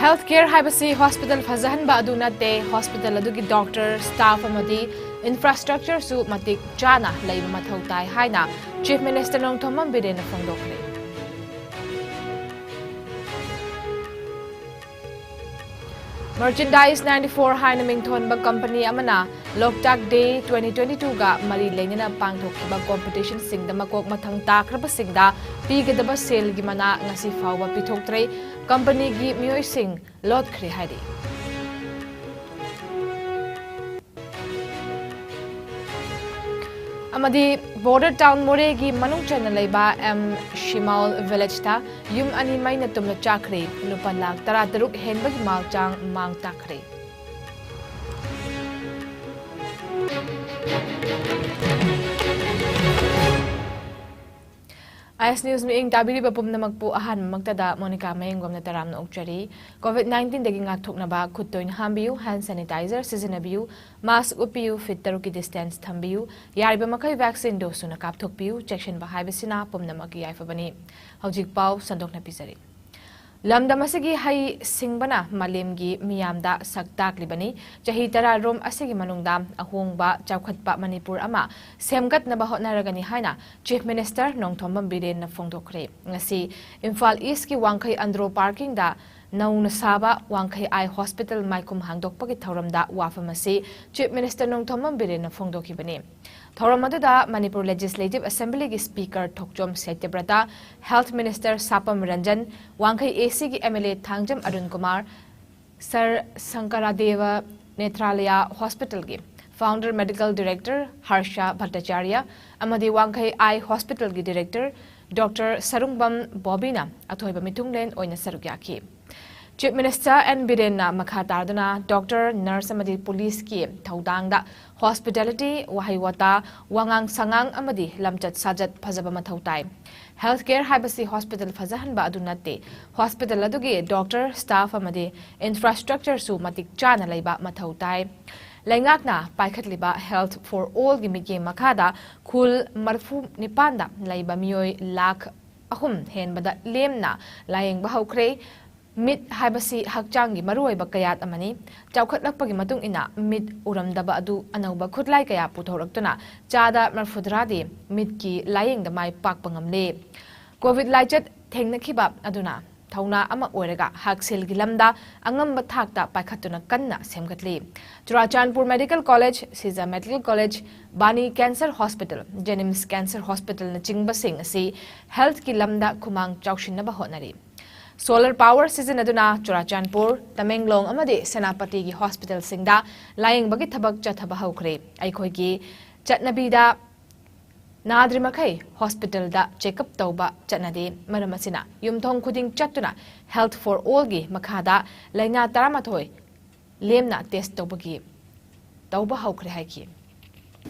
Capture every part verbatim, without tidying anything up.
Health care ꯍꯥꯏꯕꯁꯤ hospital ꯐꯖꯍꯟꯕ ꯑꯗꯨ ꯅꯠꯇꯦ, ꯍꯣꯁꯄꯤꯇꯥꯜ ꯑꯗꯨꯒꯤ ꯗꯣꯛꯇꯔ, ꯁ꯭ꯇꯥꯐ ꯑꯃꯗꯤ ꯏꯟꯐ꯭ꯔꯥꯁ꯭ꯇ꯭ꯔꯛꯆꯔꯁꯨ ꯃꯇꯤꯛ ꯆꯥꯅ ꯂꯩꯕ ꯃꯊꯧ ꯇꯥꯏ ꯍꯥꯏꯅ ꯆꯤꯐ ꯃꯤꯅꯤꯁꯇꯔ ꯅꯣꯡꯊꯣꯝꯕꯝ ꯕꯤꯔꯦꯟꯅ ꯐꯣꯡꯗꯣꯛꯈ꯭ꯔꯦ꯫ Merchandise ninety four ꯍꯥꯏꯅ ꯃꯤꯡꯊꯣꯟꯕ ꯀꯝꯄꯅꯤ ꯑꯃꯅ ꯂꯣꯛꯇꯥꯛ ꯗꯦ twenty twenty twoꯒ ꯃꯔꯤ ꯂꯩꯅꯅ ꯄꯥꯡꯊꯣꯛꯈꯤꯕ ꯀꯣꯝꯄꯤꯇꯤꯁꯟꯁꯤꯡꯗ ꯃꯀꯣꯛ ꯃꯊꯪ ꯇꯥꯈ꯭ꯔꯕꯁꯤꯡꯗ ꯄꯤꯒꯗꯕ ꯁꯦꯜꯒꯤ ꯃꯅꯥ ꯉꯁꯤ ꯐꯥꯎꯕ ꯄꯤꯊꯣꯛꯇ꯭ꯔꯦ꯫ ꯀꯝꯄꯅꯤꯒꯤ ꯃꯤꯑꯣꯏꯁꯤꯡ ꯂꯣꯠꯈ꯭ꯔꯦ ꯍꯥꯏꯔꯤ꯫ ꯑꯃꯗꯤ ꯕꯣꯔꯗꯔ ꯇꯥꯎꯟ ꯃꯣꯔꯦꯒꯤ ꯃꯅꯨꯡ ꯆꯟꯅ ꯂꯩꯕ ꯑꯦꯝ ꯁꯤꯃꯥꯎꯜ ꯚꯤꯂꯦꯖꯇ ꯌꯨꯝ ꯑꯅꯤ ꯃꯩꯅ ꯇꯨꯝꯅ ꯆꯥꯛꯈ꯭ꯔꯦ꯫ ꯂꯨꯄꯥ ꯂꯥꯈ ꯇꯔꯥꯇꯔꯨꯛ ꯍꯦꯟꯕꯒꯤ ꯃꯥꯜ ꯆꯥꯡ ꯃꯥꯡ ꯇꯥꯛꯈ꯭ꯔꯦ꯫ ꯑꯥꯏ ꯑꯦꯁ ꯅ꯭ꯌꯨꯁ ꯃꯤꯠꯌꯦꯡ ꯇꯥꯕꯤꯔꯤꯕ ꯄꯨꯝꯅꯃꯛꯄꯨ ꯑꯍꯥꯟꯕꯃꯛꯇꯗ ꯃꯣꯅꯤꯀꯥ ꯃꯌꯦꯡꯒꯣꯝꯅ ꯇꯔꯥꯝꯅ ꯑꯣꯛꯆꯔꯤ꯫ ꯀꯣꯚꯤꯗ nineteen ꯗꯒꯤ ꯉꯥꯛꯊꯣꯛꯅꯕ ꯈꯨꯠ ꯇꯣꯏꯅ ꯍꯥꯝꯕꯤꯌꯨ, ꯍꯦꯟ ꯁꯦꯅꯤꯇꯥꯏꯖꯔ ꯁꯤꯖꯤꯟꯅꯕꯤꯌꯨ, ꯃꯥꯁꯛ ꯎꯞꯄꯤꯌꯨ, ꯐꯤꯠ ꯇꯔꯨꯛꯀꯤ ꯗꯤꯁꯇꯦꯟꯁ ꯊꯝꯕꯤꯌꯨ, ꯌꯥꯔꯤꯕ ꯃꯈꯩ ꯚꯦꯛꯁꯤꯟ ꯗꯣꯁ ꯁꯨꯅ ꯀꯥꯞꯊꯣꯛꯄꯤꯌꯨ, ꯆꯦꯛꯁꯤꯟꯕ ꯍꯥꯏꯕꯁꯤꯅ ꯄꯨꯝꯅꯃꯛꯀꯤ ꯌꯥꯏꯐꯕꯅꯤ꯫ ꯍꯧꯖꯤꯛ ꯄꯥꯎ ꯁꯟꯗꯣꯛꯅ ꯄꯤꯖꯔꯤ꯫ ꯂꯝꯗꯝ ꯑꯁꯤꯒꯤ ꯍꯩ ꯁꯤꯡꯕꯅ ꯃꯥꯂꯦꯝꯒꯤ ꯃꯤꯌꯥꯝꯗ ꯁꯛ ꯇꯥꯛꯂꯤꯕꯅꯤ꯫ ꯆꯍꯤ ꯇꯔꯥꯔꯣꯝ ꯑꯁꯤꯒꯤ ꯃꯅꯨꯡꯗ ꯑꯍꯣꯡꯕ ꯆꯥꯎꯈꯠꯄ ꯃꯅꯤꯄꯨꯔ ꯑꯃ ꯁꯦꯝꯒꯠꯅꯕ ꯍꯣꯠꯅꯔꯒꯅꯤ ꯍꯥꯏꯅ ꯆꯤꯐ ꯃꯤꯅꯤꯁꯇꯔ ꯅꯣꯡꯊꯣꯝꯕꯝ ꯕꯤꯔꯦꯟꯅ ꯐꯣꯡꯗꯣꯛꯈ꯭ꯔꯦ꯫ ꯉꯁꯤ ꯏꯝꯐꯥꯜ ꯏꯁꯀꯤ ꯋꯥꯡꯈꯩ ꯑꯟꯗ꯭ꯔꯣ ꯄꯥꯔꯀꯤꯡꯗ ꯅꯧꯅ ꯁꯥꯕ ꯋꯥꯡꯈꯩ ꯑꯥꯏ ꯍꯣꯁꯄꯤꯇꯥꯜ ꯃꯥꯏꯈꯨꯝ ꯍꯥꯡꯗꯣꯛꯄꯒꯤ ꯊꯧꯔꯝꯗ ꯋꯥꯐꯝ ꯑꯁꯤ ꯆꯤꯐ ꯃꯤꯅꯤꯁꯇꯔ ꯅꯣꯡꯊꯣꯝꯕꯝ ꯕꯤꯔꯦꯟꯅ ꯐꯣꯡꯗꯣꯛꯈꯤꯕꯅꯤ꯫ ꯊꯧꯔꯝ ꯑꯗꯨꯗ ꯃꯅꯤꯄꯨꯔ ꯂꯦꯖꯤꯁꯂꯦꯇꯤꯚ ꯑꯦꯁꯦꯝꯕ꯭ꯂꯤꯒꯤ speaker Thokchom Satyabrata, health minister Sapam Ranjan, Wangkhei A ꯁꯤꯒꯤ M L A Thangjam Arun Kumar, Sri Sankaradeva Nethralaya ꯍꯣꯁꯄꯤꯇꯥꯜꯒꯤ founder medical director Harsha Bhattacharya ꯑꯃꯗꯤ ꯋꯥꯡꯈꯩ ꯑꯥꯏ ꯍꯣꯁꯄꯤꯇꯥꯜꯒꯤ ꯗꯤꯔꯦꯛꯇꯔ ꯗꯣꯛꯇꯔ ꯁꯔꯨꯡꯕꯝ ꯕꯣꯕꯤꯅ ꯑꯊꯣꯏꯕ ꯃꯤꯊꯨꯡꯂꯦꯟ ꯑꯣꯏꯅ ꯁꯔꯨꯛ ꯌꯥꯈꯤ꯫ ꯆꯤꯐ ꯃꯤꯅꯤꯁꯇꯔ ꯑꯦꯟ ꯕꯤꯔꯦꯟꯅ ꯃꯈꯥ ꯇꯥꯗꯨꯅ ꯗꯣꯛꯇꯔ, ꯅꯔꯁ ꯑꯃꯗꯤ ꯄꯨꯂꯤꯁꯀꯤ ꯊꯧꯗꯥꯡꯗ ꯍꯣꯁꯄꯤꯇꯥꯂꯤꯇꯤ, ꯋꯥꯍꯩ ꯋꯥꯇꯥ, ꯋꯥꯉꯥꯡ ꯁꯉꯥꯡ ꯑꯃꯗꯤ ꯂꯝꯆꯠ ꯁꯥꯖꯠ ꯐꯖꯕ ꯃꯊꯧ ꯇꯥꯏ꯫ ꯍꯦꯜꯊ ꯀꯦꯌꯔ ꯍꯥꯏꯕꯁꯤ ꯍꯣꯁꯄꯤꯇꯥꯜ ꯐꯖꯍꯟꯕ ꯑꯗꯨ ꯅꯠꯇꯦ, ꯍꯣꯁꯄꯤꯇꯥꯜ ꯑꯗꯨꯒꯤ ꯗꯣꯛꯇꯔ, ꯁ꯭ꯇꯥꯐ ꯑꯃꯗꯤ ꯏꯟꯐ꯭ꯔꯥꯁ꯭ꯇ꯭ꯔꯛꯆꯔꯁꯨ ꯃꯇꯤꯛ ꯆꯥꯅ ꯂꯩꯕ ꯃꯊꯧ ꯇꯥꯏ꯫ ꯂꯩꯉꯥꯛꯅ ꯄꯥꯏꯈꯠꯂꯤꯕ Health for All ꯒꯤ ꯃꯤꯠꯌꯦꯡ ꯃꯈꯥꯗ ꯈꯨꯜ ꯃꯔꯤꯐꯨ ꯅꯤꯄꯥꯟꯗ ꯂꯩꯕ ꯃꯤꯑꯣꯏ ꯂꯥꯈ ꯑꯍꯨꯝ ꯍꯦꯟꯕꯗ ꯂꯦꯝꯅ ꯂꯥꯌꯦꯡꯕ ꯍꯧꯈ꯭ꯔꯦ꯫ ꯃꯤꯠ ꯍꯥꯏꯕꯁꯤ ꯍꯛꯆꯥꯡꯒꯤ ꯃꯔꯨꯑꯣꯏꯕ ꯀꯌꯥꯠ ꯑꯃꯅꯤ꯫ ꯆꯥꯎꯈꯠꯂꯛꯄꯒꯤ ꯃꯇꯨꯡ ꯏꯟꯅ ꯃꯤꯠ ꯎꯔꯝꯗꯕ ꯑꯗꯨ ꯑꯅꯧꯕ ꯈꯨꯠꯂꯥꯏ ꯀꯌꯥ ꯄꯨꯊꯣꯔꯛꯇꯨꯅ ꯆꯥꯗ ꯃꯔꯐꯨꯇꯔꯥꯗꯤ ꯃꯤꯠꯀꯤ ꯂꯥꯌꯦꯡꯗ ꯃꯥꯏ ꯄꯥꯛꯄ ꯉꯝꯂꯦ꯫ ꯀꯣꯚꯤꯗ ꯂꯥꯏꯆꯠ ꯊꯦꯡꯅꯈꯤꯕ ꯑꯗꯨꯅ ꯊꯧꯅꯥ ꯑꯃ ꯑꯣꯏꯔꯒ ꯍꯛꯁꯦꯜꯒꯤ ꯂꯝꯗ ꯑꯉꯝꯕ ꯊꯥꯛꯇ ꯄꯥꯏꯈꯠꯇꯨꯅ ꯀꯟꯅ ꯁꯦꯝꯒꯠꯂꯤ꯫ Churachandpur medical college, Shija medical college, Bani cancer hospital, JNIMS cancer ꯍꯣꯁꯄꯤꯇꯥꯜꯅꯆꯤꯡꯕꯁꯤꯡ ꯑꯁꯤ ꯍꯦꯜꯊꯀꯤ ꯂꯝꯗ ꯈꯨꯃꯥꯡ ꯆꯥꯎꯁꯤꯟꯅꯕ ꯍꯣꯠꯅꯔꯤ꯫ ꯁꯣꯂꯔ ꯄꯥꯋꯔ ꯁꯤꯖꯤꯟꯅꯗꯨꯅ ꯆꯨꯔꯥꯆꯥꯟꯄꯨꯔ, ꯇꯃꯦꯡꯂꯣꯡ ꯑꯃꯗꯤ ꯁꯦꯅꯥꯄꯇꯤꯒꯤ ꯍꯣꯁꯄꯤꯇꯥꯜꯁꯤꯡꯗ ꯂꯥꯌꯦꯡꯕꯒꯤ ꯊꯕꯛ ꯆꯠꯊꯕ ꯍꯧꯈ꯭ꯔꯦ꯫ ꯑꯩꯈꯣꯏꯒꯤ ꯆꯠꯅꯕꯤꯗ ꯅꯥꯗ꯭ꯔꯤꯃꯈꯩ ꯍꯣꯁꯄꯤꯇꯥꯜꯗ ꯆꯦꯛꯑꯞ ꯇꯧꯕ ꯆꯠꯅꯗꯦ꯫ ꯃꯔꯝ ꯑꯁꯤꯅ ꯌꯨꯝꯊꯣꯡ ꯈꯨꯗꯤꯡ ꯆꯠꯇꯨꯅ Health for All ꯒꯤ ꯃꯈꯥꯗ ꯂꯥꯏꯅꯥ ꯇꯔꯥꯃꯥꯊꯣꯏ ꯂꯦꯝꯅ ꯇꯦꯁ ꯇꯧꯕꯒꯤ, ꯇꯧꯕ ꯍꯧꯈ꯭ꯔꯦ ꯍꯥꯏꯈꯤ꯫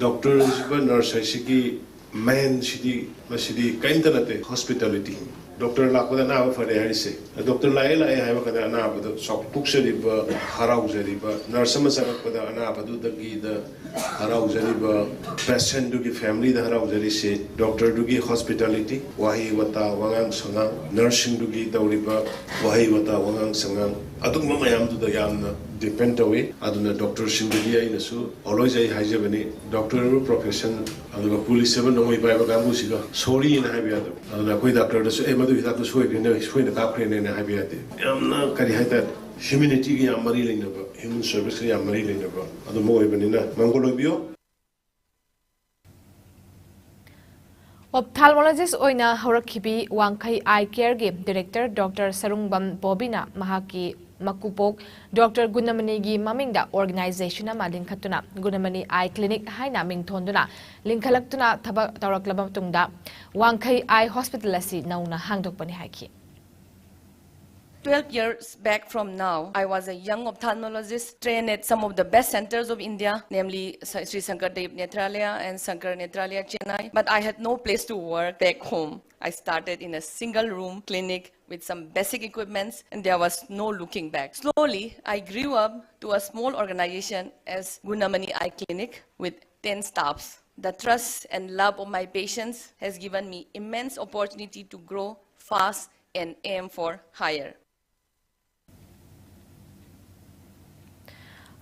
ꯗꯣꯛꯇꯔ ꯍꯥꯏꯁꯤꯕ, ꯅꯔꯁ ꯍꯥꯏꯁꯤꯒꯤ ꯃꯦꯟ ꯁꯤꯗꯤ, ꯃꯁꯤꯗꯤ ꯀꯔꯤꯝꯇ ꯅꯠꯇꯦ, ꯍꯣꯁꯄꯤꯇꯥꯂꯤꯇꯤ꯫ ꯗꯣꯛꯇꯔ ꯂꯥꯛꯄꯗ ꯑꯅꯥꯕ ꯐꯔꯦ ꯍꯥꯏꯔꯤꯁꯦ, ꯗꯣꯛꯇꯔ ꯂꯥꯛꯑꯦ ꯂꯥꯛꯑꯦ ꯍꯥꯏꯕ ꯀꯥꯟꯗ ꯑꯅꯥꯕꯗ ꯆꯥꯎꯊꯣꯛꯆꯔꯤꯕ, ꯍꯔꯥꯎꯖꯔꯤꯕ, ꯅꯔꯁ ꯑꯃ ꯆꯪꯉꯛꯄꯗ ꯑꯅꯥꯕꯗꯨꯗꯒꯤꯗ ꯍꯔꯥꯎꯖꯔꯤꯕ, ꯄꯦꯁꯦꯟꯗꯨꯒꯤ ꯐꯦꯃꯤꯂꯤꯗ ꯍꯔꯥꯎꯖꯔꯤꯁꯦ, ꯗꯣꯛꯇꯔꯗꯨꯒꯤ ꯍꯣꯁꯄꯤꯇꯥꯂꯤꯇꯤ, ꯋꯥꯍꯩ ꯋꯥꯇꯥ, ꯋꯥꯉꯥꯡ ꯁꯉꯥꯡ, ꯅꯔꯁꯁꯤꯡꯗꯨꯒꯤ ꯇꯧꯔꯤꯕ ꯋꯥꯍꯩ ꯋꯥꯇꯥ, ꯋꯥꯉꯥꯡ ꯁꯉꯥꯡ, ꯑꯗꯨꯒꯨꯝꯕ ꯃꯌꯥꯝꯗꯨꯗ ꯌꯥꯝꯅ ꯗꯤꯄꯦꯟ ꯇꯧꯏ꯫ ꯑꯗꯨꯅ ꯗꯣꯛꯇꯔꯁꯤꯡꯗꯗꯤ ꯑꯩꯅꯁꯨ always ꯑꯩ ꯍꯥꯏꯖꯕꯅꯤ, ꯗꯣꯛꯇꯔ ꯄ꯭ꯔꯣꯐꯦꯁꯟ ꯑꯗꯨꯒ ꯄꯨꯂꯤꯁ ꯑꯃ ꯅꯣꯡꯃꯩ ꯄꯥꯏꯕ ꯀꯥꯡꯕꯨꯁꯤꯒ ꯁꯣꯔꯤꯅ ꯍꯥꯏꯕ ꯌꯥꯗꯕ꯫ ꯑꯗꯨꯅ ꯑꯩꯈꯣꯏ ꯗꯥꯛꯇꯔꯗꯁꯨ "ꯑꯦ, ꯃꯗꯨ ꯍꯤꯗꯥꯛꯇꯨ ꯁꯣꯏꯈ꯭ꯔꯦꯅꯦ, ꯁꯣꯏꯅ ꯀꯥꯞꯈ꯭ꯔꯦꯅꯦꯅ" ꯍꯥꯏꯕ ꯌꯥꯗꯦ꯫ ꯌꯥꯝꯅ ꯀꯔꯤ ꯍꯥꯏꯇꯥꯔꯦ, ꯍ꯭ꯌꯨꯃꯤꯅꯤꯇꯤꯒ ꯌꯥꯝ ꯃꯔꯤ ꯂꯩꯅꯕ, ꯍ꯭ꯌꯨꯃꯦꯟ ꯁꯔꯚꯤꯁꯀ ꯌꯥꯝ ꯃꯔꯤ ꯂꯩꯅꯕ ꯑꯗꯨꯝꯕ ꯑꯣꯏꯕꯅꯤꯅ ꯃꯪꯒꯣꯜ ꯑꯣꯏꯕꯤꯌꯣ꯫ ꯑꯣꯞꯊꯥꯜꯃꯣꯂꯣꯖꯤꯁ ꯑꯣꯏꯅ ꯍꯧꯔꯛꯈꯤꯕꯤ ꯋꯥꯡꯈꯩ ꯑꯥꯏ ꯀꯦꯌꯔꯒꯤ ꯗꯤꯔꯦꯛꯇꯔ ꯗꯣꯛꯇꯔ ꯁꯔꯨꯡꯕꯝ ꯕꯣꯕꯤꯅ ꯃꯍꯥꯛꯀꯤ ꯃꯀꯨꯕꯣꯛ ꯗꯣꯛꯇꯔ ꯒꯨꯅꯃꯅꯤꯒꯤ ꯃꯃꯤꯡꯗ ꯑꯣꯔꯒꯅꯥꯏꯖꯦꯁꯟ ꯑꯃ ꯂꯤꯡꯈꯠꯇꯨꯅ ꯒꯨꯅꯃꯅꯤ ꯑꯥꯏ ꯀ꯭ꯂꯤꯅꯤꯛ ꯍꯥꯏꯅ ꯃꯤꯡ ꯊꯣꯟꯗꯨꯅ ꯂꯤꯡꯈꯠꯂꯛꯇꯨꯅ ꯊꯕꯛ ꯇꯧꯔꯛꯂꯕ ꯃꯇꯨꯡꯗ ꯋꯥꯡꯈꯩ ꯑꯥꯏ ꯍꯣꯁꯄꯤꯇꯥꯜ ꯑꯁꯤ ꯅꯧꯅ ꯍꯥꯡꯗꯣꯛꯄꯅꯤ ꯍꯥꯏꯈꯤ꯫ Twelve years back from now, I was a young ophthalmologist trained at some of the best centers of India, namely Sa- Sri Sankardev Nethralaya and Sankar Nethralaya Chennai. But I had no place to work back home. I started in a single room clinic with some basic equipments, and there was no looking back. Slowly, I grew up to a small organization as Gunamani Eye Clinic with ten staffs. The trust and love of my patients has given me immense opportunity to grow fast and aim for higher.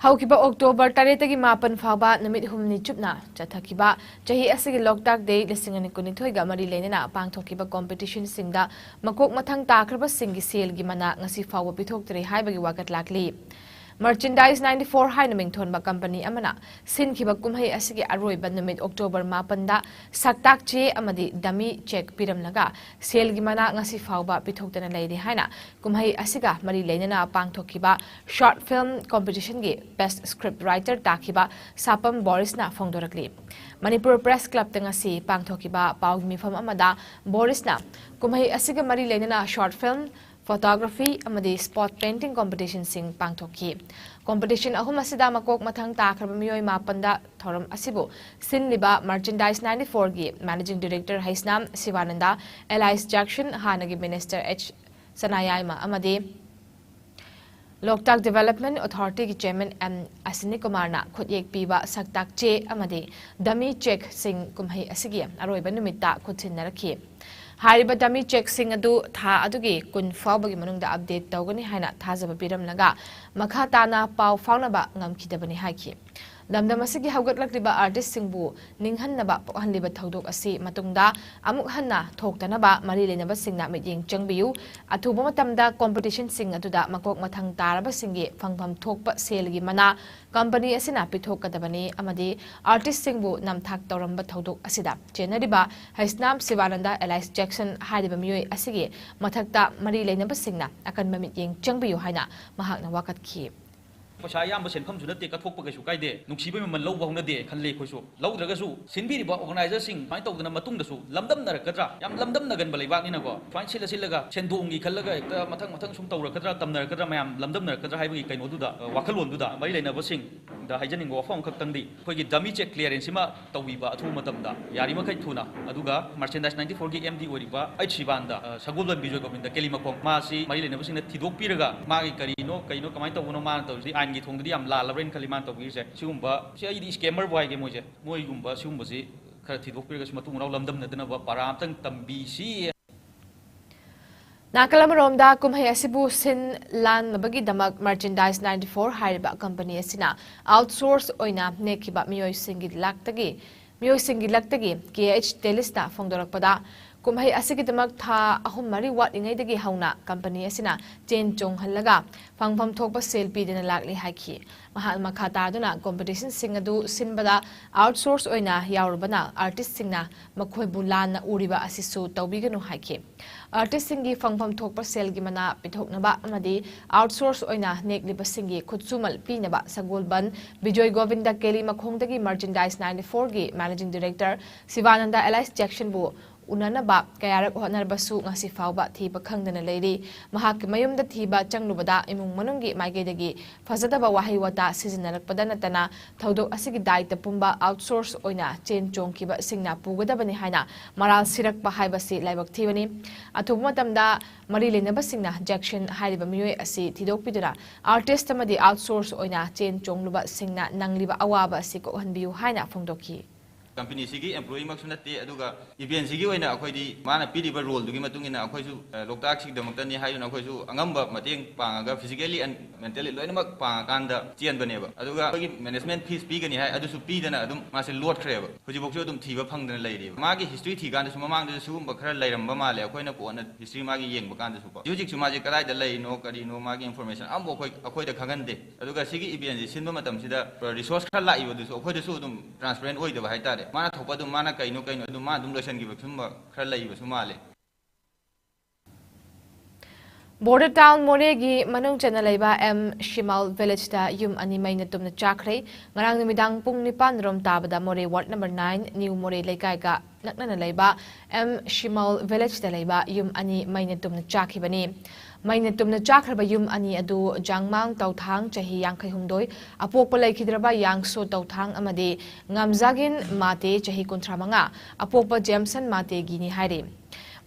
ꯍꯧꯈꯤꯕ October ꯇꯔꯦꯠꯇꯒꯤ ꯃꯥꯄꯟ ꯐꯥꯎꯕ ꯅꯨꯃꯤꯠ ꯍꯨꯝꯅꯤ ꯆꯨꯞꯅ ꯆꯠꯊꯈꯤꯕ ꯆꯍꯤ ꯑꯁꯤꯒꯤ ꯂꯣꯛꯇꯥꯛ ꯗꯦ ꯂꯤꯁꯤꯡ ꯑꯅꯤ ꯀꯨꯟꯅꯤꯊꯣꯏꯒ ꯃꯔꯤ ꯂꯩꯅꯅ ꯄꯥꯡꯊꯣꯛꯈꯤꯕ ꯀꯣꯝꯄꯤꯇꯤꯁꯟꯁꯤꯡꯗ ꯃꯀꯣꯛ ꯃꯊꯪ ꯇꯥꯈ꯭ꯔꯕꯁꯤꯡꯒꯤ ꯁꯦꯜꯒꯤ ꯃꯅꯥ ꯉꯁꯤ ꯐꯥꯎꯕ ꯄꯤꯊꯣꯛꯇ꯭ꯔꯤ ꯍꯥꯏꯕꯒꯤ ꯋꯥꯀꯠ ꯂꯥꯛꯂꯤ꯫ Merchandise ninety four ꯍꯥꯏꯅ ꯃꯤꯡꯊꯣꯟꯕ ꯀꯝꯄꯅꯤ ꯑꯃꯅ ꯁꯤꯟꯈꯤꯕ ꯀꯨꯝꯍꯩ ꯑꯁꯤꯒꯤ ꯑꯔꯣꯏꯕ ꯅꯨꯃꯤꯠ ꯑꯣꯛꯇꯣꯕꯔ ꯃꯥꯄꯟꯗ ꯁꯛꯇꯥꯛ ꯆꯦ ꯑꯃꯗꯤ ꯗꯃꯤ ꯆꯦꯛ ꯄꯤꯔꯝꯂꯒ ꯁꯦꯜꯒꯤ ꯃꯅꯥ ꯉꯁꯤ ꯐꯥꯎꯕ ꯄꯤꯊꯣꯛꯇꯅ ꯂꯩꯔꯤ ꯍꯥꯏꯅ ꯀꯨꯝꯍꯩ ꯑꯁꯤꯒ ꯃꯔꯤ ꯂꯩꯅꯅ ꯄꯥꯡꯊꯣꯛꯈꯤꯕ ꯁꯣꯔꯠ ꯐꯤꯜꯝ ꯀꯣꯝꯄꯤꯇꯤꯁꯟꯒꯤ ꯕꯦꯁ ꯁ꯭ꯀ꯭ꯔꯤꯞ ꯔꯥꯏꯇꯔ ꯇꯥꯈꯤꯕ ꯁꯥꯄꯝ ꯕꯣꯔꯤꯁꯅ ꯐꯣꯡꯗꯣꯔꯛꯂꯤ꯫ ꯃꯅꯤꯄꯨꯔ ꯄ꯭ꯔꯦꯁ ꯀ꯭ꯂꯕꯇ ꯉꯁꯤ ꯄꯥꯡꯊꯣꯛꯈꯤꯕ ꯄꯥꯎꯒꯤ ꯃꯤꯐꯝ ꯑꯃꯗ ꯕꯣꯔꯤꯁꯅ ꯀꯨꯝꯍꯩ ꯑꯁꯤꯒ ꯃꯔꯤ ꯂꯩꯅꯅ ꯁꯣꯔꯠ ꯐꯤꯜꯝ, ꯐꯣꯇꯣꯒ꯭ꯔꯥꯐꯤ ꯑꯃꯗꯤ ꯁ꯭ꯄꯣꯠ ꯄꯦꯟꯇꯤꯡ ꯀꯣꯝꯄꯤꯇꯤꯁꯟꯁꯤꯡ ꯄꯥꯡꯊꯣꯛꯈꯤ꯫ ꯀꯣꯝꯄꯤꯇꯤꯁꯟ ꯑꯍꯨꯝ ꯑꯁꯤꯗ ꯃꯀꯣꯛ ꯃꯊꯪ ꯇꯥꯈ꯭ꯔꯕ ꯃꯤꯑꯣꯏ ꯃꯥꯄꯟꯗ ꯊꯧꯔꯝ ꯑꯁꯤꯕꯨ ꯁꯤꯟꯂꯤꯕ Merchandise ninety four ꯒꯤ Managing Director Heisnam Sivananda, Alice Jackson, ꯍꯥꯟꯅꯒꯤ ꯃꯤꯅꯤꯁꯇꯔ ꯑꯦꯆ ꯁꯅꯥꯌꯥꯏꯃ ꯑꯃꯗꯤ ꯂꯣꯛꯇꯥꯛ ꯗꯤꯚꯦꯂꯞꯃꯦꯟ ꯑꯣꯊꯣꯔꯤꯇꯤꯒꯤ ꯆꯦꯌꯔꯃꯦꯟ ꯑꯦꯝ ꯑꯁꯤꯅꯤ ꯀꯨꯃꯥꯔꯅ ꯈꯨꯠꯌꯦꯛ ꯄꯤꯕ ꯁꯛꯇꯥꯛ ꯆꯦ ꯑꯃꯗꯤ ꯗꯃꯤ ꯆꯦꯛꯁꯤꯡ ꯀꯨꯝꯍꯩ ꯑꯁꯤꯒꯤ ꯑꯔꯣꯏꯕ ꯅꯨꯃꯤꯠꯇ ꯈꯨꯠꯁꯤꯟꯅꯔꯛꯈꯤ꯫ ꯍꯥꯏꯔꯤꯕ ꯗꯃꯤ ꯆꯦꯛꯁꯤꯡ ꯑꯗꯨ ꯊꯥ ꯑꯗꯨꯒꯤ ꯀꯨꯟ ꯐꯥꯎꯕꯒꯤ ꯃꯅꯨꯡꯗ ꯑꯞꯗꯦꯠ ꯇꯧꯒꯅꯤ ꯍꯥꯏꯅ ꯊꯥꯖꯕ ꯄꯤꯔꯝꯂꯒ ꯃꯈꯥ ꯇꯥꯅ ꯄꯥꯎ ꯐꯥꯎꯅꯕ ꯉꯝꯈꯤꯗꯕꯅꯤ ꯍꯥꯏꯈꯤ꯫ ꯂꯝꯗꯝ ꯑꯁꯤꯒꯤ ꯍꯧꯒꯠꯂꯛꯂꯤꯕ ꯑꯥꯔꯇꯤꯁꯁꯤꯡꯕꯨ ꯅꯤꯡꯍꯟꯅꯕ ꯄꯣꯛꯍꯜꯂꯤꯕ ꯊꯧꯗꯣꯛ ꯑꯁꯤ ꯃꯇꯨꯡꯗ ꯑꯃꯨꯛ ꯍꯟꯅ ꯊꯣꯛꯇꯅꯕ ꯃꯔꯤ ꯂꯩꯅꯕꯁꯤꯡꯅ ꯃꯤꯠꯌꯦꯡ ꯆꯪꯕꯤꯌꯨ꯫ ꯑꯊꯨꯕ ꯃꯇꯝꯗ ꯀꯣꯝꯄꯤꯇꯤꯁꯟꯁꯤꯡ ꯑꯗꯨꯗ ꯃꯀꯣꯛ ꯃꯊꯪ ꯇꯥꯔꯕꯁꯤꯡꯒꯤ ꯐꯪꯐꯝ ꯊꯣꯛꯄ ꯁꯦꯜꯒꯤ ꯃꯅꯥ ꯀꯝꯄꯅꯤ ꯑꯁꯤꯅ ꯄꯤꯊꯣꯛꯀꯗꯕꯅꯤ ꯑꯃꯗꯤ ꯑꯥꯔꯇꯤꯁꯁꯤꯡꯕꯨ ꯅꯝꯊꯥꯛ ꯇꯧꯔꯝꯕ ꯊꯧꯗꯣꯛ ꯑꯁꯤꯗ ꯆꯦꯟꯅꯔꯤꯕ ꯍꯩꯁꯅꯥꯝ ꯁꯤꯕꯥꯅꯟꯗ, ꯑꯦꯂꯥꯏꯁ ꯖꯦꯛꯁꯟ ꯍꯥꯏꯔꯤꯕ ꯃꯤꯑꯣꯏ ꯑꯁꯤꯒꯤ ꯃꯊꯛꯇ ꯃꯔꯤ ꯂꯩꯅꯕꯁꯤꯡꯅ ꯑꯀꯟꯕ ꯃꯤꯠꯌꯦꯡ ꯆꯪꯕꯤꯌꯨ ꯍꯥꯏꯅ ꯃꯍꯥꯛꯅ ꯋꯥꯀꯠꯈꯤ꯫ ꯄꯩꯁꯥ ꯑꯌꯥꯝꯕ ꯁꯦꯟꯐꯝꯁꯨ ꯅꯠꯇꯦ, ꯀꯠꯊꯣꯛꯄ ꯀꯩꯁꯨ ꯀꯥꯏꯗꯦ, ꯅꯨꯡꯁꯤꯕꯩ ꯃꯃꯜ ꯂꯧꯕ ꯍꯧꯅꯗꯦ ꯈꯜꯂꯤ ꯑꯩꯈꯣꯏꯁꯨ꯫ ꯂꯧꯗ꯭ꯔꯒꯁꯨ ꯁꯤꯟꯕꯤꯔꯤꯕ ꯑꯣꯔꯒꯅꯥꯏꯖꯔꯁꯤꯡ ꯁꯨꯃꯥꯏꯅ ꯇꯧꯗꯅ ꯃꯇꯨꯡꯗꯁꯨ ꯂꯝꯗꯝꯅꯔꯛꯀꯗ꯭ꯔꯥ? ꯌꯥꯝ ꯂꯝꯗꯝꯅꯒꯟꯕ ꯂꯩꯕꯥꯛꯅꯤꯅꯀꯣ, ꯁꯨꯃꯥꯏꯅ ꯁꯤꯜꯂ ꯁꯤꯜꯂꯒ ꯁꯦꯟꯗꯣꯡꯒꯤ ꯈꯜꯂꯒ ꯍꯦꯛꯇ ꯃꯊꯪ ꯃꯊꯪ ꯁꯨꯝ ꯇꯧꯔꯛꯀꯗ꯭ꯔꯥ, ꯇꯝꯅꯔꯛꯀꯗ꯭ꯔꯥ, ꯃꯌꯥꯝ ꯂꯝꯗꯝꯅꯔꯛꯀꯗ꯭ꯔꯥ ꯍꯥꯏꯕꯒꯤ ꯀꯩꯅꯣꯗꯨꯗ, ꯑ, ꯋꯥꯈꯜꯂꯣꯟꯗꯨꯗ ꯃꯔꯤ ꯂꯩꯅꯕꯁꯤꯡꯗ ꯍꯥꯏꯖꯅꯤꯡꯕ ꯋꯥꯐꯝ ꯑꯃꯈꯛꯇꯪꯗꯤ, ꯑꯩꯈꯣꯏꯒꯤ ꯗꯃꯤ ꯆꯦꯛ ꯀ꯭ꯂꯤꯌꯥꯔꯦꯟꯁ ꯁꯤꯃ ꯇꯧꯕꯤꯕ ꯑꯊꯨꯕ ꯃꯇꯝꯗ ꯌꯥꯔꯤꯃꯈꯩ ꯊꯨꯅ, ꯑꯗꯨꯒ Merchandise ninety four ꯒꯤ ꯑꯦꯝ ꯗꯤ ꯑꯣꯏꯔꯤꯕ ꯑꯩꯆ ꯁꯤꯕꯥꯟꯗ, ꯑ, ꯁꯒꯣꯜꯕꯟ ꯕꯤꯖꯣꯏ ꯒꯣꯕꯤꯟꯗ ꯀꯦꯂꯤꯃꯈꯣꯡ, ꯃꯥꯁꯤ ꯃꯔꯤ ꯂꯩꯅꯕꯁꯤꯡꯅ ꯊꯤꯗꯣꯛꯄꯤꯔꯒ ꯃꯥꯒꯤ ꯀꯔꯤꯅꯣ ꯀꯩꯅꯣ ꯀꯃꯥꯏꯅ ꯇꯧꯕꯅꯣ ꯃꯥꯅ ꯇꯧꯔꯤꯁꯤ ꯑꯥꯏꯟꯒꯤ ꯊꯣꯡꯗꯗꯤ ꯌꯥꯝ ꯂꯥꯜꯂꯕ꯭ꯔꯅ ꯈꯜꯂꯤ ꯃꯥꯅ ꯇꯧꯕꯤꯔꯤꯁꯦ꯫ ꯁꯤꯒꯨꯝꯕ, ꯁꯤ ꯑꯩꯗꯤ scammer ꯕꯨ ꯍꯥꯏꯒꯦ ꯃꯣꯏꯁꯦ, ꯃꯣꯏꯒꯨꯝꯕ ꯁꯤꯒꯨꯝꯕꯁꯤ ꯈꯔ ꯊꯤꯗꯣꯛꯄꯤꯔꯒꯁꯨ ꯃꯇꯨꯡ ꯃꯅꯥꯎ ꯂꯝꯗꯝꯅꯗꯅꯕ ꯄꯥꯔꯥ ꯑꯝꯇꯪ ꯇꯝꯕꯤꯁꯤ꯫ ꯅꯥꯀꯜ ꯑꯃꯔꯣꯝꯗ, ꯀꯨꯝꯍꯩ ꯑꯁꯤꯕꯨ ꯁꯤꯟ ꯂꯥꯡꯅꯕꯒꯤꯗꯃꯛ Merchandise ninety four ꯍꯥꯏꯔꯤꯕ ꯀꯝꯄꯅꯤ ꯑꯁꯤꯅ outsource ꯑꯣꯏꯅ ꯅꯦꯛꯈꯤꯕ ꯃꯤꯑꯣꯏꯁꯤꯡꯒꯤ ꯂꯛꯇꯒꯤ ꯃꯤꯑꯣꯏꯁꯤꯡꯒꯤ ꯂꯛꯇꯒꯤ ꯀꯦ ꯑꯩꯆ ꯇꯦꯂꯤꯁꯇ ꯐꯣꯡꯗꯣꯔꯛꯄꯗ, ꯀꯨꯝꯍꯩ ꯑꯁꯤꯒꯤꯗꯃꯛ ꯊꯥ ꯑꯍꯨꯝ ꯃꯔꯤ ꯋꯥꯠꯂꯤꯉꯩꯗꯒꯤ ꯍꯧꯅ ꯀꯝꯄꯅꯤ ꯑꯁꯤꯅ ꯆꯦꯟ ꯆꯣꯡꯍꯜꯂꯒ ꯐꯪꯐꯝ ꯊꯣꯛꯄ ꯁꯦꯜ ꯄꯤꯗꯨꯅ ꯂꯥꯛꯂꯤ ꯍꯥꯏꯈꯤ꯫ ꯃꯍꯥꯛꯅ ꯃꯈꯥ ꯇꯥꯗꯨꯅ, ꯀꯣꯝꯄꯤꯇꯤꯁꯟꯁꯤꯡ ꯑꯗꯨ ꯁꯤꯟꯕꯗ outsource ꯑꯣꯏꯅ ꯌꯥꯎꯔꯨꯕꯅ ꯑꯥꯔꯇꯤꯁꯁꯤꯡꯅ ꯃꯈꯣꯏꯕꯨ ꯂꯥꯟꯅ ꯎꯔꯤꯕ ꯑꯁꯤꯁꯨ ꯇꯧꯕꯤꯒꯅꯨ ꯍꯥꯏꯈꯤ꯫ ꯑꯥꯔꯇꯤꯁꯁꯤꯡꯒꯤ ꯐꯪꯐꯝ ꯊꯣꯛꯄ ꯁꯦꯜꯒꯤ ꯃꯅꯥ ꯄꯤꯊꯣꯛꯅꯕ ꯑꯃꯗꯤ outsource ꯑꯣꯏꯅ ꯅꯦꯛꯂꯤꯕꯁꯤꯡꯒꯤ ꯈꯨꯠꯁꯨꯃꯜ ꯄꯤꯅꯕ ꯁꯒꯣꯜꯕꯟ ꯕꯤꯖꯣꯏ ꯒꯣꯕꯤꯟꯗ ꯀꯦꯂꯤ ꯃꯈꯣꯡꯗꯒꯤ Merchandise ninety four ꯒꯤ Managing Director ꯁꯤꯕꯥꯅꯟꯗ alias ꯖꯦꯛꯁꯟꯕꯨ ꯎꯅꯅꯕ ꯀꯌꯥꯔꯛ ꯍꯣꯠꯅꯔꯕꯁꯨ ꯉꯁꯤ ꯐꯥꯎꯕ ꯊꯤꯕ ꯈꯪꯗꯅ ꯂꯩꯔꯤ꯫ ꯃꯍꯥꯛꯀꯤ ꯃꯌꯨꯝꯗ ꯊꯤꯕ ꯆꯪꯂꯨꯕꯗ ꯏꯃꯨꯡ ꯃꯅꯨꯡꯒꯤ ꯃꯥꯏꯀꯩꯗꯒꯤ ꯐꯖꯗꯕ ꯋꯥꯍꯩ ꯋꯥꯇꯥ ꯁꯤꯖꯤꯟꯅꯔꯛꯄꯗ ꯅꯠꯇꯅ ꯊꯧꯗꯣꯛ ꯑꯁꯤꯒꯤ ꯗꯥꯏꯇ ꯄꯨꯝꯕ outsource ꯑꯣꯏꯅ ꯆꯦꯟ ꯆꯣꯡꯈꯤꯕꯁꯤꯡꯅ ꯄꯨꯒꯗꯕꯅꯤ ꯍꯥꯏꯅ ꯃꯔꯥꯜ ꯁꯤꯔꯛꯄ ꯍꯥꯏꯕꯁꯤ ꯂꯥꯏꯕꯛ ꯊꯤꯕꯅꯤ꯫ ꯑꯊꯨꯕ ꯃꯇꯝꯗ ꯃꯔꯤ ꯂꯩꯅꯕꯁꯤꯡꯅ ꯖꯦꯛꯁꯟ ꯍꯥꯏꯔꯤꯕ ꯃꯤꯑꯣꯏ ꯑꯁꯤ ꯊꯤꯗꯣꯛꯄꯤꯗꯨꯅ artist ꯑꯃꯗꯤ outsource ꯑꯣꯏꯅ ꯆꯦꯟ ꯆꯣꯡꯂꯨꯕꯁꯤꯡꯅ ꯅꯪꯂꯤꯕ ꯑꯋꯥꯕ ꯑꯁꯤ ꯀꯣꯛꯍꯟꯕꯤꯌꯨ ꯍꯥꯏꯅ ꯐꯣꯡꯗꯣꯛꯈꯤ꯫ ꯀꯝꯄꯅꯤꯁꯤꯒꯤ employee ꯃꯛꯁꯨ ꯅꯠꯇꯦ, ꯑꯗꯨꯒ event ꯁꯤꯒꯤ ꯑꯣꯏꯅ ꯑꯩꯈꯣꯏꯗꯤ ꯃꯥꯅ ꯄꯤꯔꯤꯕ role ꯗꯨꯒꯤ ꯃꯇꯨꯡ ꯏꯟꯅ ꯑꯩꯈꯣꯏꯁꯨ, ꯑ, ꯂꯣꯛꯇꯥꯛꯁꯤꯒꯤꯗꯃꯛꯇꯅꯤ ꯍꯥꯏꯗꯨꯅ ꯑꯩꯈꯣꯏꯁꯨ ꯑꯉꯝꯕ ꯃꯇꯦꯡ ꯄꯥꯡꯉꯒ physically and mentally ꯂꯣꯏꯅꯃꯛ ꯄꯥꯡꯉꯀꯥꯟꯗ ꯆꯦꯟꯕꯅꯦꯕ꯫ ꯑꯗꯨꯒ ꯑꯩꯈꯣꯏꯒꯤ management fees ꯄꯤꯒꯅꯤ ꯍꯥꯏ, ꯑꯗꯨꯁꯨ ꯄꯤꯗꯅ ꯑꯗꯨꯝ ꯃꯥꯁꯦ ꯂꯣꯠꯈ꯭ꯔꯦꯕ꯫ ꯍꯧꯖꯤꯛꯐꯥꯎꯁꯨ ꯑꯗꯨꯝ ꯊꯤꯕ ꯐꯪꯗꯅ ꯂꯩꯔꯤꯕ꯫ ꯃꯥꯒꯤ history ꯊꯤꯀꯥꯟꯗꯁꯨ ꯃꯃꯥꯡꯗꯁꯨ ꯁꯤꯒꯨꯝꯕ ꯈꯔ ꯂꯩꯔꯝꯕ ꯃꯥꯜꯂꯦ, ꯑꯩꯈꯣꯏꯅ ꯀꯣꯟꯅ history ꯃꯥꯒꯤ ꯌꯦꯡꯕ ꯀꯥꯟꯗꯁꯨꯀꯣ꯫ ꯍꯧꯖꯤꯛ ꯍꯧꯖꯤꯛꯁꯨ ꯃꯥꯁꯦ ꯀꯗꯥꯏꯗ ꯂꯩꯔꯤꯅꯣ, ꯀꯔꯤꯅꯣ, ꯃꯥꯒꯤ information ꯑꯝꯐꯥꯎ ꯑꯩꯈꯣꯏ, ꯑꯩꯈꯣꯏꯗ ꯈꯪꯍꯟꯗꯦ꯫ ꯑꯗꯨꯒ ꯁꯤꯒꯤ event ꯁꯤ ꯁꯤꯟꯕ ꯃꯇꯝꯁꯤꯗ resource ꯈꯔ ꯂꯥꯛꯏꯕꯗꯨꯁꯨ ꯑꯩꯈꯣꯏꯗꯁꯨ ꯑꯗꯨꯝ transparent ꯑꯣꯏꯗꯕ ꯍꯥꯏꯇꯥꯔꯦ꯫ ꯃꯥꯅ ꯊꯣꯛꯄ ꯑꯗꯨꯝ ꯃꯥꯅ ꯀꯩꯅꯣ ꯀꯩꯅꯣ ꯑꯗꯨꯝ ꯃꯥ ꯑꯗꯨꯝ ꯂꯣꯏꯁꯤꯟꯈꯤꯕ ꯁꯤꯒꯨꯝꯕ ꯈꯔ ꯂꯩꯕꯁꯨ ꯃꯥꯜꯂꯦ꯫ Border town ꯃꯣꯔꯦꯒꯤ ꯃꯅꯨꯡ ꯆꯟꯅ ꯂꯩꯕ ꯑꯦꯝ ꯁꯤꯃꯜ ꯚꯤꯂꯦꯖꯇ ꯌꯨꯝ ꯑꯅꯤ ꯃꯩꯅ ꯇꯨꯝꯅ ꯆꯥꯛꯈ꯭ꯔꯦ꯫ ꯉꯔꯥꯡ ꯅꯨꯃꯤꯗꯥꯡ ꯄꯨꯡ ꯅꯤꯄꯥꯟ ꯔꯣꯝ ꯇꯥꯕꯗ ꯃꯣꯔꯦ ward number nine, New ꯃꯣꯔꯦ ꯂꯩꯀꯥꯏꯒ ꯅꯛꯅꯅ ꯂꯩꯕ ꯑꯦꯝ ꯁꯤꯃꯜ ꯚꯤꯂꯦꯖꯇ ꯂꯩꯕ ꯌꯨꯝ ꯑꯅꯤ ꯃꯩꯅ ꯇꯨꯝꯅ ꯆꯥꯛꯈꯤꯕꯅꯤ꯫ ꯃꯩꯅ ꯇꯨꯝꯅ ꯆꯥꯛꯈ꯭ꯔꯕ ꯌꯨꯝ ꯑꯅꯤ ꯑꯗꯨ ꯖꯥꯡꯃꯥꯡ ꯇꯧꯊꯥꯡ, ꯆꯍꯤ ꯌꯥꯡꯈꯩ ꯍꯨꯝꯗꯣꯏ, ꯑꯄꯣꯛꯄ ꯂꯩꯈꯤꯗ꯭ꯔꯕ ꯌꯥꯡꯁꯣ ꯇꯧꯊꯥꯡ ꯑꯃꯗꯤ ꯉꯝꯖꯥꯒꯤꯟ ꯃꯥꯇꯦ, ꯆꯍꯤ ꯀꯨꯟꯊ꯭ꯔꯥ ꯃꯉꯥ, ꯑꯄꯣꯛꯄ ꯖꯦꯝꯁꯟ ꯃꯥꯇꯦꯒꯤꯅꯤ ꯍꯥꯏꯔꯤ꯫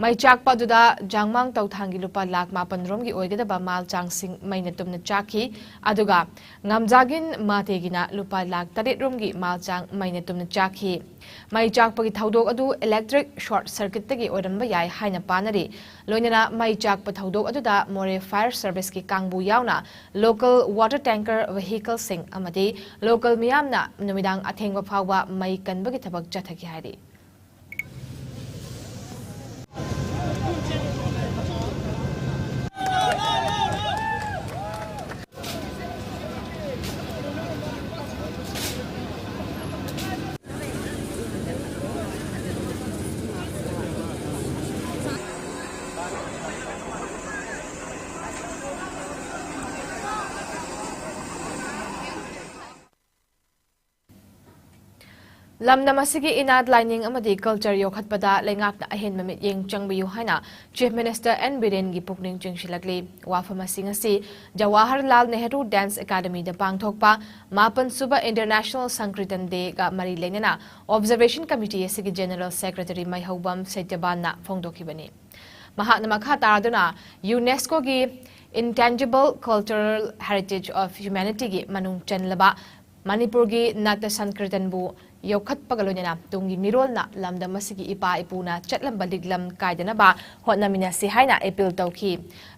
ꯃꯩ ꯆꯥꯛꯄ ꯑꯗꯨꯗ ꯖꯥꯡꯃꯥꯡ ꯇꯧꯊꯥꯡꯒꯤ ꯂꯨꯄꯥ ꯂꯥꯈ ꯃꯥꯄꯟ ꯔꯣꯝꯒꯤ ꯑꯣꯏꯒꯗꯕ ꯃꯥꯜ ꯆꯥꯡꯁꯤꯡ ꯃꯩꯅ ꯇꯨꯝꯅ ꯆꯥꯛꯈꯤ, ꯑꯗꯨꯒ ꯉꯝꯖꯥꯒꯤꯟ ꯃꯥꯇꯦꯒꯤꯅ ꯂꯨꯄꯥ ꯂꯥꯈ ꯇꯔꯦꯠ ꯔꯣꯝꯒꯤ ꯃꯥꯜ ꯆꯥꯡ ꯃꯩꯅ ꯇꯨꯝꯅ ꯆꯥꯛꯈꯤ꯫ ꯃꯩ ꯆꯥꯛꯄꯒꯤ ꯊꯧꯗꯣꯛ ꯑꯗꯨ electric short circuitꯇꯒꯤ ꯑꯣꯏꯔꯝꯕ ꯌꯥꯏ ꯍꯥꯏꯅ ꯄꯥꯅꯔꯤ꯫ ꯂꯣꯏꯅꯅ ꯃꯩ ꯆꯥꯛꯄ ꯊꯧꯗꯣꯛ ꯑꯗꯨꯗ ꯃꯣꯔꯦ fire serviceꯀꯤ ꯀꯥꯡꯕꯨ ꯌꯥꯎꯅ local water tanker vehicleꯁꯤꯡ ꯑꯃꯗꯤ local ꯃꯤꯌꯥꯝꯅ ꯅꯨꯃꯤꯗꯥꯡ ꯑꯊꯦꯡꯕ ꯐꯥꯎꯕ ꯃꯩ ꯀꯟꯕꯒꯤ ꯊꯕꯛ ꯆꯠꯊꯈꯤ ꯍꯥꯏꯔꯤ꯫ ꯂꯝꯗꯝ ꯑꯁꯤꯒꯤ ꯏꯅꯥꯠ, ꯂꯥꯏꯅꯤꯡ ꯑꯃꯗꯤ culture ꯌꯣꯛꯈꯠꯄꯗ ꯂꯩꯉꯥꯛꯅ ꯑꯍꯦꯟꯕ ꯃꯤꯠꯌꯦꯡ ꯆꯪꯕꯤꯌꯨ ꯍꯥꯏꯅ Chief Minister N ꯕꯤꯔꯦꯟꯒꯤ ꯄꯨꯛꯅꯤꯡ ꯆꯤꯡꯁꯤꯜꯂꯛꯂꯤ꯫ ꯋꯥꯐꯝ ꯑꯁꯤ ꯉꯁꯤ ꯖꯋꯥꯍꯔꯂꯥꯜ ꯅꯦꯍꯔꯨ Dance Academyꯗ ꯄꯥꯡꯊꯣꯛꯄ ꯃꯥꯄꯟ ꯁꯨꯕ International Sankirtan Dayꯒ ꯃꯔꯤ ꯂꯩꯅꯅ Observation Committee ꯑꯁꯤꯒꯤ General Secretary ꯃꯥꯏꯍꯧꯕꯝ ꯁꯇ꯭ꯌꯕꯥꯟꯅ ꯐꯣꯡꯗꯣꯛꯈꯤꯕꯅꯤ꯫ ꯃꯍꯥꯛꯅ ꯃꯈꯥ ꯇꯥꯗꯨꯅ UNESCOꯒꯤ Intangible Cultural Heritage of Humanityꯒꯤ ꯃꯅꯨꯡ ꯆꯜꯂꯕ ꯃꯅꯤꯄꯨꯔꯒꯤ ꯅꯥꯇ꯭ꯌ ꯁꯪꯀ꯭ꯔꯤꯇꯟꯕꯨ ꯌꯣꯛꯈꯠꯄꯒ ꯂꯣꯏꯅꯅ ꯇꯨꯡꯒꯤ ꯃꯤꯔꯣꯜꯅ ꯂꯝꯗꯝ ꯑꯁꯤꯒꯤ ꯏꯄꯥ ꯏꯄꯨꯅ ꯆꯠꯂꯝꯕ ꯂꯤꯛꯂꯝ ꯀꯥꯏꯗꯅꯕ ꯍꯣꯠꯅꯃꯤꯟꯅꯁꯤ ꯍꯥꯏꯅ appeal ꯇꯧꯈꯤ꯫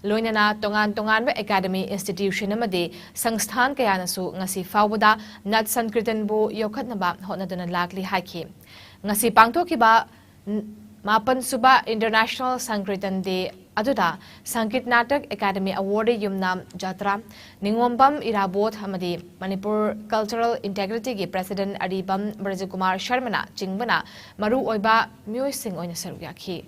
ꯂꯣꯏꯅꯅ ꯇꯣꯉꯥꯟ ꯇꯣꯉꯥꯟꯕ academy, institution ꯑꯃꯗꯤ ꯁꯪꯁꯊꯥꯟ ꯀꯌꯥꯅꯁꯨ ꯉꯁꯤ ꯐꯥꯎꯕꯗ ꯅꯥꯠ ꯁꯪꯀ꯭ꯔꯤꯇꯟꯕꯨ ꯌꯣꯛꯈꯠꯅꯕ ꯍꯣꯠꯅꯗꯨꯅ ꯂꯥꯛꯂꯤ ꯍꯥꯏꯈꯤ꯫ ꯉꯁꯤ ꯄꯥꯡꯊꯣꯛꯈꯤꯕ ꯃꯥꯄꯟ ꯁꯨꯕ International Sankirtan Day ꯑꯗꯨꯗ ꯁꯪꯒꯤꯠ ꯅꯥꯇꯛ ꯑꯦꯀꯥꯗꯃꯤ ꯑꯦꯋꯥꯔꯗ ꯌꯨꯝꯅꯥꯝ ꯖꯥꯇ꯭ꯔꯥ, ꯅꯤꯉꯣꯝꯕꯝ ꯏꯔꯥꯕꯣꯠ ꯑꯃꯗꯤ ꯃꯅꯤꯄꯨꯔ Cultural Integrityꯒꯤ President ꯑꯔꯤꯕꯝ ꯕ꯭ꯔꯖꯀꯨꯃꯥꯔ ꯁꯔꯃꯅ ꯆꯤꯡꯕꯅ ꯃꯔꯨꯑꯣꯏꯕ ꯃꯤꯑꯣꯏꯁꯤꯡ ꯑꯣꯏꯅ ꯁꯔꯨꯛ ꯌꯥꯈꯤ꯫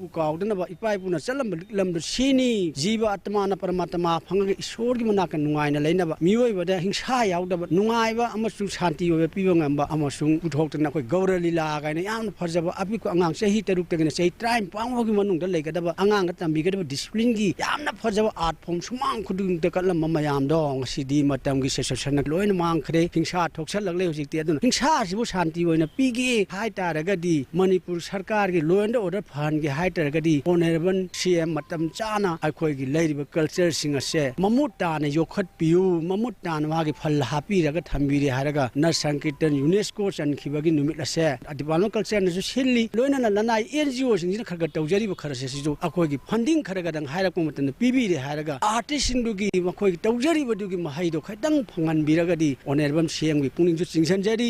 ꯀꯥꯎꯗꯅꯕ ꯏꯄꯥ ꯏꯄꯨꯅ ꯆꯠꯂꯝꯕ ꯂꯤꯛꯂꯝꯗꯨ ꯁꯤꯅꯤ꯫ ꯖꯤꯕ ꯑꯥꯇꯃꯥꯅ ꯄꯔꯃꯥꯇꯃꯥ ꯐꯪꯉꯒ ꯏꯁꯣꯔꯒꯤ ꯃꯅꯥꯛꯇ ꯅꯨꯡꯉꯥꯏꯅ ꯂꯩꯅꯕ, ꯃꯤꯑꯣꯏꯕꯗ ꯍꯤꯡꯁꯥ ꯌꯥꯎꯗꯕ ꯅꯨꯡꯉꯥꯏꯕ ꯑꯃꯁꯨꯡ ꯁꯥꯟꯇꯤ ꯑꯣꯏꯕ ꯄꯤꯕ ꯉꯝꯕ ꯑꯃꯁꯨꯡ ꯄꯨꯊꯣꯛꯇꯅ ꯑꯩꯈꯣꯏ ꯒꯧꯔ ꯂꯤꯂꯥ ꯀꯥꯏꯅ ꯌꯥꯝꯅ ꯐꯖꯕ ꯑꯄꯤꯛꯄ ꯑꯉꯥꯡ ꯆꯍꯤ ꯇꯔꯨꯛꯇꯒꯤꯅ ꯆꯍꯤ ꯇꯔꯥꯅꯤꯄꯥꯟ ꯐꯥꯎꯒꯤ ꯃꯅꯨꯡꯗ ꯂꯩꯒꯗꯕ ꯑꯉꯥꯡꯗ ꯇꯝꯕꯤꯒꯗꯕ ꯗꯤꯁꯤꯄ꯭ꯂꯤꯟꯒꯤ ꯌꯥꯝꯅ ꯐꯖꯕ ꯑꯥꯔꯠ ꯐꯣꯝ ꯁꯨꯃꯥꯡ ꯈꯨꯗꯤꯡꯗ ꯀꯠꯂꯝꯕ ꯃꯌꯥꯝꯗꯣ ꯉꯁꯤꯗꯤ ꯃꯇꯝꯒꯤ ꯁꯦꯁꯟꯅ ꯂꯣꯏꯅ ꯃꯥꯡꯈ꯭ꯔꯦ꯫ ꯍꯤꯡꯁꯥ ꯊꯣꯛꯁꯜꯂꯛꯂꯦ ꯍꯧꯖꯤꯛꯇꯤ꯫ ꯑꯗꯨꯅ ꯍꯤꯡꯁꯥꯁꯤꯕꯨ ꯁꯥꯟꯇꯤ ꯑꯣꯏꯅ ꯄꯤꯒꯦ ꯍꯥꯏ ꯇꯥꯔꯒꯗꯤ ꯃꯅꯤꯄꯨꯔ ꯁꯔꯀꯥꯔꯒꯤ law and order ꯐꯍꯟꯒꯦ ꯍꯥꯏ ꯇꯥꯔꯒꯗꯤ Honourable C M ꯃꯇꯝ ꯆꯥꯅ ꯑꯩꯈꯣꯏꯒꯤ ꯂꯩꯔꯤꯕ cultureꯁꯤꯡ ꯑꯁꯦ ꯃꯃꯨꯠ ꯇꯥꯅ ꯌꯣꯛꯈꯠꯄꯤꯌꯨ, ꯃꯃꯨꯠ ꯇꯥꯅ ꯃꯥꯒꯤ ꯐꯜ ꯍꯥꯞꯄꯤꯔꯒ ꯊꯝꯕꯤꯔꯦ ꯍꯥꯏꯔꯒ ꯅꯠ ꯁꯪꯀꯤꯔꯇꯟ UNESCO ꯆꯟꯈꯤꯕꯒꯤ ꯅꯨꯃꯤꯠ ꯑꯁꯦ Department of Cultureꯅꯁꯨ ꯁꯤꯜꯂꯤ꯫ ꯂꯣꯏꯅꯅ ꯂꯅꯥꯏ NGOꯁꯤꯡꯁꯤꯅ ꯈꯔ ꯈꯔ ꯇꯧꯖꯔꯤꯕ ꯈꯔꯁꯦ ꯁꯤꯁꯨ ꯑꯩꯈꯣꯏꯒꯤ funding ꯈꯔ ꯈꯔꯗꯪ ꯍꯥꯏꯔꯛꯄ ꯃꯇꯝꯗ ꯄꯤꯕꯤꯔꯦ ꯍꯥꯏꯔꯒ artistꯁꯤꯡꯗꯨꯒꯤ ꯃꯈꯣꯏꯒꯤ ꯇꯧꯖꯔꯤꯕꯗꯨꯒꯤ ꯃꯍꯩꯗꯣ ꯈꯤꯇꯪ ꯐꯪꯍꯟꯕꯤꯔꯒꯗꯤ Honourable C Mꯒꯤ ꯄꯨꯛꯅꯤꯡꯁꯨ ꯆꯤꯡꯁꯤꯟꯖꯔꯤ꯫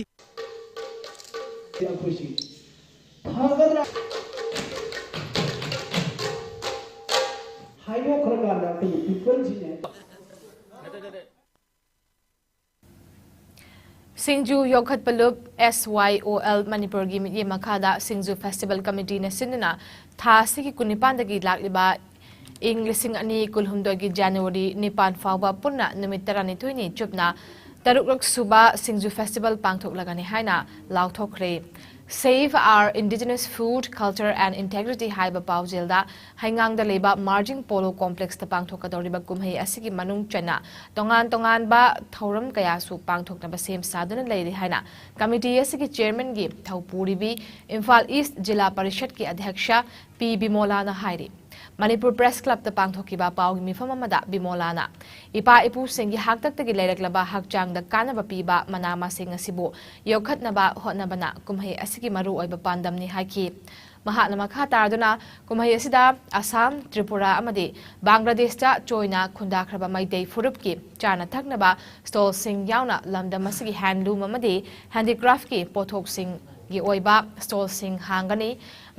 ꯑꯩꯈꯣꯏꯁꯤ ꯐꯒꯗ꯭ꯔꯥ ꯍꯥꯏꯗꯣꯛꯈ꯭ꯔꯀꯥꯟꯗ ꯑꯩꯈꯣꯏꯒꯤ peopleꯁꯤꯅꯦ꯫ ꯁꯤꯡꯖꯨ ꯌꯣꯛꯈꯠꯄ ꯂꯨꯞ, S Y O L, ꯃꯅꯤꯄꯨꯔꯒꯤ ꯃꯤꯠꯌꯦꯡ ꯃꯈꯥꯗ ꯁꯤꯡꯖꯨ Festival Committeeꯅ ꯁꯤꯟꯗꯨꯅ ꯊꯥ ꯑꯁꯤꯒꯤ ꯀꯨꯟꯅꯤꯄꯥꯟꯗꯒꯤ ꯂꯥꯛꯂꯤꯕ ꯏꯪ ꯂꯤꯁꯤꯡ ꯑꯅꯤ ꯀꯨꯟꯍꯨꯝꯗꯣꯏꯒꯤ January ꯅꯤꯄꯥꯟ ꯐꯥꯎꯕ ꯄꯨꯟꯅ ꯅꯨꯃꯤꯠ ꯇꯔꯥꯅꯤꯊꯣꯏꯅꯤ ꯆꯨꯞꯅ ꯇꯔꯨꯛꯂꯛ ꯁꯨꯕ ꯁꯤꯡꯖꯨ Festival ꯄꯥꯡꯊꯣꯛꯂꯒꯅꯤ ꯍꯥꯏꯅ ꯂꯥꯎꯊꯣꯛꯈ꯭ꯔꯦ꯫ Save our indigenous food, culture and integrity ꯍꯥꯏꯕ ꯄꯥꯎꯖꯦꯜꯗ ꯍꯩꯉꯥꯡꯗ ꯂꯩꯕ Marging Polo Complexꯇ ꯄꯥꯡꯊꯣꯛꯀꯗꯧꯔꯤꯕ ꯀꯨꯝꯍꯩ ꯑꯁꯤꯒꯤ ꯃꯅꯨꯡ ꯆꯟꯅ ꯇꯣꯉꯥꯟ ꯇꯣꯉꯥꯟꯕ ꯊꯧꯔꯝ ꯀꯌꯥꯁꯨ ꯄꯥꯡꯊꯣꯛꯅꯕ ꯁꯦꯝ ꯁꯥꯗꯨꯅ ꯂꯩꯔꯤ ꯍꯥꯏꯅ committee ꯑꯁꯤꯒꯤ chairmanꯒꯤ ꯊꯧꯄꯨꯔꯤꯕꯤ ꯏꯝꯐꯥꯜ East ꯖꯤꯂꯥ ꯄꯔꯤꯁꯠꯀꯤ ꯑꯙ꯭ꯌꯛꯁ ꯄꯤ ꯕꯤꯃꯣꯂꯥꯅ ꯍꯥꯏꯔꯤ꯫ ꯃꯅꯤꯄꯨꯔ Press Clubꯇ ꯄꯥꯡꯊꯣꯛꯈꯤꯕ ꯄꯥꯎꯒꯤ ꯃꯤꯐꯝ ꯑꯃꯗ ꯕꯤꯃꯣꯂꯥꯅ ꯏꯄꯥ ꯏꯄꯨꯁꯤꯡꯒꯤ ꯍꯥꯛꯇꯛꯇꯒꯤ ꯂꯩꯔꯛꯂꯕ ꯍꯛꯆꯥꯡꯗ ꯀꯥꯟꯅꯕ ꯄꯤꯕ ꯃꯅꯥ ꯃꯁꯤꯡ ꯑꯁꯤꯕꯨ ꯌꯣꯛꯈꯠꯅꯕ ꯍꯣꯠꯅꯕꯅ ꯀꯨꯝꯍꯩ ꯑꯁꯤꯒꯤ ꯃꯔꯨꯑꯣꯏꯕ ꯄꯥꯟꯗꯝꯅꯤ ꯍꯥꯏꯈꯤ꯫ ꯃꯍꯥꯛꯅ ꯃꯈꯥ ꯇꯥꯗꯨꯅ ꯀꯨꯝꯍꯩ ꯑꯁꯤꯗ ꯑꯁꯥꯝ, ꯇ꯭ꯔꯤꯄꯨꯔꯥ ꯑꯃꯗꯤ ꯕꯪꯒ꯭ꯂꯥꯗꯦꯁꯇ ꯆꯣꯏꯅ ꯈꯨꯟꯗꯥꯈ꯭ꯔꯕ ꯃꯩꯇꯩ ꯐꯨꯔꯨꯞꯀꯤ ꯆꯥꯅ ꯊꯛꯅꯕ stallꯁꯤꯡ ꯌꯥꯎꯅ ꯂꯝꯗꯝ ꯑꯁꯤꯒꯤ handloom ꯑꯃꯗꯤ handicraftꯀꯤ ꯄꯣꯠꯊꯣꯛꯁꯤꯡꯒꯤ ꯑꯣꯏꯕ stallꯁꯤꯡ ꯍꯥꯡꯒꯅꯤ꯫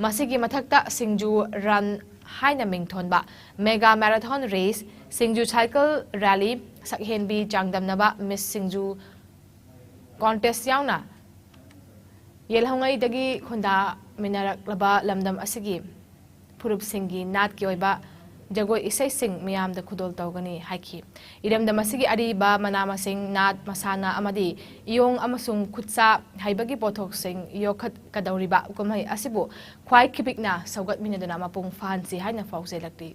ꯃꯁꯤꯒꯤ ꯃꯊꯛꯇ ꯁꯤꯡꯖꯨ run ꯍꯥꯏꯅ ꯃꯤꯡꯊꯣꯟꯕ mega marathon race, ꯁꯤꯡꯖꯨ cycle rally, ꯁꯛꯍꯦꯟꯕꯤ ꯆꯥꯡꯗꯝꯅꯕ Miss ꯁꯤꯡꯖꯨ contest ꯌꯥꯎꯅ ꯌꯦꯜꯍꯧꯉꯩꯗꯒꯤ ꯈꯨꯟꯗꯥꯃꯤꯟꯅꯔꯛꯂꯕ ꯂꯝꯗꯝ ꯑꯁꯤꯒꯤ ꯐꯨꯔꯨꯞꯁꯤꯡꯒꯤ ꯅꯥꯠꯀꯤ ꯑꯣꯏꯕ ꯖꯒꯣꯏ ꯏꯁꯩꯁꯤꯡ ꯃꯤꯌꯥꯝꯗ ꯈꯨꯗꯣꯜ ꯇꯧꯒꯅꯤ ꯍꯥꯏꯈꯤ꯫ ꯏꯔꯝꯗꯝ ꯑꯁꯤꯒꯤ ꯑꯔꯤꯕ ꯃꯅꯥ ꯃꯁꯤꯡ, ꯅꯥꯠ, ꯃꯁꯥꯟꯅ ꯑꯃꯗꯤ ꯏꯌꯣꯡ ꯑꯃꯁꯨꯡ ꯈꯨꯠꯁꯥ ꯍꯩꯕꯒꯤ ꯄꯣꯠꯊꯣꯛꯁꯤꯡ ꯌꯣꯛꯈꯠꯀꯗꯧꯔꯤꯕ ꯀꯨꯝꯍꯩ ꯑꯁꯤꯕꯨ ꯈ꯭ꯋꯥꯏ ꯈꯤꯄꯤꯛꯅ ꯁꯧꯒꯠꯃꯤꯟꯅꯗꯨꯅ ꯃꯄꯨꯡ ꯐꯥꯍꯟꯁꯤ ꯍꯥꯏꯅ ꯐꯥꯎꯖꯦꯜꯂꯛꯂꯤ꯫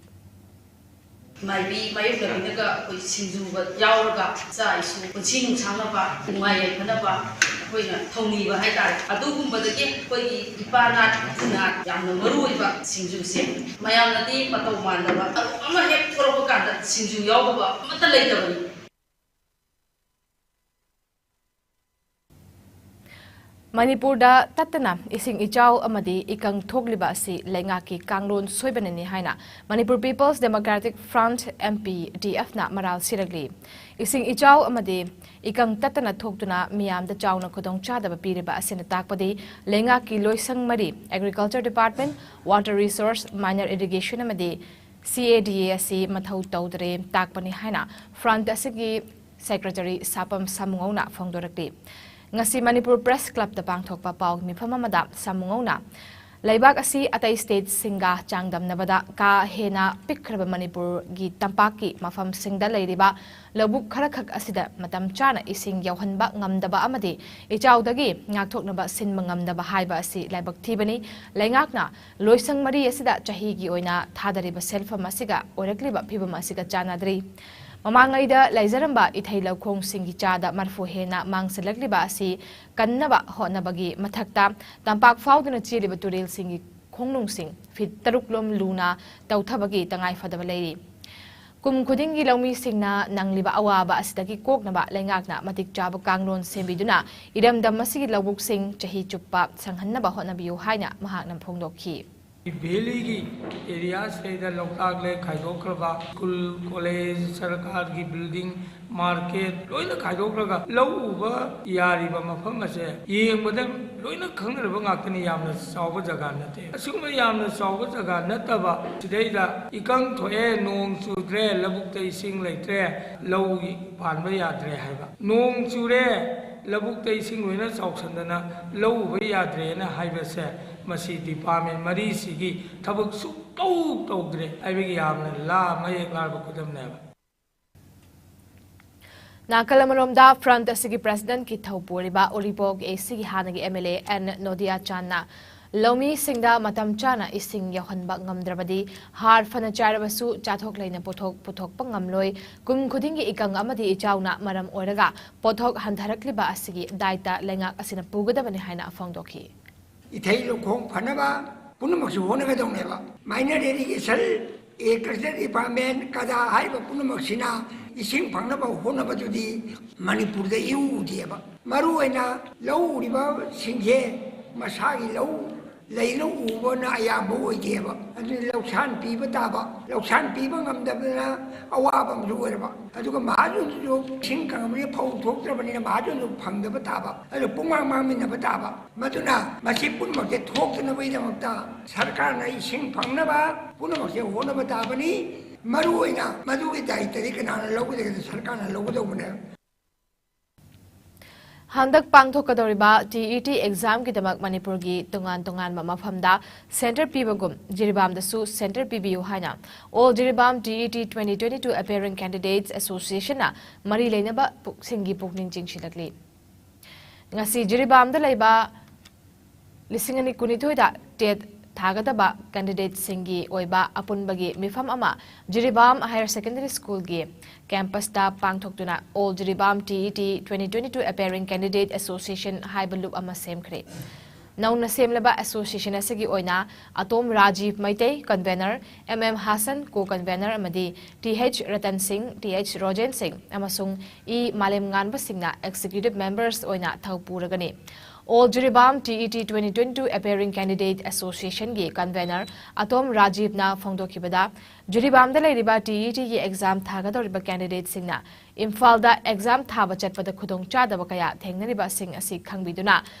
ꯃꯥꯏꯕꯤ ꯃꯥꯌꯣꯛꯅꯕꯤꯅꯒ ꯑꯩꯈꯣꯏ ꯁꯤꯡꯖꯨꯒ ꯌꯥꯎꯔꯒ ꯏꯆꯥ ꯏꯁꯨ ꯄꯨꯟꯁꯤ ꯅꯨꯡꯁꯥꯡꯅꯕ, ꯅꯨꯡꯉꯥꯏ ꯌꯥꯏꯐꯅꯕ ꯑꯩꯈꯣꯏꯅ ꯊꯧꯅꯤꯕ ꯍꯥꯏꯇꯥꯔꯦ꯫ ꯑꯗꯨꯒꯨꯝꯕꯗꯒꯤ ꯑꯩꯈꯣꯏꯒꯤ ꯏꯄꯥ ꯅꯥꯠ, ꯏꯄꯨ ꯅꯥꯠ ꯌꯥꯝꯅ ꯃꯔꯨ ꯑꯣꯏꯕ ꯁꯤꯡꯖꯨꯁꯦ ꯃꯌꯥꯝꯅꯗꯤ ꯃꯇꯧ ꯃꯥꯟꯗꯕ, ꯊꯧꯔꯝ ꯑꯃ ꯍꯦꯛ ꯊꯣꯛꯂꯛꯄ ꯀꯥꯟꯗ ꯁꯤꯡꯖꯨ ꯌꯥꯎꯗꯕ ꯑꯃꯠꯇ ꯂꯩꯇꯕꯅꯤ꯫ ꯃꯅꯤꯄꯨꯔꯗ ꯇꯠꯇꯅ ꯏꯁꯤꯡ ꯏꯆꯥꯎ ꯑꯃꯗꯤ ꯏꯀꯪ ꯊꯣꯛꯂꯤꯕ ꯑꯁꯤ ꯂꯩꯉꯥꯛꯀꯤ ꯀꯥꯡꯂꯣꯟ ꯁꯣꯏꯕꯅꯅꯤ ꯍꯥꯏꯅ Manipur People's Democratic Front, M P D F ꯅ ꯃꯔꯥꯜ ꯁꯤꯔꯛꯂꯤ꯫ ꯏꯁꯤꯡ ꯏꯆꯥꯎ ꯑꯃꯗꯤ ꯏꯀꯪ ꯇꯠꯇꯅ ꯊꯣꯛꯇꯨꯅ ꯃꯤꯌꯥꯝꯗ ꯆꯥꯎꯅ ꯈꯨꯗꯣꯡꯆꯥꯗꯕ ꯄꯤꯔꯤꯕ ꯑꯁꯤꯅ ꯇꯥꯛꯄꯗꯤ ꯂꯩꯉꯥꯛꯀꯤ ꯂꯣꯏꯁꯪ ꯃꯔꯤ, Agriculture Department, Water Resource, Minor Irrigation ꯑꯃꯗꯤ C A D A ꯑꯁꯤ ꯃꯊꯧ ꯇꯧꯗ꯭ꯔꯦ ꯇꯥꯛꯄꯅꯤ ꯍꯥꯏꯅ Front ꯑꯁꯤꯒꯤ Secretary ꯁꯥꯄꯝ ꯁꯥꯃꯨꯉꯧꯅ ꯐꯣꯡꯗꯣꯔꯛꯂꯤ꯫ ꯉꯁꯤ ꯃꯅꯤꯄꯨꯔ Press Clubꯇ ꯄꯥꯡꯊꯣꯛꯄ ꯄꯥꯎ ꯃꯤꯐꯝ ꯑꯃꯗ ꯁꯥꯃꯨꯉꯧꯅ ꯂꯩꯕꯥꯛ ꯑꯁꯤ ꯑꯇꯩ stateꯁꯤꯡꯒ ꯆꯥꯡꯗꯝꯅꯕꯗ ꯀꯥ ꯍꯦꯟꯅ ꯄꯤꯛꯈ꯭ꯔꯕ ꯃꯅꯤꯄꯨꯔꯒꯤ ꯇꯝꯄꯥꯛꯀꯤ ꯃꯐꯝꯁꯤꯡꯗ ꯂꯩꯔꯤꯕ ꯂꯧꯕꯨꯛ ꯈꯔꯈꯛ ꯑꯁꯤꯗ ꯃꯇꯝ ꯆꯥꯅ ꯏꯁꯤꯡ ꯌꯧꯍꯟꯕ ꯉꯝꯗꯕ ꯑꯃꯗꯤ ꯏꯆꯥꯎꯗꯒꯤ ꯉꯥꯛꯊꯣꯛꯅꯕ ꯁꯤꯟꯕ ꯉꯝꯗꯕ ꯍꯥꯏꯕ ꯑꯁꯤ ꯂꯥꯏꯕꯛ ꯊꯤꯕꯅꯤ꯫ ꯂꯩꯉꯥꯛꯅ ꯂꯣꯏꯁꯪ ꯃꯔꯤ ꯑꯁꯤꯗ ꯆꯍꯤꯒꯤ ꯑꯣꯏꯅ ꯊꯥꯗꯔꯤꯕ ꯁꯦꯜꯐꯝ ꯑꯁꯤꯒ ꯑꯣꯏꯔꯛꯂꯤꯕ ꯐꯤꯕꯝ ꯑꯁꯤꯒ ꯆꯥꯟꯅꯗ꯭ꯔꯤ꯫ ꯃꯃꯥꯡꯉꯩꯗ ꯂꯩꯖꯔꯝꯕ ꯏꯊꯩ ꯂꯧꯈꯣꯡꯁꯤꯡꯒꯤ ꯆꯥꯗ ꯃꯔꯐꯨ ꯍꯦꯟꯅ ꯃꯥꯡꯁꯤꯜꯂꯛꯂꯤꯕ ꯑꯁꯤ ꯀꯟꯅꯕ ꯍꯣꯠꯅꯕꯒꯤ ꯃꯊꯛꯇ ꯇꯝꯄꯥꯛ ꯐꯥꯎꯗꯨꯅ ꯆꯦꯜꯂꯤꯕ ꯇꯨꯔꯦꯜꯁꯤꯡꯒꯤ ꯈꯣꯡꯅꯨꯡꯁꯤꯡ ꯐꯤꯠ ꯇꯔꯨꯛ ꯂꯣꯝ ꯂꯨꯅ ꯇꯧꯊꯕꯒꯤ ꯇꯉꯥꯏ ꯐꯗꯕ ꯂꯩꯔꯤ꯫ ꯀꯨꯝ ꯈꯨꯗꯤꯡꯒꯤ ꯂꯧꯃꯤꯁꯤꯡꯅ ꯅꯪꯂꯤꯕ ꯑꯋꯥꯕ ꯑꯁꯤꯗꯒꯤ ꯀꯣꯛꯅꯕ ꯂꯩꯉꯥꯛꯅ ꯃꯇꯤꯛ ꯆꯥꯕ ꯀꯥꯡꯂꯣꯟ ꯁꯦꯝꯕꯤꯗꯨꯅ ꯏꯔꯝꯗꯝ ꯑꯁꯤꯒꯤ ꯂꯧꯕꯨꯛꯁꯤꯡ ꯆꯍꯤ ꯆꯨꯞꯄ ꯁꯪꯍꯟꯅꯕ ꯍꯣꯠꯅꯕꯤꯌꯨ ꯍꯥꯏꯅ ꯃꯍꯥꯛꯅ ꯐꯣꯡꯗꯣꯛꯈꯤ꯫ ꯚꯦꯂꯤꯒꯤ ꯑꯦꯔꯤꯌꯥꯁꯤꯗꯩꯗ ꯂꯣꯛꯇꯥꯛ ꯂꯦꯛ ꯈꯥꯏꯗꯣꯛꯈ꯭ꯔꯕ, ꯁ꯭ꯀꯨꯜ, ꯀꯣꯂꯦꯖ, ꯁꯔꯀꯥꯔꯒꯤ ꯕꯤꯜꯗꯤꯡ, ꯃꯥꯔꯀꯦꯠ ꯂꯣꯏꯅ ꯈꯥꯏꯗꯣꯛꯈ꯭ꯔꯒ ꯂꯧ ꯎꯕ ꯌꯥꯔꯤꯕ ꯃꯐꯝ ꯑꯁꯦ ꯌꯦꯡꯕꯗ ꯂꯣꯏꯅ ꯈꯪꯅꯔꯕ ꯉꯥꯛꯇꯅꯤ꯫ ꯌꯥꯝꯅ ꯆꯥꯎꯕ ꯖꯒꯥ ꯅꯠꯇꯦ꯫ ꯑꯁꯤꯒꯨꯝꯕ ꯌꯥꯝꯅ ꯆꯥꯎꯕ ꯖꯒꯥ ꯅꯠꯇꯕ ꯁꯤꯗꯩꯗ ꯏꯀꯪ ꯊꯣꯛꯑꯦ, ꯅꯣꯡ ꯆꯨꯗ꯭ꯔꯦ, ꯂꯧꯕꯨꯛꯇ ꯏꯁꯤꯡ ꯂꯩꯇ꯭ꯔꯦ, ꯂꯧ ꯄꯥꯟꯕ ꯌꯥꯗ꯭ꯔꯦ ꯍꯥꯏꯕ, ꯅꯣꯡ ꯆꯨꯔꯦ, ꯂꯧꯕꯨꯛꯇ ꯏꯁꯤꯡ ꯂꯣꯏꯅ ꯆꯥꯎꯁꯟꯗꯅ ꯂꯧ ꯎꯕ ꯌꯥꯗ꯭ꯔꯦꯅ ꯍꯥꯏꯕꯁꯦ, ꯃꯁꯤ ꯗꯤꯄꯥꯔꯠꯃꯦꯟ ꯃꯔꯤꯁꯤꯒꯤ ꯊꯕꯛ ꯁꯨꯛꯇꯧ ꯇꯧꯗ꯭ꯔꯦ ꯍꯥꯏꯕꯒꯤ ꯌꯥꯝꯅ ꯂꯥ ꯃꯌꯦꯛ ꯂꯥꯔꯕ ꯈꯨꯗꯝꯅꯦꯕ꯫ ꯅꯥꯀꯜ ꯑꯃꯔꯣꯝꯗ, ꯐ꯭ꯔꯟꯠ ꯑꯁꯤꯒꯤ ꯄ꯭ꯔꯦꯁꯤꯗꯦꯟꯠꯀꯤ ꯊꯧ ꯄꯨꯔꯤꯕ ꯎꯔꯤꯄꯣꯛ ꯑꯦ ꯁꯤꯒꯤ ꯍꯥꯟꯅꯒꯤ ꯑꯦꯝ ꯑꯦꯜ ꯑꯦ ꯑꯦꯟ ꯅꯣꯗꯤꯌꯥ ꯆꯥꯟꯅ ꯂꯧꯃꯤꯁꯤꯡꯗ ꯃꯇꯝ ꯆꯥꯅ ꯏꯁꯤꯡ ꯌꯧꯍꯟꯕ ꯉꯝꯗ꯭ꯔꯕꯗꯤ ꯍꯥꯔ ꯐꯅ ꯆꯥꯏꯔꯕꯁꯨ ꯆꯥꯊꯣꯛ ꯂꯩꯅ ꯄꯣꯠꯊꯣꯛ ꯄꯨꯊꯣꯛꯄ ꯉꯝꯂꯣꯏ, ꯀꯨꯝ ꯈꯨꯗꯤꯡꯒꯤ ꯏꯀꯪ ꯑꯃꯗꯤ ꯏꯆꯥꯎꯅ ꯃꯔꯝ ꯑꯣꯏꯔꯒ ꯄꯣꯠꯊꯣꯛ ꯍꯟꯊꯔꯛꯂꯤꯕ ꯑꯁꯤꯒꯤ ꯗꯥꯏꯇ ꯂꯩꯉꯥꯛ ꯑꯁꯤꯅ ꯄꯨꯒꯗꯕꯅꯤ ꯍꯥꯏꯅ ꯐꯣꯡꯗꯣꯛꯈꯤ꯫ ꯏꯊꯩ ꯂꯧꯈꯣꯡ ꯐꯅꯕ ꯄꯨꯝꯅꯃꯛꯁꯨ ꯍꯣꯠꯅꯒꯗꯧꯅꯦꯕ꯫ Minor Irrigation, Agriculture Department, ꯀꯗꯥ ꯍꯥꯏꯔꯤꯕ ꯄꯨꯝꯅꯃꯛꯁꯤꯅ ꯏꯁꯤꯡ ꯐꯪꯅꯕ ꯍꯣꯠꯅꯕꯗꯨꯗꯤ ꯃꯅꯤꯄꯨꯔꯗ ꯏꯎ ꯎꯗꯦꯕ꯫ ꯃꯔꯨꯑꯣꯏꯅ ꯂꯧ ꯎꯔꯤꯕꯁꯤꯡꯁꯦ ꯃꯁꯥꯒꯤ ꯂꯧ ꯂꯩꯅ ꯎꯕꯅ ꯑꯌꯥꯝꯕ ꯑꯣꯏꯗꯦꯕ꯫ ꯑꯗꯨꯅ ꯂꯧꯁꯥꯟ ꯄꯤꯕ ꯇꯥꯕ, ꯂꯧꯁꯥꯟ ꯄꯤꯕ ꯉꯝꯗꯕꯅ ꯑꯋꯥꯕ ꯑꯃꯁꯨ ꯑꯣꯏꯔꯕ꯫ ꯑꯗꯨꯒ ꯃꯍꯥꯖꯣꯟꯗꯨꯁꯨ ꯏꯁꯤꯡ ꯀꯪꯉꯕꯅꯤꯅ ꯐꯧ ꯊꯣꯛꯇ꯭ꯔꯕꯅꯤꯅ ꯃꯍꯥꯖꯣꯟꯗꯨ ꯐꯪꯗꯕ ꯇꯥꯕ, ꯑꯗꯨ ꯄꯨꯡꯃꯥꯡ ꯃꯥꯡꯃꯤꯟꯅꯕ ꯇꯥꯕ꯫ ꯃꯗꯨꯅ ꯃꯁꯤ ꯄꯨꯝꯅꯃꯛꯁꯦ ꯊꯣꯛꯇꯅꯕꯒꯤꯗꯃꯛꯇ ꯁꯔꯀꯥꯔꯅ ꯏꯁꯤꯡ ꯐꯪꯅꯕ ꯄꯨꯝꯅꯃꯛꯁꯦ ꯍꯣꯠꯅꯕ ꯇꯥꯕꯅꯤ꯫ ꯃꯔꯨꯑꯣꯏꯅ ꯃꯗꯨꯒꯤ ꯗꯥꯏꯇꯗꯤ ꯀꯅꯥꯅ ꯂꯧꯒꯗꯒꯦ? ꯁꯔꯀꯥꯔꯅ ꯂꯧꯒꯗꯧꯕꯅꯦ꯫ ꯍꯟꯗꯛ ꯄꯥꯡꯊꯣꯛꯀꯗꯧꯔꯤꯕ ꯇꯤ ꯏ ꯇꯤ ꯑꯦꯛꯖꯥꯝꯒꯤꯗꯃꯛ ꯃꯅꯤꯄꯨꯔꯒꯤ ꯇꯣꯉꯥꯟ ꯇꯣꯉꯥꯟꯕ ꯃꯐꯝꯗ ꯁꯦꯟꯇꯔ ꯄꯤꯕꯒꯨꯝ ꯖꯤꯔꯤꯕꯥꯝꯗꯁꯨ ꯁꯦꯟꯇꯔ ꯄꯤꯕꯤꯌꯨ ꯍꯥꯏꯅ All Jiribam T E T twenty twenty-two Appearing Candidates Associationꯅ ꯃꯔꯤ ꯂꯩꯅꯕ ꯄꯨꯛ-, ꯁꯤꯡꯒꯤ ꯄꯨꯛꯅꯤꯡ ꯆꯤꯡꯁꯤꯜꯂꯛꯂꯤ꯫ ꯉꯁꯤ ꯖꯤꯔꯤꯕꯥꯝꯗ ꯂꯩꯕ ꯂꯤꯁꯤꯡ ꯑꯅꯤ ꯀꯨꯟꯅꯤꯊꯣꯏꯗ ꯇꯦꯠ ꯊꯥꯒꯗꯕ ꯀꯦꯟꯗꯤꯗꯦꯠꯁꯤꯡꯒꯤ ꯑꯣꯏꯕ ꯑꯄꯨꯟꯕꯒꯤ ꯃꯤꯐꯝ ꯑꯃ ꯖꯤꯔꯤꯕꯥꯝ ꯍꯥꯌꯔ ꯁꯦꯀꯦꯟꯗꯔꯤ ꯁ꯭ꯀꯨꯜꯒꯤ ꯀꯦꯝꯄꯁꯇ ꯄꯥꯡꯊꯣꯛꯇꯨꯅ All Jiribam T E T twenty twenty-two Appearing Candidate Association ꯍꯥꯏꯕ ꯂꯨꯞ ꯑꯃ ꯁꯦꯝꯈ꯭ꯔꯦ꯫ ꯅꯧꯅ ꯁꯦꯝꯂꯕ ꯑꯦꯁꯣꯁꯤꯌꯦꯁꯟ ꯑꯁꯤꯒꯤ ꯑꯣꯏꯅ Atom Rajiv Meitei, convener, M M Hasan, co convener, ꯑꯃꯗꯤ ꯇꯤ ꯑꯩꯆ ꯔꯇꯟ ꯁꯤꯡ, ꯇꯤ ꯑꯩꯆ ꯔꯣꯖꯦꯟ ꯁꯤꯡ ꯑꯃꯁꯨꯡ ꯏ ꯃꯥꯂꯦꯝꯉꯥꯟꯕ ꯁꯤꯡꯅ ꯑꯦꯛꯖꯤꯀ꯭ꯌꯨꯇꯤꯕ ꯃꯦꯝꯕꯔꯁ ꯑꯣꯏꯅ ꯊꯧ ꯄꯨꯔꯒꯅꯤ꯫ All Jiribam T E T twenty twenty-two Appearing Candidate Associationꯒꯤ ꯀꯟꯚꯦꯅꯔ ꯑꯇꯣꯝ ꯔꯥꯖꯤꯕꯅ ꯐꯣꯡꯗꯣꯛꯈꯤꯕꯗ, ꯖꯤꯔꯤꯕꯥꯝꯗ ꯂꯩꯔꯤꯕ ꯇꯤꯏꯇꯤꯒꯤ ꯑꯦꯛꯖꯥꯝ ꯊꯥꯒꯗꯧꯔꯤꯕ ꯀꯦꯟꯗꯤꯗꯦꯠꯁꯤꯡꯅ ꯏꯝꯐꯥꯜꯗ ꯑꯦꯛꯖꯥꯝ ꯊꯥꯕ ꯆꯠꯄꯗ ꯈꯨꯗꯣꯡꯆꯥꯗꯕ ꯀꯌꯥ ꯊꯦꯡꯅꯔꯤꯕꯁꯤꯡ ꯑꯁꯤ ꯈꯪꯕꯤꯗꯨꯅ,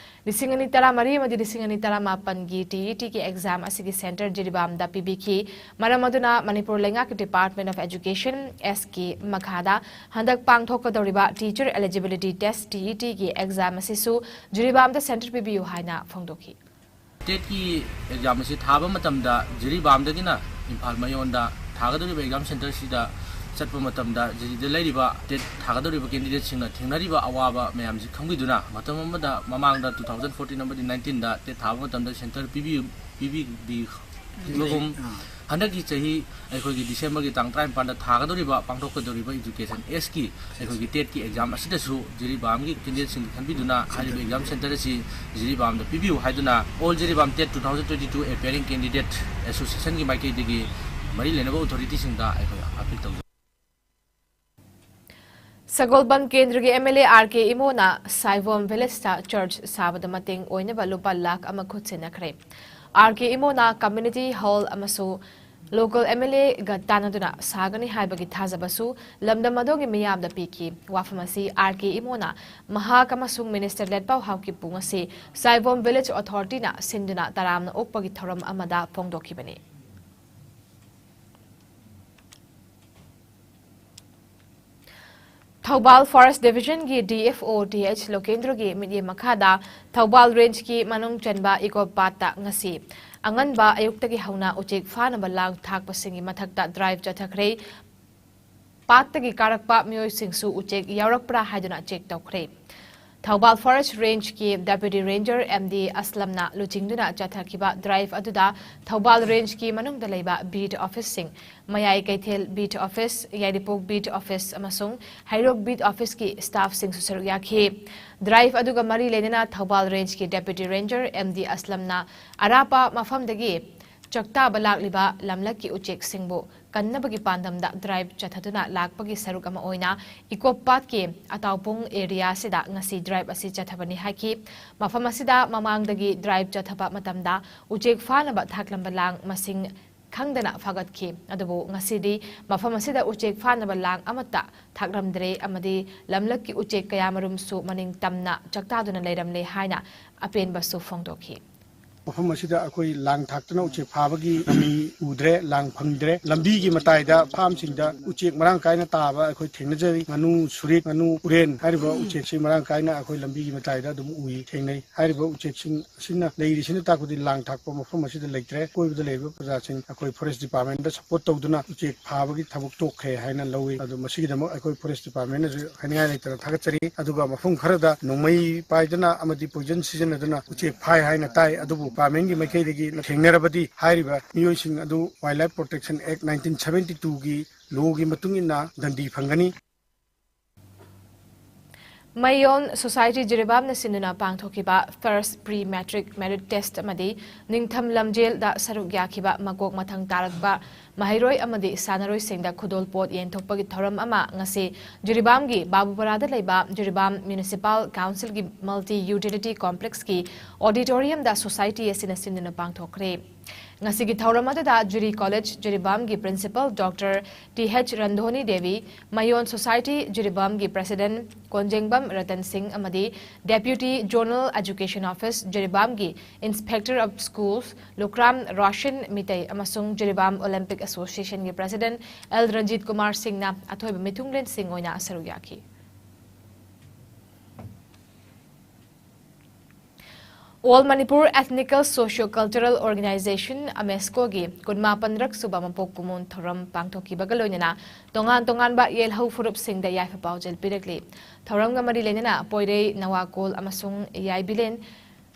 ꯂꯤꯁꯤꯡ ꯑꯅꯤ ꯇꯔꯥꯃꯔꯤ ꯑꯃꯗꯤ ꯂꯤꯁꯤꯡ ꯑꯅꯤ ꯇꯔꯥꯃꯥꯄꯟꯒꯤ ꯇꯤꯏꯇꯤꯒꯤ ꯑꯦꯛꯖꯥꯝ ꯑꯁꯤꯒꯤ ꯁꯦꯟꯇꯔ ꯖꯤꯔꯤꯕꯥꯝꯗ ꯄꯤꯕꯤꯈꯤ꯫ ꯃꯔꯝ ꯑꯗꯨꯅ ꯃꯅꯤꯄꯨꯔ ꯂꯩꯉꯥꯛꯀꯤ Department of Education, ꯑꯦꯁꯀꯤ ꯃꯈꯥꯗ ꯍꯟꯗꯛ ꯄꯥꯡꯊꯣꯛꯀꯗꯧꯔꯤꯕ Teacher Eligibility Test, ꯇꯤꯏꯇꯤꯒꯤ ꯑꯦꯛꯖꯥꯝ ꯑꯁꯤꯁꯨ ꯖꯤꯔꯤꯕꯥꯝꯗ ꯁꯦꯟꯇꯔ ꯄꯤꯕꯤꯌꯨ ꯍꯥꯏꯅ ꯐꯣꯡꯗꯣꯛꯈꯤ꯫ ꯇꯦꯠꯀꯤ ꯑꯦꯛꯖꯥꯝ ꯑꯁꯤ ꯊꯥꯕ ꯃꯇꯝꯗ ꯖꯤꯔꯤꯕꯥꯝꯗꯒꯤꯅ ꯏꯝꯐꯥꯜ ꯃꯌꯣꯟꯗ ꯊꯥꯒꯗꯧꯔꯤꯕ ꯑꯦꯛꯖꯥꯝ ꯁꯦꯟꯇꯔꯁꯤꯗ ꯆꯠꯄ ꯃꯇꯝꯗ ꯖꯤꯔꯤꯗ ꯂꯩꯔꯤꯕ ꯇꯦꯠ ꯊꯥꯒꯗꯧꯔꯤꯕ ꯀꯦꯟꯗꯤꯗꯦꯠꯁꯤꯡꯅ ꯊꯦꯡꯅꯔꯤꯕ ꯑꯋꯥꯕ ꯃꯌꯥꯝꯁꯤ ꯈꯪꯕꯤꯗꯨꯅ, ꯃꯇꯝ ꯑꯃꯗ ꯃꯃꯥꯡꯗ two thousand fourteen ꯑꯃꯗꯤ nineteenꯗ ꯇꯦꯠ ꯊꯥꯕ ꯃꯇꯝꯗ ꯁꯦꯟꯇꯔ ꯄꯤꯕꯤ-, ꯄꯤꯕꯤꯕꯒꯨꯝ, ꯍꯟꯗꯛꯀꯤ ꯆꯍꯤ ꯑꯩꯈꯣꯏꯒꯤ ꯗꯤꯁꯦꯝꯕꯔꯒꯤ ꯇꯥꯡ ꯇꯔꯥꯅꯤꯄꯥꯟꯗ ꯊꯥꯒꯗꯧꯔꯤꯕ, ꯄꯥꯡꯊꯣꯛꯀꯗꯧꯔꯤꯕ ꯏꯗꯨꯀꯦꯁꯟ ꯑꯦꯁꯀꯤ ꯑꯩꯈꯣꯏꯒꯤ ꯇꯦꯠꯀꯤ ꯑꯦꯛꯖꯥꯝ ꯑꯁꯤꯗꯁꯨ ꯖꯤꯔꯤꯕꯥꯝꯒꯤ ꯀꯦꯟꯗꯤꯗꯦꯠꯁꯤꯡ ꯈꯟꯕꯤꯗꯨꯅ ꯍꯥꯏꯔꯤꯕ ꯑꯦꯛꯖꯥꯝ ꯁꯦꯟꯇꯔ ꯑꯁꯤ ꯖꯤꯔꯤꯕꯥꯝꯗ ꯄꯤꯕꯤꯌꯨ ꯍꯥꯏꯗꯨꯅ All Jiribam TET two thousand twenty-two Appearing Candidate Associationꯒꯤ ꯃꯥꯏꯀꯩꯗꯒꯤ ꯃꯔꯤ ꯂꯩꯅꯕ ꯑꯣꯊꯣꯔꯤꯇꯤꯁꯤꯡꯗ ꯑꯩꯈꯣꯏ ꯑꯄꯤꯜ ꯇꯧꯖꯩ꯫ ꯁꯒꯣꯜꯕꯟ ꯀꯦꯟꯗ꯭ꯔꯒꯤ ꯑꯦꯝ ꯑꯦꯜ ꯑꯦ ꯑꯥꯔ ꯀꯦ ꯏꯃꯣꯅ ꯁꯥꯏꯕꯣꯝ ꯚꯤꯂꯦꯖꯇ ꯆꯔꯆ ꯁꯥꯕꯗ ꯃꯇꯦꯡ ꯑꯣꯏꯅꯕ ꯂꯨꯄꯥ ꯂꯥꯈ ꯑꯃ ꯈꯨꯠꯁꯤꯟꯅꯈ꯭ꯔꯦ꯫ ꯑꯥꯔ ꯀꯦ ꯏꯃꯣꯅ ꯀꯝꯃ꯭ꯌꯨꯅꯤꯇꯤ ꯍꯣꯜ ꯑꯃꯁꯨ ꯂꯣꯀꯦꯜ ꯑꯦꯝ ꯑꯦꯜ ꯑꯦꯒ ꯇꯥꯟꯅꯗꯨꯅ ꯁꯥꯒꯅꯤ ꯍꯥꯏꯕꯒꯤ ꯊꯥꯖꯕꯁꯨ ꯂꯝꯗꯝ ꯑꯗꯨꯒꯤ ꯃꯤꯌꯥꯝꯗ ꯄꯤꯈꯤ꯫ ꯋꯥꯐꯝ ꯑꯁꯤ ꯑꯥꯔ ꯀꯦ ꯏꯃꯣꯅ ꯃꯍꯥꯛ ꯑꯃꯁꯨꯡ ꯃꯤꯅꯤꯁꯇꯔ ꯂꯦꯠꯄꯥꯎ ꯍꯥꯎꯀꯤꯞ ꯄꯨꯡ ꯑꯁꯤ ꯁꯥꯏꯕꯣꯝ ꯚꯤꯂꯦꯖ ꯑꯣꯊꯣꯔꯤꯇꯤꯅ ꯁꯤꯟꯗꯨꯅ ꯇꯔꯥꯝꯅ ꯑꯣꯛꯄꯒꯤ ꯊꯧꯔꯝ ꯑꯃꯗ ꯐꯣꯡꯗꯣꯛꯈꯤꯕꯅꯤ꯫ ꯊꯧꯕꯥꯜ ꯐꯣꯔꯦꯁ ꯗꯤꯕꯤꯖꯟꯒꯤ D F O T H ꯂꯣꯀꯦꯟꯗ꯭ꯔꯣꯒꯤ ꯃꯤꯠꯌꯦꯡ ꯃꯈꯥꯗ ꯊꯧꯕꯥꯜ ꯔꯦꯟꯖꯀꯤ ꯃꯅꯨꯡ ꯆꯟꯕ ꯏꯀꯣ ꯄꯥꯠꯇ ꯉꯁꯤ ꯑꯉꯟꯕ ꯑꯌꯨꯛꯇꯒꯤ ꯍꯧꯅ ꯎꯆꯦꯛ ꯐꯥꯅꯕ ꯂꯥꯡ ꯊꯥꯛꯄꯁꯤꯡꯒꯤ ꯃꯊꯛꯇ ꯗ꯭ꯔꯥꯏꯚ ꯆꯠꯊꯈ꯭ꯔꯦ꯫ ꯄꯥꯠꯇꯒꯤ ꯀꯥꯔꯛꯄ ꯃꯤꯑꯣꯏꯁꯤꯡꯁꯨ ꯎꯆꯦꯛ ꯌꯥꯎꯔꯛꯄ꯭ꯔꯥ ꯍꯥꯏꯗꯨꯅ ꯆꯦꯛ ꯇꯧꯈ꯭ꯔꯦ꯫ ꯊꯧꯕꯥꯜ ꯐꯣꯔꯦꯁ ꯔꯦꯟꯖꯀꯤ ꯗꯦꯄ꯭ꯌꯨꯇꯤ ꯔꯦꯟꯖꯔ ꯑꯦꯝ ꯗꯤ ꯑꯁꯂꯝꯅ ꯂꯨꯆꯤꯡꯗꯨꯅ ꯆꯠꯊꯈꯤꯕ ꯗ꯭ꯔꯥꯏꯚ ꯑꯗꯨꯗ ꯊꯧꯕꯥꯜ ꯔꯦꯟꯖꯀꯤ ꯃꯅꯨꯡꯗ ꯂꯩꯕ ꯕꯤꯠ ꯑꯣꯐꯤꯁꯁꯤꯡ, ꯃꯌꯥꯏ ꯀꯩꯊꯦꯜ ꯕꯤꯠ ꯑꯣꯐꯤꯁ, ꯌꯥꯏꯔꯤꯄꯣꯛ ꯕꯤꯠ ꯑꯣꯐꯤꯁ ꯑꯃꯁꯨꯡ ꯍꯩꯔꯣꯛ ꯕꯤꯠ ꯑꯣꯐꯤꯁꯀꯤ ꯁ꯭ꯇꯥꯐꯁꯤꯡꯁꯨ ꯁꯔꯨꯛ ꯌꯥꯈꯤ꯫ ꯗ꯭ꯔꯥꯏꯚ ꯑꯗꯨꯒ ꯃꯔꯤ ꯂꯩꯅꯅ Thoubal ꯔꯦꯟꯖꯀꯤ deputy ranger M D ꯑꯁꯂꯝꯅ ꯑꯔꯥꯞꯄ ꯃꯐꯝꯗꯒꯤ ꯆꯥꯛꯇꯥꯕ ꯂꯥꯛꯂꯤꯕ ꯂꯝꯂꯛꯀꯤ ꯎꯆꯦꯛꯁꯤꯡꯕꯨ ꯀꯟꯅꯕꯒꯤ ꯄꯥꯟꯗꯝꯗ ꯗ꯭ꯔꯥꯏꯚ ꯆꯠꯊꯗꯨꯅ ꯂꯥꯛꯄꯒꯤ ꯁꯔꯨꯛ ꯑꯃ ꯑꯣꯏꯅ ꯏꯀꯣ ꯄꯥꯠꯀꯤ ꯑꯇꯥꯎꯄꯨꯡ ꯑꯦꯔꯤꯌꯥꯁꯤꯗ ꯉꯁꯤ ꯗ꯭ꯔꯥꯏꯚ ꯑꯁꯤ ꯆꯠꯊꯕꯅꯤ ꯍꯥꯏꯈꯤ꯫ ꯃꯐꯝ ꯑꯁꯤꯗ ꯃꯃꯥꯡꯗꯒꯤ ꯗ꯭ꯔꯥꯏꯚ ꯆꯠꯊꯕ ꯃꯇꯝꯗ ꯎꯆꯦꯛ ꯐꯥꯅꯕ ꯊꯥꯛꯂꯝꯕ ꯂꯥꯡ ꯃꯁꯤꯡ ꯈꯪꯗꯅ ꯐꯥꯒꯠꯈꯤ꯫ ꯑꯗꯨꯕꯨ ꯉꯁꯤꯗꯤ ꯃꯐꯝ ꯑꯁꯤꯗ ꯎꯆꯦꯛ ꯐꯥꯅꯕ ꯂꯥꯡ ꯑꯃꯠꯇ ꯊꯥꯛꯂꯝꯗ꯭ꯔꯦ ꯑꯃꯗꯤ ꯂꯝꯂꯛꯀꯤ ꯎꯆꯦꯛ ꯀꯌꯥꯃꯔꯨꯝꯁꯨ ꯃꯅꯤꯡ ꯇꯝꯅ ꯆꯥꯛꯇꯥꯗꯨꯅ ꯂꯩꯔꯝꯂꯦ ꯍꯥꯏꯅ ꯑꯄꯦꯟꯕꯁꯨ ꯐꯣꯡꯗꯣꯛꯈꯤ꯫ ꯃꯐꯝ ꯑꯁꯤꯗ ꯑꯩꯈꯣꯏ ꯂꯥꯡ ꯊꯥꯛꯇꯨꯅ ꯎꯆꯦꯛ ꯐꯥꯕꯒꯤ ꯃꯃꯤ ꯎꯗ꯭ꯔꯦ, ꯂꯥꯡ ꯐꯪꯗ꯭ꯔꯦ꯫ ꯂꯝꯕꯤꯒꯤ ꯃꯇꯥꯏꯗ ꯐꯥꯝꯁꯤꯡꯗ ꯎꯆꯦꯛ ꯃꯔꯥꯡ ꯀꯥꯏꯅ ꯇꯥꯕ ꯑꯩꯈꯣꯏ ꯊꯦꯡꯅꯖꯔꯤ꯫ ꯉꯥꯅꯨ ꯁꯨꯔꯤꯠ, ꯉꯥꯅꯨ ꯎꯔꯦꯟ ꯍꯥꯏꯔꯤꯕ ꯎꯆꯦꯛꯁꯤ ꯃꯔꯥꯡ ꯀꯥꯏꯅ ꯑꯩꯈꯣꯏ ꯂꯝꯕꯤꯒꯤ ꯃꯇꯥꯏꯗ ꯑꯗꯨꯝ ꯎꯏ, ꯊꯦꯡꯅꯩ꯫ ꯍꯥꯏꯔꯤꯕ ꯎꯆꯦꯛꯁꯤꯡ ꯑꯁꯤꯅ ꯂꯩꯔꯤꯁꯤꯅ ꯇꯥꯛꯄꯗꯤ ꯂꯥꯡ ꯊꯥꯛꯄ ꯃꯐꯝ ꯑꯁꯤꯗ ꯂꯩꯇ꯭ꯔꯦ꯫ ꯀꯣꯏꯕꯗ ꯂꯩꯔꯤꯕ ꯄ꯭ꯔꯖꯥꯁꯤꯡ ꯑꯩꯈꯣꯏ ꯐꯣꯔꯦꯁ ꯗꯤꯄꯥꯔꯠꯃꯦꯟꯗ ꯁꯄꯣꯔꯠ ꯇꯧꯗꯨꯅ ꯎꯆꯦꯛ ꯐꯥꯕꯒꯤ ꯊꯕꯛ ꯇꯣꯛꯈ꯭ꯔꯦ ꯍꯥꯏꯅ ꯂꯧꯏ꯫ ꯑꯗꯨ ꯃꯁꯤꯒꯤꯗꯃꯛ ꯑꯩꯈꯣꯏ ꯐꯣꯔꯦꯁ ꯗꯤꯄꯥꯔꯠꯃꯦꯟꯅꯁꯨ ꯍꯥꯏꯅꯤꯡꯉꯥꯏ ꯂꯩꯇꯅ ꯊꯥꯒꯠꯆꯔꯤ꯫ ꯑꯗꯨꯒ ꯃꯐꯝ ꯈꯔꯗ ꯅꯣꯡꯃꯩ ꯄꯥꯏꯗꯨꯅ ꯑꯃꯗꯤ ꯄꯣꯏꯖꯟ ꯁꯤꯖꯤꯟꯅꯗꯨꯅ ꯎꯆꯦꯛ ꯐꯥꯏ ꯍꯥꯏꯅ ꯇꯥꯏ꯫ ꯑꯗꯨꯕꯨ ꯗꯤꯄꯥꯔꯠꯃꯦꯟꯒꯤ ꯃꯥꯏꯀꯩꯗꯒꯤ ꯊꯦꯡꯅꯔꯕꯗꯤ ꯍꯥꯏꯔꯤꯕ ꯃꯤꯑꯣꯏꯁꯤꯡ ꯑꯗꯨ Wildlife Protection Act nineteen seventy two ꯒꯤ ꯂꯣꯒꯤ ꯃꯇꯨꯡ ꯏꯟꯅ ꯗꯟꯗꯤ ꯐꯪꯒꯅꯤ꯫ ꯃꯌꯣꯟ ꯁꯣꯁꯥꯏꯇꯤ ꯖꯤꯔꯤꯕꯥꯝꯅ ꯁꯤꯟꯗꯨꯅ ꯄꯥꯡꯊꯣꯛꯈꯤꯕ First Pre Matric Merit Test ꯑꯃꯗꯤ ꯅꯤꯡꯊꯝ ꯂꯝꯖꯦꯜꯗ ꯁꯔꯨꯛ ꯌꯥꯈꯤꯕ ꯃꯀꯣꯛ ꯃꯊꯪ ꯇꯥꯔꯛꯄ ꯃꯍꯩꯔꯣꯏ ꯑꯃꯗꯤ ꯁꯥꯟꯅꯔꯣꯏꯁꯤꯡꯗ ꯈꯨꯗꯣꯜꯄꯣꯠ ꯌꯦꯟꯊꯣꯛꯄꯒꯤ ꯊꯧꯔꯝ ꯑꯃ ꯉꯁꯤ ꯖꯤꯔꯤꯕꯥꯝꯒꯤ ꯕꯥꯕꯨꯄꯔꯥꯗ ꯂꯩꯕ ꯖꯤꯔꯤꯕꯥꯝ Municipal Council ꯒꯤ Multi Utility Complex ꯀꯤ auditorium ꯗ ꯁꯣꯁꯥꯏꯇꯤ ꯑꯁꯤꯅ ꯁꯤꯟꯗꯨꯅ ꯄꯥꯡꯊꯣꯛꯈ꯭ꯔꯦ꯫ ꯉꯁꯤꯒꯤ ꯊꯧꯔꯝ ꯑꯗꯨꯗ ꯖꯤꯔꯤ ꯀꯣꯂꯦꯖ ꯖꯤꯔꯤꯕꯥꯝꯒꯤ Principal Doctor T H Randhoni Devi, Mayon society ꯖꯤꯔꯤꯕꯥꯝꯒꯤ President ꯀꯣꯟꯖꯦꯡꯕꯝ ꯔꯇꯟ ꯁꯤꯡ ꯑꯃꯗꯤ Deputy Zonal Education Office ꯖꯤꯔꯤꯕꯥꯝꯒꯤ Inspector of Schools ꯂꯨꯀ꯭ꯔꯥꯝ ꯔꯣꯁꯟ ꯃꯤꯇꯩ ꯑꯃꯁꯨꯡ ꯖꯤꯔꯤꯕꯥꯝ Olympic Association ꯒꯤ President ꯑꯦꯜ ꯔꯟꯖꯤꯠ ꯀꯨꯃꯥꯔ ꯁꯤꯡꯅ ꯑꯊꯣꯏꯕ ꯃꯤꯊꯨꯡꯂꯦꯟꯁꯤꯡ ꯑꯣꯏꯅ ꯁꯔꯨꯛ ꯌꯥꯈꯤ꯫ All Manipur Ethnical Socio-Cultural Organization, AMESCO ꯒꯤ ꯀꯨꯟꯃꯥꯄꯟꯔꯛ ꯁꯨꯕ ꯃꯄꯣꯛ ꯀꯨꯝꯑꯣꯟ ꯊꯧꯔꯝ ꯄꯥꯡꯊꯣꯛꯈꯤꯕꯒ ꯂꯣꯏꯅꯅ ꯇꯣꯉꯥꯟ ꯇꯣꯉꯥꯟꯕ ꯌꯦꯜꯍꯧ ꯐꯨꯔꯨꯞꯁꯤꯡꯗ ꯌꯥꯏꯐ ꯄꯥꯎꯖꯦꯜ ꯄꯤꯔꯛꯂꯤ꯫ ꯊꯧꯔꯝꯒ ꯃꯔꯤ ꯂꯩꯅꯅ ꯄꯣꯏꯔꯩ, ꯅꯋꯥꯀꯣꯜ ꯑꯃꯁꯨꯡ ꯌꯥꯏꯕꯤꯂꯦꯟ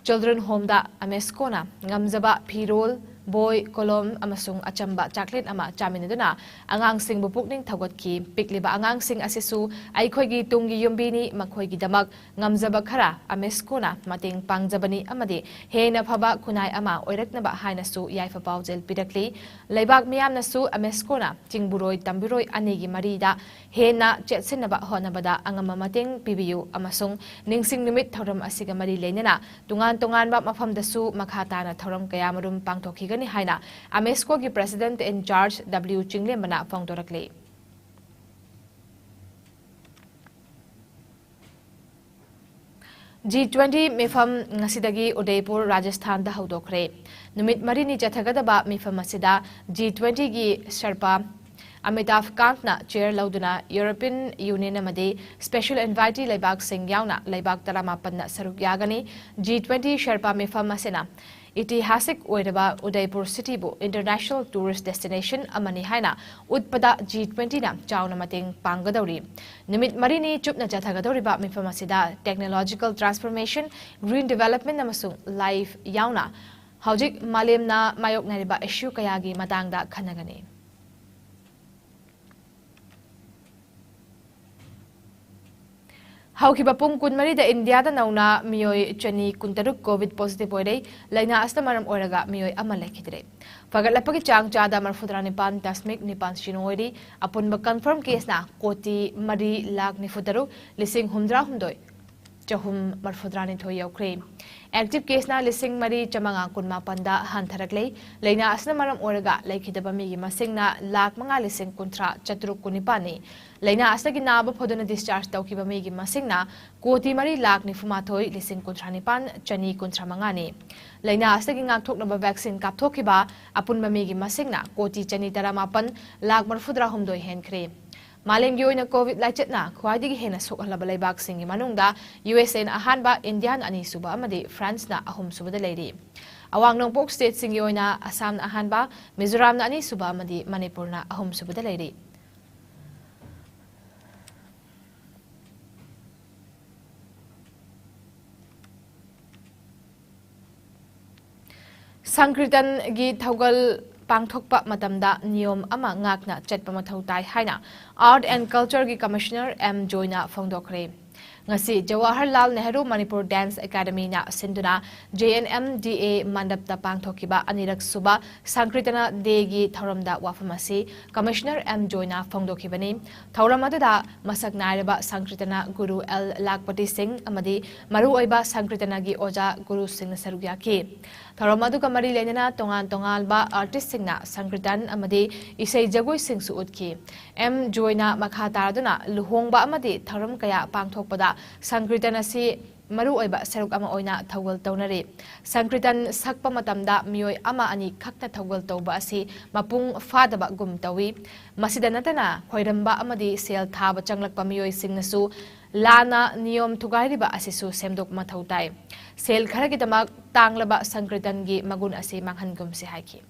Children Home ꯗ AMESCO ꯅ ꯉꯝꯖꯕ ꯐꯤꯔꯣꯜ, ꯕꯣꯏ, ꯀꯣꯂꯣꯝ ꯑꯃꯁꯨꯡ ꯑꯆꯝꯕ ꯆꯥꯛꯂꯦꯟ ꯑꯃ ꯆꯥꯃꯤꯟꯅꯗꯨꯅ ꯑꯉꯥꯡꯁꯤꯡꯕꯨ ꯄꯨꯛꯅꯤꯡ ꯊꯧꯒꯠꯈꯤ꯫ ꯄꯤꯛꯂꯤꯕ ꯑꯉꯥꯡꯁꯤꯡ ꯑꯁꯤꯁꯨ ꯑꯩꯈꯣꯏꯒꯤ ꯇꯨꯡꯒꯤ ꯌꯨꯝꯕꯤꯅꯤ, ꯃꯈꯣꯏꯒꯤꯗꯃꯛ ꯉꯝꯖꯕ ꯈꯔ AMESCO ꯅ ꯃꯇꯦꯡ ꯄꯥꯡꯖꯕꯅꯤ ꯑꯃꯗꯤ ꯍꯦꯟꯅ ꯐꯕ ꯈꯨꯟꯅꯥꯏ ꯑꯃ ꯑꯣꯏꯔꯛꯅꯕ ꯍꯥꯏꯅꯁꯨ ꯌꯥꯏꯐ ꯄꯥꯎꯖꯦꯜ ꯄꯤꯔꯛꯂꯤ꯫ ꯂꯩꯕꯥꯛ ꯃꯤꯌꯥꯝꯅꯁꯨ AMESCO ꯅ ꯆꯤꯡꯕꯨꯔꯣꯏ ꯇꯝꯕꯤꯔꯣꯏ ꯑꯅꯤꯒꯤ ꯃꯔꯤꯗ ꯍꯦꯟꯅ ꯆꯦꯠꯁꯤꯟꯅꯕ ꯍꯣꯠꯅꯕꯗ ꯑꯉꯝꯕ ꯃꯇꯦꯡ ꯄꯤꯕꯤꯌꯨ ꯑꯃꯁꯨꯡ ꯅꯤꯡꯁꯤꯡ ꯅꯨꯃꯤꯠ ꯊꯧꯔꯝ ꯑꯁꯤꯒ ꯃꯔꯤ ꯂꯩꯅꯅ ꯇꯣꯉꯥꯟ ꯇꯣꯉꯥꯟꯕ ꯃꯐꯝꯗꯁꯨ ꯃꯈꯥ ꯇꯥꯅ ꯊꯧꯔꯝ ꯀꯌꯥꯃꯔꯨꯝ ꯄꯥꯡꯊꯣꯛꯈꯤꯒꯅꯤ꯫ ꯇꯧꯒꯅꯤ ꯍꯥꯏꯅ ꯑꯃꯦꯁꯀꯣꯒꯤ President in Charge W ꯆꯤꯡꯂꯦꯝꯕꯅ ꯐꯣꯡꯗꯣꯔꯛꯂꯤ꯫ G twenty ꯃꯤꯐꯝ ꯉꯁꯤꯗꯒꯤ ꯎꯗꯩꯄꯨꯔ, ꯔꯥꯖꯁꯊꯥꯟꯗ ꯍꯧꯗꯣꯛꯈ꯭ꯔꯦ꯫ ꯅꯨꯃꯤꯠ ꯃꯔꯤꯅꯤ ꯆꯠꯊꯒꯗꯕ ꯃꯤꯐꯝ ꯑꯁꯤꯗ G twenty ꯒꯤ ꯁꯔꯄꯥ ꯑꯃꯤꯇꯥꯚ ꯀꯥꯟꯠꯅ ꯆꯦꯌꯔ ꯂꯧꯗꯨꯅ ꯌꯨꯔꯣꯄꯤꯌꯟ ꯌꯨꯅꯤꯌꯟ ꯑꯃꯗꯤ special invitee ꯂꯩꯕꯥꯛꯁꯤꯡ ꯌꯥꯎꯅ ꯂꯩꯕꯥꯛ ꯇꯔꯥꯃꯥꯄꯟꯅ ꯁꯔꯨꯛ ꯌꯥꯒꯅꯤ꯫ G twenty ꯁꯔꯄꯥ ꯃꯤꯐꯝ ꯑꯁꯤꯅ ꯏꯇꯤꯍꯥꯁꯤꯛ ꯑꯣꯏꯔꯕ ꯎꯗꯩꯄꯨꯔ ꯁꯤꯇꯤꯕꯨ international tourist destination ꯑꯃꯅꯤ ꯍꯥꯏꯅ ꯎꯠꯄꯗ G twenty ꯅ ꯆꯥꯎꯅ ꯃꯇꯦꯡ ꯄꯥꯡꯒꯗꯧꯔꯤ꯫ ꯅꯨꯃꯤꯠ ꯃꯔꯤꯅꯤ ꯆꯨꯞꯅ ꯆꯠꯊꯒꯗꯧꯔꯤꯕ ꯃꯤꯐꯝ ꯑꯁꯤꯗ technological transformation, green development ꯑꯃꯁꯨꯡ life ꯌꯥꯎꯅ ꯍꯧꯖꯤꯛ ꯃꯥꯂꯦꯝꯅ ꯃꯥꯌꯣꯛꯅꯔꯤꯕ issue ꯀꯌꯥꯒꯤ ꯃꯇꯥꯡꯗ ꯈꯟꯅꯒꯅꯤ꯫ ꯍꯧꯈꯤꯕ ꯄꯨꯡ ꯀꯨꯟꯃꯔꯤꯗ ꯏꯟꯗꯤꯌꯥꯗ ꯅꯧꯅ ꯃꯤꯑꯣꯏ ꯆꯅꯤ ꯀꯨꯟꯇꯔꯨꯛ COVID positive ꯑꯣꯏꯔꯦ꯫ ꯂꯥꯏꯅꯥ ꯑꯁꯤꯅ ꯃꯔꯝ ꯑꯣꯏꯔꯒ ꯃꯤꯑꯣꯏ ꯑꯃ ꯂꯩꯈꯤꯗ꯭ꯔꯦ꯫ ꯐꯒꯠꯂꯛꯄꯒꯤ ꯆꯥꯡ ꯆꯥꯗ ꯃꯔꯐꯨꯇꯔꯥ ꯅꯤꯄꯥꯟ ꯗꯁꯃꯤꯛ ꯅꯤꯄꯥꯟ ꯁꯤꯅꯣ ꯑꯣꯏꯔꯤ꯫ ꯑꯄꯨꯟꯕ confirm caseꯅ ꯀꯣꯇꯤ ꯃꯔꯤ ꯂꯥꯈ ꯅꯤꯐꯨꯇꯔꯨꯛ ꯂꯤꯁꯤꯡ ꯍꯨꯝꯗ꯭ꯔꯥꯍꯨꯝꯗꯣꯏ ꯆꯍꯨꯝ ꯃꯔꯐꯨꯇꯔꯥꯅꯤꯊꯣꯏ ꯌꯧꯈ꯭ꯔꯦ꯫ Active caseꯅ ꯂꯤꯁꯤꯡ ꯃꯔꯤ ꯆꯥꯃꯉꯥ ꯀꯨꯟꯃꯥꯄꯟꯗ ꯍꯟꯊꯔꯛꯂꯦ꯫ ꯂꯥꯏꯅꯥ ꯑꯁꯤꯅ ꯃꯔꯝ ꯑꯣꯏꯔꯒ ꯂꯩꯈꯤꯗꯕ ꯃꯤꯒꯤ ꯃꯁꯤꯡꯅ ꯂꯥꯈ ꯃꯉꯥ ꯂꯤꯁꯤꯡ ꯀꯨꯟꯊ꯭ꯔꯥ ꯆꯥꯇ꯭ꯔꯨꯛ ꯀꯨꯟꯅꯤꯄꯥꯟꯅꯤ꯫ ꯂꯥꯏꯅꯥ ꯑꯁꯤꯗꯒꯤ ꯅꯥꯕ ꯐꯗꯨꯅ discharge ꯇꯧꯈꯤꯕ ꯃꯤꯒꯤ ꯃꯁꯤꯡꯅ ꯀꯣꯇꯤ ꯃꯔꯤ ꯂꯥꯈ ꯅꯤꯐꯨꯃꯥꯊꯣꯏ ꯂꯤꯁꯤꯡ ꯀꯨꯟꯊ꯭ꯔꯥ ꯅꯤꯄꯥꯟ ꯆꯅꯤ ꯀꯨꯟꯊ꯭ꯔꯥ ꯃꯉꯥꯅꯤ꯫ ꯂꯥꯏꯅꯥ ꯑꯁꯤꯗꯒꯤ ꯉꯥꯛꯊꯣꯛꯅꯕ vaccine ꯀꯥꯞꯊꯣꯛꯈꯤꯕ ꯑꯄꯨꯟꯕ ꯃꯤꯒꯤ ꯃꯁꯤꯡꯅ ꯀꯣꯇꯤ ꯆꯅꯤ ꯇꯔꯥꯃꯥꯄꯟ ꯂꯥꯈ ꯃꯔꯐꯨꯇꯔꯥꯍꯨꯝꯗꯣꯏ ꯍꯦꯟꯈ꯭ꯔꯦ꯫ ꯃꯥꯂꯦꯝꯒꯤ ꯑꯣꯏꯅ COVID ꯂꯥꯏꯆꯠꯅ ꯈ꯭ꯋꯥꯏꯗꯒꯤ ꯍꯦꯟꯅ ꯁꯣꯛꯍꯜꯂꯕ ꯂꯩꯕꯥꯛꯁꯤꯡꯒꯤ ꯃꯅꯨꯡꯗ USAꯅ ꯑꯍꯥꯟꯕ, ꯏꯟꯗꯤꯌꯥꯅ ꯑꯅꯤꯁꯨꯕ ꯑꯃꯗꯤ ꯐ꯭ꯔꯥꯟꯁꯅ ꯑꯍꯨꯝꯁꯨꯕꯗ ꯂꯩꯔꯤ꯫ ꯑꯋꯥꯡ ꯅꯣꯡꯄꯣꯛ stateꯁꯤꯡꯒꯤ ꯑꯣꯏꯅ ꯑꯁꯥꯝꯅ ꯑꯍꯥꯟꯕ, ꯃꯤꯖꯣꯔꯥꯝꯅ ꯑꯅꯤꯁꯨꯕ ꯑꯃꯗꯤ ꯃꯅꯤꯄꯨꯔꯅ ꯑꯍꯨꯝꯁꯨꯕꯗ ꯂꯩꯔꯤ꯫ ꯁꯪꯀ꯭ꯔꯤꯇꯟꯒꯤ ꯊꯧꯒꯜ ꯄꯥꯡꯊꯣꯛꯄ ꯃꯇꯝꯗ ꯅꯤꯌꯣꯝ ꯑꯃ ꯉꯥꯛꯅ ꯆꯠꯄ ꯃꯊꯧ ꯇꯥꯏ ꯍꯥꯏꯅ Art and Cultureꯒꯤ Commissioner M ꯖꯣꯏꯅ ꯐꯣꯡꯗꯣꯛꯈ꯭ꯔꯦ꯫ ꯉꯁꯤ ꯖꯋꯥꯍꯔꯂꯥꯜ ꯅꯦꯍꯔꯨ ꯃꯅꯤꯄꯨꯔ ꯗꯥꯟꯁ ꯑꯦꯀꯥꯗꯃꯤꯅ ꯁꯤꯟꯗꯨꯅ J N M D A ꯃꯟꯗꯞꯇ ꯄꯥꯡꯊꯣꯛꯈꯤꯕ ꯑꯅꯤꯔꯛ ꯁꯨꯕ ꯁꯪꯀ꯭ꯔꯤꯇꯅ ꯗꯦꯒꯤ ꯊꯧꯔꯝꯗ ꯋꯥꯐꯝ ꯑꯁꯤ ꯀꯃꯤꯁꯅꯔ ꯑꯦꯝ ꯖꯣꯏꯅ ꯐꯣꯡꯗꯣꯛꯈꯤꯕꯅꯤ꯫ ꯊꯧꯔꯝ ꯑꯗꯨꯗ ꯃꯁꯛ ꯅꯥꯏꯔꯕ ꯁꯪꯀ꯭ꯔꯤꯇꯅ ꯒꯨꯔꯨ ꯑꯦꯜ ꯂꯥꯈꯄꯇꯤ ꯁꯤꯡ ꯑꯃꯗꯤ ꯃꯔꯨꯑꯣꯏꯕ ꯁꯪꯀ꯭ꯔꯤꯇꯅꯒꯤ ꯑꯣꯖꯥ ꯒꯨꯔꯨꯁꯤꯡꯅ ꯁꯔꯨꯛ ꯌꯥꯈꯤ꯫ ꯊꯧꯔꯝ ꯑꯗꯨꯒ ꯃꯔꯤ ꯂꯩꯅꯅ ꯇꯣꯉꯥꯟ ꯇꯣꯉꯥꯟꯕ ꯑꯥꯔꯇꯤꯁꯁꯤꯡꯅ ꯁꯪꯀ꯭ꯔꯤꯇꯟ ꯑꯃꯗꯤ ꯏꯁꯩ ꯖꯒꯣꯏꯁꯤꯡꯁꯨ ꯎꯠꯈꯤ꯫ ꯑꯦꯝ ꯖꯣꯏꯅ ꯃꯈꯥ ꯇꯥꯔꯗꯨꯅ ꯂꯨꯍꯣꯡꯕ ꯑꯃꯗꯤ ꯊꯧꯔꯝ ꯀꯌꯥ ꯄꯥꯡꯊꯣꯛꯄꯗ ꯁꯪꯀ꯭ꯔꯤꯇꯟ ꯑꯁꯤ ꯃꯔꯨꯑꯣꯏꯕ ꯁꯔꯨꯛ ꯑꯃ ꯑꯣꯏꯅ ꯊꯧꯒꯜ ꯇꯧꯅꯔꯤ꯫ ꯁꯪꯀ꯭ꯔꯤꯇꯟ ꯁꯛꯄ ꯃꯇꯝꯗ ꯃꯤꯑꯣꯏ ꯑꯃ ꯑꯅꯤ ꯈꯛꯇ ꯊꯧꯒꯜ ꯇꯧꯕ ꯑꯁꯤ ꯃꯄꯨꯡ ꯐꯥꯗꯕꯒꯨꯝ ꯇꯧꯏ꯫ ꯃꯁꯤꯗ ꯅꯠꯇꯅ ꯈꯣꯏꯔꯝꯕ ꯑꯃꯗꯤ ꯁꯦꯜ ꯊꯥꯕ ꯆꯪꯂꯛꯄ ꯃꯤꯑꯣꯏꯁꯤꯡꯅꯁꯨ ꯂꯥꯟꯅ ꯅꯤꯌꯣꯝ ꯊꯨꯒꯥꯏꯔꯤꯕ ꯑꯁꯤꯁꯨ ꯁꯦꯝꯗꯣꯛ ꯃꯊꯧ ꯇꯥꯏ꯫ ꯁꯦꯜ ꯈꯔꯒꯤꯗꯃꯛ ꯇꯥꯡꯂꯕ ꯁꯪꯀ꯭ꯔꯤꯇꯟꯒꯤ ꯃꯒꯨꯟ ꯑꯁꯤ ꯃꯥꯡꯍꯟꯒꯨꯝꯁꯤ ꯍꯥꯏꯈꯤ꯫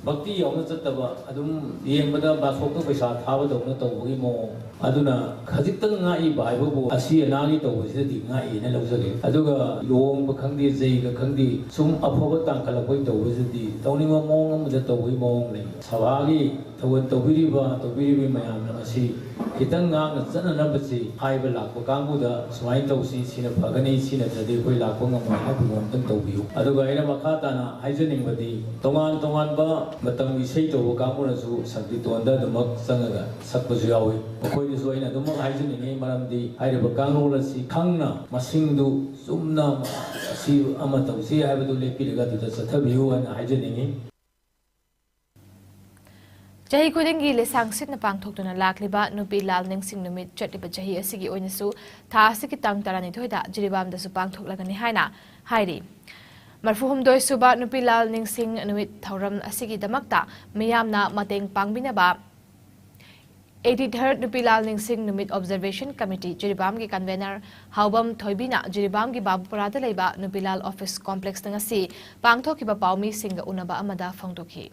ꯚꯛꯇꯤ ꯌꯥꯎꯅ ꯆꯠꯇꯕ, ꯑꯗꯨꯝ ꯌꯦꯡꯕꯗ ꯕꯥꯁꯣꯛꯇ ꯄꯩꯁꯥ ꯊꯥꯕꯗꯧꯅ ꯇꯧꯕꯒꯤ ꯃꯑꯣꯡ꯫ ꯑꯗꯨꯅ ꯈꯖꯤꯛꯇꯪ ꯉꯥꯛꯏꯕ ꯍꯥꯏꯕꯕꯨ ꯑꯁꯤ ꯑꯅꯥꯒꯤ ꯇꯧꯕꯁꯤꯗꯗꯤ ꯉꯥꯛꯏꯅ ꯂꯧꯖꯒꯦ꯫ ꯑꯗꯨꯒ ꯂꯨꯍꯣꯡꯕ ꯈꯪꯗꯦ, ꯖꯩꯒ ꯈꯪꯗꯦ, ꯁꯨꯝ ꯑꯐꯕ ꯇꯥꯡꯈꯠꯂꯛꯄꯒꯤ ꯇꯧꯕꯁꯤꯗꯗꯤ ꯇꯧꯅꯤꯡꯕ ꯃꯑꯣꯡ ꯑꯃꯗ ꯇꯧꯕꯒꯤ ꯃꯑꯣꯡ ꯂꯩ꯫ ꯁꯚꯥꯒꯤ ꯊꯧꯒꯜ ꯇꯧꯕꯤꯔꯤꯕ, ꯇꯧꯕꯤꯔꯤꯕ ꯃꯌꯥꯝꯅ ꯃꯁꯤ ꯈꯤꯇꯪ ꯉꯥꯛꯅ ꯆꯠꯅꯅꯕꯁꯤ ꯍꯥꯏꯕ ꯂꯥꯛꯄ ꯀꯥꯡꯕꯨꯗ ꯁꯨꯃꯥꯏꯅ ꯇꯧꯁꯤ, ꯁꯤꯅ ꯐꯒꯅꯤ, ꯁꯤ ꯅꯠꯇ꯭ꯔꯗꯤ ꯑꯩꯈꯣꯏ ꯂꯥꯛꯄ ꯉꯝꯃꯣꯏ ꯍꯥꯏꯕꯗꯨ ꯑꯝꯇꯪ ꯇꯧꯕꯤꯌꯨ꯫ ꯑꯗꯨꯒ ꯑꯩꯅ ꯃꯈꯥ ꯇꯥꯅ ꯍꯥꯏꯖꯅꯤꯡꯕꯗꯤ, ꯇꯣꯉꯥꯟ ꯇꯣꯉꯥꯟꯕ ꯃꯇꯝꯒꯤ ꯏꯁꯩ ꯇꯧꯕ ꯀꯥꯡꯕꯨꯅꯁꯨ ꯁꯪꯀ꯭ꯔꯤꯇꯣꯟꯗ ꯑꯗꯨꯃꯛ ꯆꯪꯉꯒ ꯁꯛꯄꯁꯨ ꯌꯥꯎꯏ꯫ ꯃꯈꯣꯏꯗꯁꯨ ꯑꯩꯅ ꯑꯗꯨꯃꯛ ꯍꯥꯏꯖꯅꯤꯡꯉꯤ, ꯃꯔꯝꯗꯤ ꯍꯥꯏꯔꯤꯕ ꯀꯥꯡꯂꯣꯟ ꯑꯁꯤ ꯈꯪꯅ ꯃꯁꯤꯡꯗꯨ ꯆꯨꯝꯅ ꯑꯁꯤ ꯑꯃ ꯇꯧꯁꯤ ꯍꯥꯏꯕꯗꯨ ꯂꯦꯞꯄꯤꯔꯒ ꯑꯗꯨꯗ ꯆꯠꯊꯕꯤꯌꯨ ꯍꯥꯏꯅ ꯍꯥꯏꯖꯅꯤꯡꯉꯤ꯫ ꯆꯍꯤ ꯈꯨꯗꯤꯡꯒꯤ ꯂꯤꯁꯥꯡ ꯁꯤꯠꯅ ꯄꯥꯡꯊꯣꯛꯇꯨꯅ ꯂꯥꯛꯂꯤꯕ ꯅꯨꯄꯤ ꯂꯥꯜ ꯅꯤꯡꯁꯤꯡ ꯅꯨꯃꯤꯠ ꯆꯠꯂꯤꯕ ꯆꯍꯤ ꯑꯁꯤꯒꯤ ꯑꯣꯏꯅꯁꯨ ꯊꯥ ꯑꯁꯤꯒꯤ ꯇꯥꯡ ꯇꯔꯥꯅꯤꯊꯣꯏꯗ ꯖꯤꯔꯤꯕꯥꯝꯗꯁꯨ ꯄꯥꯡꯊꯣꯛꯂꯒꯅꯤ ꯍꯥꯏꯅ ꯍꯥꯏꯔꯤ꯫ ꯃꯔꯐꯨꯍꯨꯝꯗꯣꯏ ꯁꯨꯕ ꯅꯨꯄꯤ ꯂꯥꯜ ꯅꯤꯡꯁꯤꯡ ꯅꯨꯃꯤꯠ ꯊꯧꯔꯝ ꯑꯁꯤꯒꯤꯗꯃꯛꯇ ꯃꯤꯌꯥꯝꯅ ꯃꯇꯦꯡ ꯄꯥꯡꯕꯤꯅꯕ eighty-third ꯅꯨꯄꯤ ꯂꯥꯜ ꯅꯤꯡꯁꯤꯡ ꯅꯨꯃꯤꯠ Observation Committee ꯖꯤꯔꯤꯕꯥꯝꯒꯤ convener ꯍꯥꯎꯕꯝ ꯊꯣꯏꯕꯤꯅ ꯖꯤꯔꯤꯕꯥꯝꯒꯤ ꯕꯥꯕꯨꯄꯨꯔꯥꯗ ꯂꯩꯕ ꯅꯨꯄꯤ ꯂꯥꯜ office complexꯇ ꯉꯁꯤ ꯄꯥꯡꯊꯣꯛꯈꯤꯕ ꯄꯥꯎꯃꯤꯁꯤꯡꯒ ꯎꯅꯕ ꯑꯃꯗ ꯐꯣꯡꯗꯣꯛꯈꯤ꯫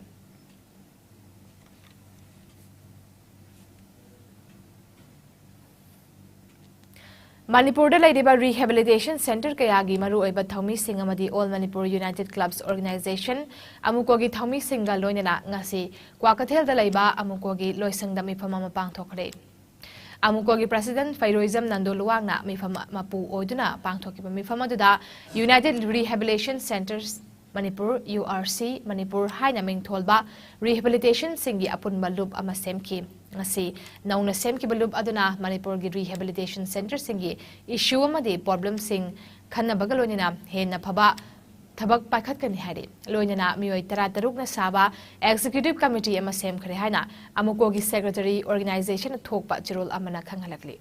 ꯃꯅꯤꯄꯨꯔꯗ ꯂꯩꯔꯤꯕ rehabilitation centre ꯀꯌꯥꯒꯤ ꯃꯔꯨꯑꯣꯏꯕ ꯊꯧꯃꯤꯁꯤꯡ ꯑꯃꯗꯤ All Manipur United Clubs Organisation, ꯑꯃꯨꯀꯣꯒꯤ ꯊꯧꯃꯤꯁꯤꯡꯒ ꯂꯣꯏꯅꯅ ꯉꯁꯤ ꯀ꯭ꯋꯥꯀꯩꯊꯦꯜꯗ ꯂꯩꯕ ꯑꯃꯨꯀꯣꯒꯤ ꯂꯣꯏꯁꯪꯗ ꯃꯤꯐꯝ ꯑꯃ ꯄꯥꯡꯊꯣꯛꯈ꯭ꯔꯦ꯫ ꯑꯃꯨꯀꯣꯒꯤ President ꯐꯩꯔꯣꯏꯖꯝ ꯅꯟꯗꯣ ꯂꯨꯋꯥꯡꯅ ꯃꯤꯐꯝ ꯃꯄꯨ ꯑꯣꯏꯗꯨꯅ ꯄꯥꯡꯊꯣꯛꯈꯤꯕ ꯃꯤꯐꯝ ꯑꯗꯨꯗ United Rehabilitation Centres Manipur, U R C Manipur ꯍꯥꯏꯅ ꯃꯤꯡꯊꯣꯜꯕ rehabilitation ꯁꯤꯡꯒꯤ ꯑꯄꯨꯟꯕ ꯂꯨꯞ ꯑꯃ ꯁꯦꯝꯈꯤ꯫ ꯉꯁꯤ ꯅꯧꯅ ꯁꯦꯝꯈꯤꯕ ꯂꯨꯞ ꯑꯗꯨꯅ ꯃꯅꯤꯄꯨꯔꯒꯤ rehabilitation centre ꯁꯤꯡꯒꯤ issue ꯑꯃꯗꯤ problem ꯁꯤꯡ ꯈꯟꯅꯕꯒ ꯂꯣꯏꯅꯅ ꯍꯦꯟꯅ ꯐꯕ ꯊꯕꯛ ꯄꯥꯏꯈꯠꯀꯅꯤ ꯍꯥꯏꯔꯤ꯫ ꯂꯣꯏꯅꯅ ꯃꯤꯑꯣꯏ ꯇꯔꯥꯇꯔꯨꯛꯅ ꯁꯥꯕ Executive Committee ꯑꯃ ꯁꯦꯝꯈ꯭ꯔꯦ ꯍꯥꯏꯅ ꯑꯃꯨꯀꯣꯒꯤ Secretary Organization ꯊꯣꯛꯄ ꯆꯦꯔꯣꯜ ꯑꯃꯅ ꯈꯪꯍꯜꯂꯛꯂꯤ꯫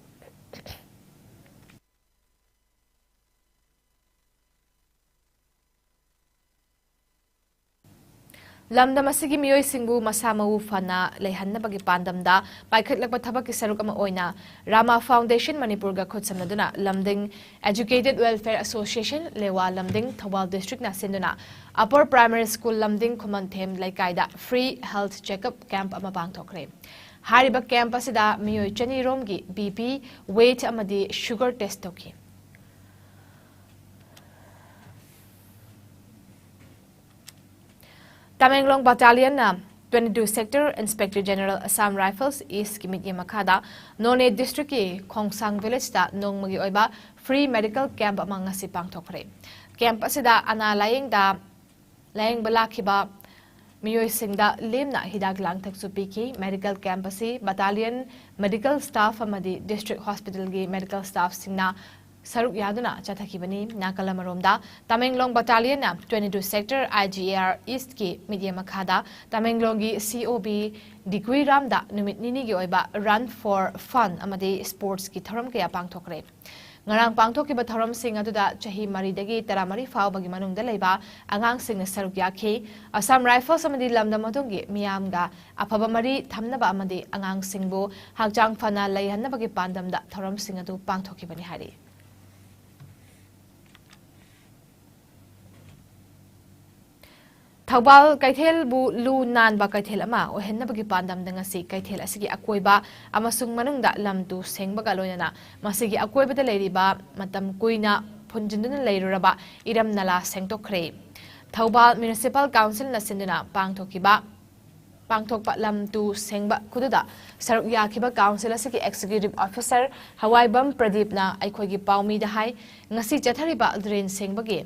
ꯂꯝꯗꯝ ꯑꯁꯤꯒꯤ ꯃꯤꯑꯣꯏꯁꯤꯡꯕꯨ ꯃꯁꯥ ꯃꯎ ꯐꯅ ꯂꯩꯍꯟꯅꯕꯒꯤ ꯄꯥꯟꯗꯝꯗ ꯄꯥꯏꯈꯠꯂꯛꯄ ꯊꯕꯛꯀꯤ ꯁꯔꯨꯛ ꯑꯃ ꯑꯣꯏꯅ ꯔꯥꯃꯥ Foundation ꯃꯅꯤꯄꯨꯔꯒ ꯈꯨꯠꯁꯝꯅꯗꯨꯅ ꯂꯝꯗꯤꯡ Educated Welfare Association, ꯂꯦꯋꯥ ꯂꯝꯗꯤꯡ, ꯊꯧꯕꯥꯜ District ꯅ ꯁꯤꯟꯗꯨꯅ Upper Primary School ꯂꯝꯗꯤꯡ ꯈꯨꯃꯟꯊꯦꯝ ꯂꯩꯀꯥꯏꯗ free health checkup camp ꯑꯃ ꯄꯥꯡꯊꯣꯛꯈ꯭ꯔꯦ꯫ ꯍꯥꯏꯔꯤꯕ camp ꯑꯁꯤꯗ ꯃꯤꯑꯣꯏ ꯆꯅꯤ ꯔꯣꯝꯒꯤ BP, weight ꯑꯃꯗꯤ sugar test ꯇꯧꯈꯤ꯫ ꯇꯃꯦꯡꯂꯣꯡ Battalion ꯅ twenty-two Sector, Inspector General, Assam Rifles East ꯀꯤ ꯃꯤꯠꯌꯦꯡ ꯃꯈꯥꯗ ꯅꯣꯅꯦ District ꯀꯤ ꯈꯣꯡꯁꯥꯡ Village ꯇ ꯅꯣꯡꯃꯒꯤ ꯑꯣꯏꯕ free medical camp ꯑꯃ ꯉꯁꯤ ꯄꯥꯡꯊꯣꯛꯈ꯭ꯔꯦ꯫ Camp ꯑꯁꯤꯗ ꯑꯅꯥ ꯂꯥꯌꯦꯡꯗ, ꯂꯥꯌꯦꯡꯕ ꯂꯥꯛꯈꯤꯕ ꯃꯤꯑꯣꯏꯁꯤꯡꯗ ꯂꯦꯝꯅ ꯍꯤꯗꯥꯛ ꯂꯥꯡꯊꯛꯁꯨ ꯄꯤꯈꯤ꯫ Medical camp ꯑꯁꯤ battalion medical staff ꯑꯃꯗꯤ District Hospital ꯒꯤ medical staff ꯁꯤꯡꯅ ꯁꯔꯨꯛ ꯌꯥꯗꯨꯅ ꯆꯠꯊꯈꯤꯕꯅꯤ꯫ ꯅꯥꯀꯜ ꯑꯃꯔꯣꯝꯗ, ꯇꯃꯦꯡꯂꯣꯡ Battalion ꯅ twenty-two Sector, IGAR East ꯀꯤ ꯃꯤꯠꯌꯦꯡ ꯃꯈꯥꯗ ꯇꯃꯦꯡꯂꯣꯡꯒꯤ COB ꯗꯤꯒꯨꯏꯔꯥꯝꯗ ꯅꯨꯃꯤꯠ ꯅꯤꯅꯤꯒꯤ ꯑꯣꯏꯕ Run for Fun ꯑꯃꯗꯤ Sports ꯀꯤ ꯊꯧꯔꯝ ꯀꯌꯥ ꯄꯥꯡꯊꯣꯛꯈ꯭ꯔꯦ꯫ ꯉꯔꯥꯡ ꯄꯥꯡꯊꯣꯛꯈꯤꯕ ꯊꯧꯔꯝꯁꯤꯡ ꯑꯗꯨꯗ ꯆꯍꯤ ꯃꯔꯤꯗꯒꯤ ꯇꯔꯥꯃꯔꯤ ꯐꯥꯎꯕꯒꯤ ꯃꯅꯨꯡꯗ ꯂꯩꯕ ꯑꯉꯥꯡꯁꯤꯡꯅ ꯁꯔꯨꯛ ꯌꯥꯈꯤ꯫ Assam Rifles ꯑꯃꯗꯤ ꯂꯝꯗꯝ ꯑꯗꯨꯒꯤ ꯃꯤꯌꯥꯝꯒ ꯑꯐꯕ ꯃꯔꯤ ꯊꯝꯅꯕ ꯑꯃꯗꯤ ꯑꯉꯥꯡꯁꯤꯡꯕꯨ ꯍꯛꯆꯥꯡ ꯐꯅ ꯂꯩꯍꯟꯅꯕꯒꯤ ꯄꯥꯟꯗꯝꯗ ꯊꯧꯔꯝꯁꯤꯡ ꯑꯗꯨ ꯄꯥꯡꯊꯣꯛꯈꯤꯕꯅꯤ ꯍꯥꯏꯔꯤ꯫ ꯊꯧꯕꯥꯜ ꯀꯩꯊꯦꯜꯕꯨ ꯂꯨ ꯅꯥꯟꯕ ꯀꯩꯊꯦꯜ ꯑꯃ ꯑꯣꯏꯍꯟꯅꯕꯒꯤ ꯄꯥꯟꯗꯝꯗ ꯉꯁꯤ ꯀꯩꯊꯦꯜ ꯑꯁꯤꯒꯤ ꯑꯀꯣꯏꯕ ꯑꯃꯁꯨꯡ ꯃꯅꯨꯡꯗ ꯂꯝ ꯇꯨ ꯁꯦꯡꯕꯒ ꯂꯣꯏꯅꯅ ꯃꯁꯤꯒꯤ ꯑꯀꯣꯏꯕꯗ ꯂꯩꯔꯤꯕ ꯃꯇꯝ ꯀꯨꯏꯅ ꯐꯨꯟꯖꯤꯟꯗꯨꯅ ꯂꯩꯔꯨꯔꯕ ꯏꯔꯝ ꯅꯂꯥ ꯁꯦꯡꯗꯣꯛꯈ꯭ꯔꯦ꯫ ꯊꯧꯕꯥꯜ Municipal Council ꯅ ꯁꯤꯟꯗꯨꯅ ꯄꯥꯡꯊꯣꯛꯈꯤꯕ ꯄꯥꯡꯊꯣꯛꯄ ꯂꯝ ꯇꯨ ꯁꯦꯡꯕ ꯈꯨꯗꯨꯗ ꯁꯔꯨꯛ ꯌꯥꯈꯤꯕ ꯀꯥꯎꯟꯁꯤꯜ ꯑꯁꯤꯒꯤ ꯑꯦꯛꯖꯤꯀ꯭ꯌꯨꯇꯤꯚ ꯑꯣꯐꯤꯁꯥꯔ ꯍꯋꯥꯏꯕꯝ ꯄ꯭ꯔꯗꯤꯞꯅ ꯑꯩꯈꯣꯏꯒꯤ ꯄꯥꯎꯃꯤꯗ ꯍꯥꯏ, ꯉꯁꯤ ꯆꯠꯊꯔꯤꯕ ꯗ꯭ꯔꯦꯟ ꯁꯦꯡꯕꯒꯤ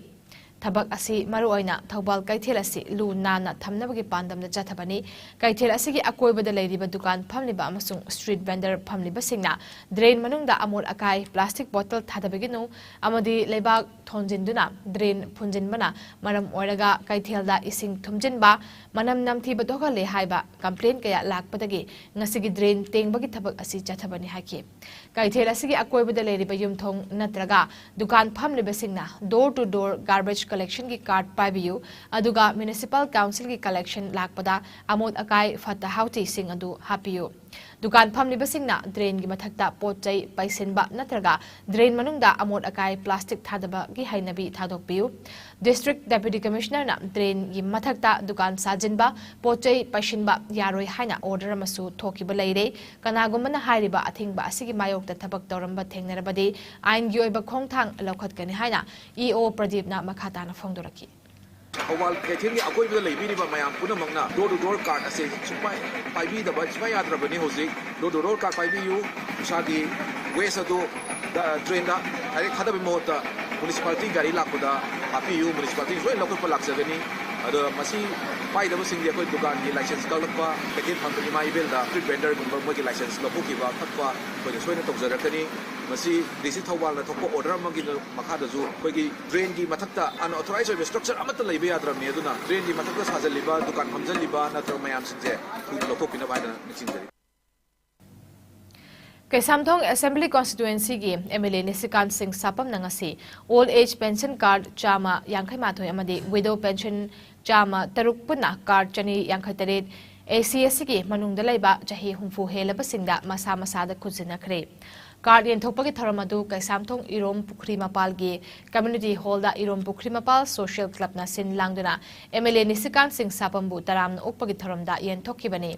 ꯊꯕꯛ ꯑꯁꯤ ꯃꯔꯨꯑꯣꯏꯅ ꯊꯧꯕꯥꯜ ꯀꯩꯊꯦꯜ ꯑꯁꯤ ꯂꯨ ꯅꯥꯟꯅ ꯊꯝꯅꯕꯒꯤ ꯄꯥꯟꯗꯝꯗ ꯆꯠꯊꯕꯅꯤ꯫ ꯀꯩꯊꯦꯜ ꯑꯁꯤꯒꯤ ꯑꯀꯣꯏꯕꯗ ꯂꯩꯔꯤꯕ ꯗꯨꯀꯥꯟ ꯐꯝꯂꯤꯕ ꯑꯃꯁꯨꯡ ꯁ꯭ꯇ꯭ꯔꯤꯠ ꯚꯦꯟꯗꯔ ꯐꯝꯂꯤꯕꯁꯤꯡꯅ ꯗ꯭ꯔꯦꯟ ꯃꯅꯨꯡꯗ ꯑꯃꯣꯠ ꯑꯀꯥꯏ, ꯄ꯭ꯂꯥꯁꯇꯤꯛ ꯕꯣꯇꯜ ꯊꯥꯗꯕꯤꯒꯅꯨ ꯑꯃꯗꯤ ꯂꯩꯕꯥꯛ ꯊꯣꯟꯖꯤꯟꯗꯨꯅ ꯗ꯭ꯔꯦꯟ ꯐꯨꯟꯖꯤꯟꯕꯅ ꯃꯔꯝ ꯑꯣꯏꯔꯒ ꯀꯩꯊꯦꯜꯗ ꯏꯁꯤꯡ ꯊꯨꯝꯖꯤꯟꯕ, ꯃꯅꯝ ꯅꯝꯊꯤꯕ ꯊꯣꯛꯍꯜꯂꯦ ꯍꯥꯏꯕ ꯀꯝꯄ꯭ꯂꯦꯟ ꯀꯌꯥ ꯂꯥꯛꯄꯗꯒꯤ ꯉꯁꯤꯒꯤ ꯗ꯭ꯔꯦꯟ ꯇꯦꯡꯕꯒꯤ ꯊꯕꯛ ꯑꯁꯤ ꯆꯠꯊꯕꯅꯤ ꯍꯥꯏꯈꯤ꯫ ꯀꯩꯊꯦꯜ ꯑꯁꯤꯒꯤ ꯑꯀꯣꯏꯕꯗ ꯂꯩꯔꯤꯕ ꯌꯨꯝꯊꯣꯡ ꯅꯠꯇ꯭ꯔꯒ ꯗꯨꯀꯥꯟ ꯐꯝꯂꯤꯕꯁꯤꯡꯅ door to door garbage collectionꯒꯤ card ꯄꯥꯏꯕꯤꯌꯨ, ꯑꯗꯨꯒ municipal councilꯒꯤ collection ꯂꯥꯛꯄꯗ ꯑꯃꯣꯠ ꯑꯀꯥꯏ ꯐꯠꯇ ꯍꯥꯎꯊꯤꯁꯤꯡ ꯑꯗꯨ ꯍꯥꯞꯄꯤꯌꯨ꯫ ꯗꯨꯀꯥꯟ ꯐꯝꯂꯤꯕꯁꯤꯡꯅ ꯗ꯭ꯔꯦꯟꯒꯤ ꯃꯊꯛꯇ ꯄꯣꯠ ꯆꯩ ꯄꯩꯁꯤꯟꯕ ꯅꯠꯇ꯭ꯔꯒ ꯗ꯭ꯔꯦꯟ ꯃꯅꯨꯡꯗ ꯑꯃꯣꯠ ꯑꯀꯥꯏ ꯄ꯭ꯂꯥꯁꯇꯤꯛ ꯊꯥꯗꯕꯒꯤ ꯍꯩꯅꯕꯤ ꯊꯥꯗꯣꯛꯄꯤꯌꯨ꯫ ꯗꯤꯁꯇ꯭ꯔꯤꯛ ꯗꯦꯄ꯭ꯌꯨꯇꯤ ꯀꯃꯤꯁꯅꯔꯅ ꯗ꯭ꯔꯦꯟꯒꯤ ꯃꯊꯛꯇ ꯗꯨꯀꯥꯟ ꯁꯥꯖꯤꯟꯕ, ꯄꯣꯠ ꯆꯩ ꯄꯩꯁꯤꯟꯕ ꯌꯥꯔꯣꯏ ꯍꯥꯏꯅ ꯑꯣꯔꯗꯔ ꯑꯃꯁꯨ ꯊꯣꯛꯈꯤꯕ ꯂꯩꯔꯦ꯫ ꯀꯅꯥꯒꯨꯝꯕꯅ ꯍꯥꯏꯔꯤꯕ ꯑꯊꯤꯡꯕ ꯑꯁꯤꯒꯤ ꯃꯥꯌꯣꯛꯇ ꯊꯕꯛ ꯇꯧꯔꯝꯕ ꯊꯦꯡꯅꯔꯕꯗꯤ ꯑꯥꯏꯟꯒꯤ ꯑꯣꯏꯕ ꯈꯣꯡꯊꯥꯡ ꯂꯧꯈꯠꯀꯅꯤ ꯍꯥꯏꯅ ꯏ ꯑꯣ ꯄ꯭ꯔꯗꯤꯞꯅ ꯃꯈꯥ ꯇꯥꯅ ꯐꯣꯡꯗꯣꯔꯛꯈꯤ꯫ ꯊꯧꯕꯥꯜ ꯀꯩꯊꯦꯜꯒꯤ ꯑꯀꯣꯏꯕꯗ ꯂꯩꯕꯤꯔꯤꯕ ꯃꯌꯥꯝ ꯄꯨꯝꯅꯃꯛꯅ door to door card ꯑꯁꯦ ꯁꯨꯡꯄꯥꯏ ꯄꯥꯏꯕꯤꯗꯕ ꯁꯨꯡꯌꯥ ꯌꯥꯗ꯭ꯔꯕꯅꯤ꯫ ꯍꯧꯖꯤꯛ door to door card ꯄꯥꯏꯕꯤꯌꯨ, ꯏꯁꯥꯒꯤ waste ꯑꯗꯨ ꯗ-, drainꯗ direct ꯊꯥꯗꯕꯒꯤ ꯃꯍꯨꯠꯇ municipality ꯒꯥꯔꯤ ꯂꯥꯛꯄꯗ ꯍꯥꯞꯄꯤꯌꯨ, municipality ꯂꯣꯏ ꯂꯧꯈꯠꯄ ꯂꯥꯛꯆꯒꯅꯤ꯫ ꯑꯗꯣ ꯃꯁꯤ ꯄꯥꯏꯗꯕꯁꯤꯡꯗꯤ ꯑꯩꯈꯣꯏ ꯗꯨꯀꯥꯟꯒꯤ license ꯀꯛꯂꯛꯄ, ꯀꯩꯊꯦꯜ ꯐꯝꯕ ꯏꯃꯥ ꯏꯕꯦꯜꯗ street vendorꯒꯨꯝꯕ ꯃꯣꯏꯒꯤ license ꯂꯧꯊꯣꯛꯈꯤꯕ ꯀꯛꯄ ꯑꯩꯈꯣꯏꯅ ꯁꯣꯏꯅ ꯇꯧꯖꯔꯛꯀꯅꯤ꯫ ꯃꯁꯤ ꯗꯤ ꯁꯤ ꯊꯧꯕꯥꯜꯅ ꯊꯣꯛꯄ order ꯑꯃꯒꯤ ꯃꯈꯥꯗꯁꯨ ꯑꯩꯈꯣꯏꯒꯤ drainꯒꯤ ꯃꯊꯛꯇ unauthorized ꯑꯣꯏꯕ structure ꯑꯃꯠꯇ ꯂꯩꯕ ꯌꯥꯗ꯭ꯔꯕꯅꯤ꯫ ꯑꯗꯨꯅ drainꯒꯤ ꯃꯊꯛꯇ ꯁꯥꯖꯜꯂꯤꯕ, ꯗꯨꯀꯥꯟ ꯐꯝꯖꯜꯂꯤꯕ ꯅꯠꯇ꯭ꯔꯒ ꯃꯌꯥꯝꯁꯤꯡꯁꯦ ꯊꯨꯅ ꯂꯧꯊꯣꯛꯄꯤꯅꯕ ꯍꯥꯏꯅ ꯅꯤꯡꯁꯤꯡꯖꯔꯤ꯫ Keishamthong Assembly Constituencyꯒꯤ M L A ꯅꯤꯁꯤꯀꯥꯟ ꯁꯤꯡ ꯁꯥꯄꯝꯅ ꯉꯁꯤ old age pension card ꯆꯥꯝꯃ ꯌꯥꯡꯈꯩ ꯃꯥꯊꯣꯏ ꯑꯃꯗꯤ widow pension ꯆꯥꯝꯃ ꯇꯔꯨꯛ ꯄꯨꯟꯅ card ꯆꯅꯤ ꯌꯥꯡꯈꯩ ꯇꯔꯦꯠ A C ꯑꯁꯤꯒꯤ ꯃꯅꯨꯡꯗ ꯂꯩꯕ ꯆꯍꯤ ꯍꯨꯝꯐꯨ ꯍꯦꯜꯂꯕꯁꯤꯡꯗ ꯃꯁꯥ ꯃꯁꯥꯗ ꯈꯨꯠꯁꯤꯟꯅꯈ꯭ꯔꯦ꯫ Card ꯌꯦꯟꯊꯣꯛꯄꯒꯤ ꯊꯧꯔꯝ ꯑꯗꯨ ꯀꯩꯁꯥꯝꯊꯣꯡ ꯏꯔꯣꯝ ꯄꯨꯈ꯭ꯔꯤ ꯃꯄꯥꯜꯒꯤ community hallꯗ ꯏꯔꯣꯝ ꯄꯨꯈ꯭ꯔꯤ ꯃꯄꯥꯜ social clubꯅ ꯁꯤꯟ ꯂꯥꯡꯗꯨꯅ M L A ꯅꯤꯁꯤꯀꯥꯟ ꯁꯤꯡ ꯁꯥꯄꯝꯕꯨ ꯇꯔꯥꯝꯅ ꯑꯣꯛꯄꯒꯤ ꯊꯧꯔꯝꯗ ꯌꯦꯟꯊꯣꯛꯈꯤꯕꯅꯤ꯫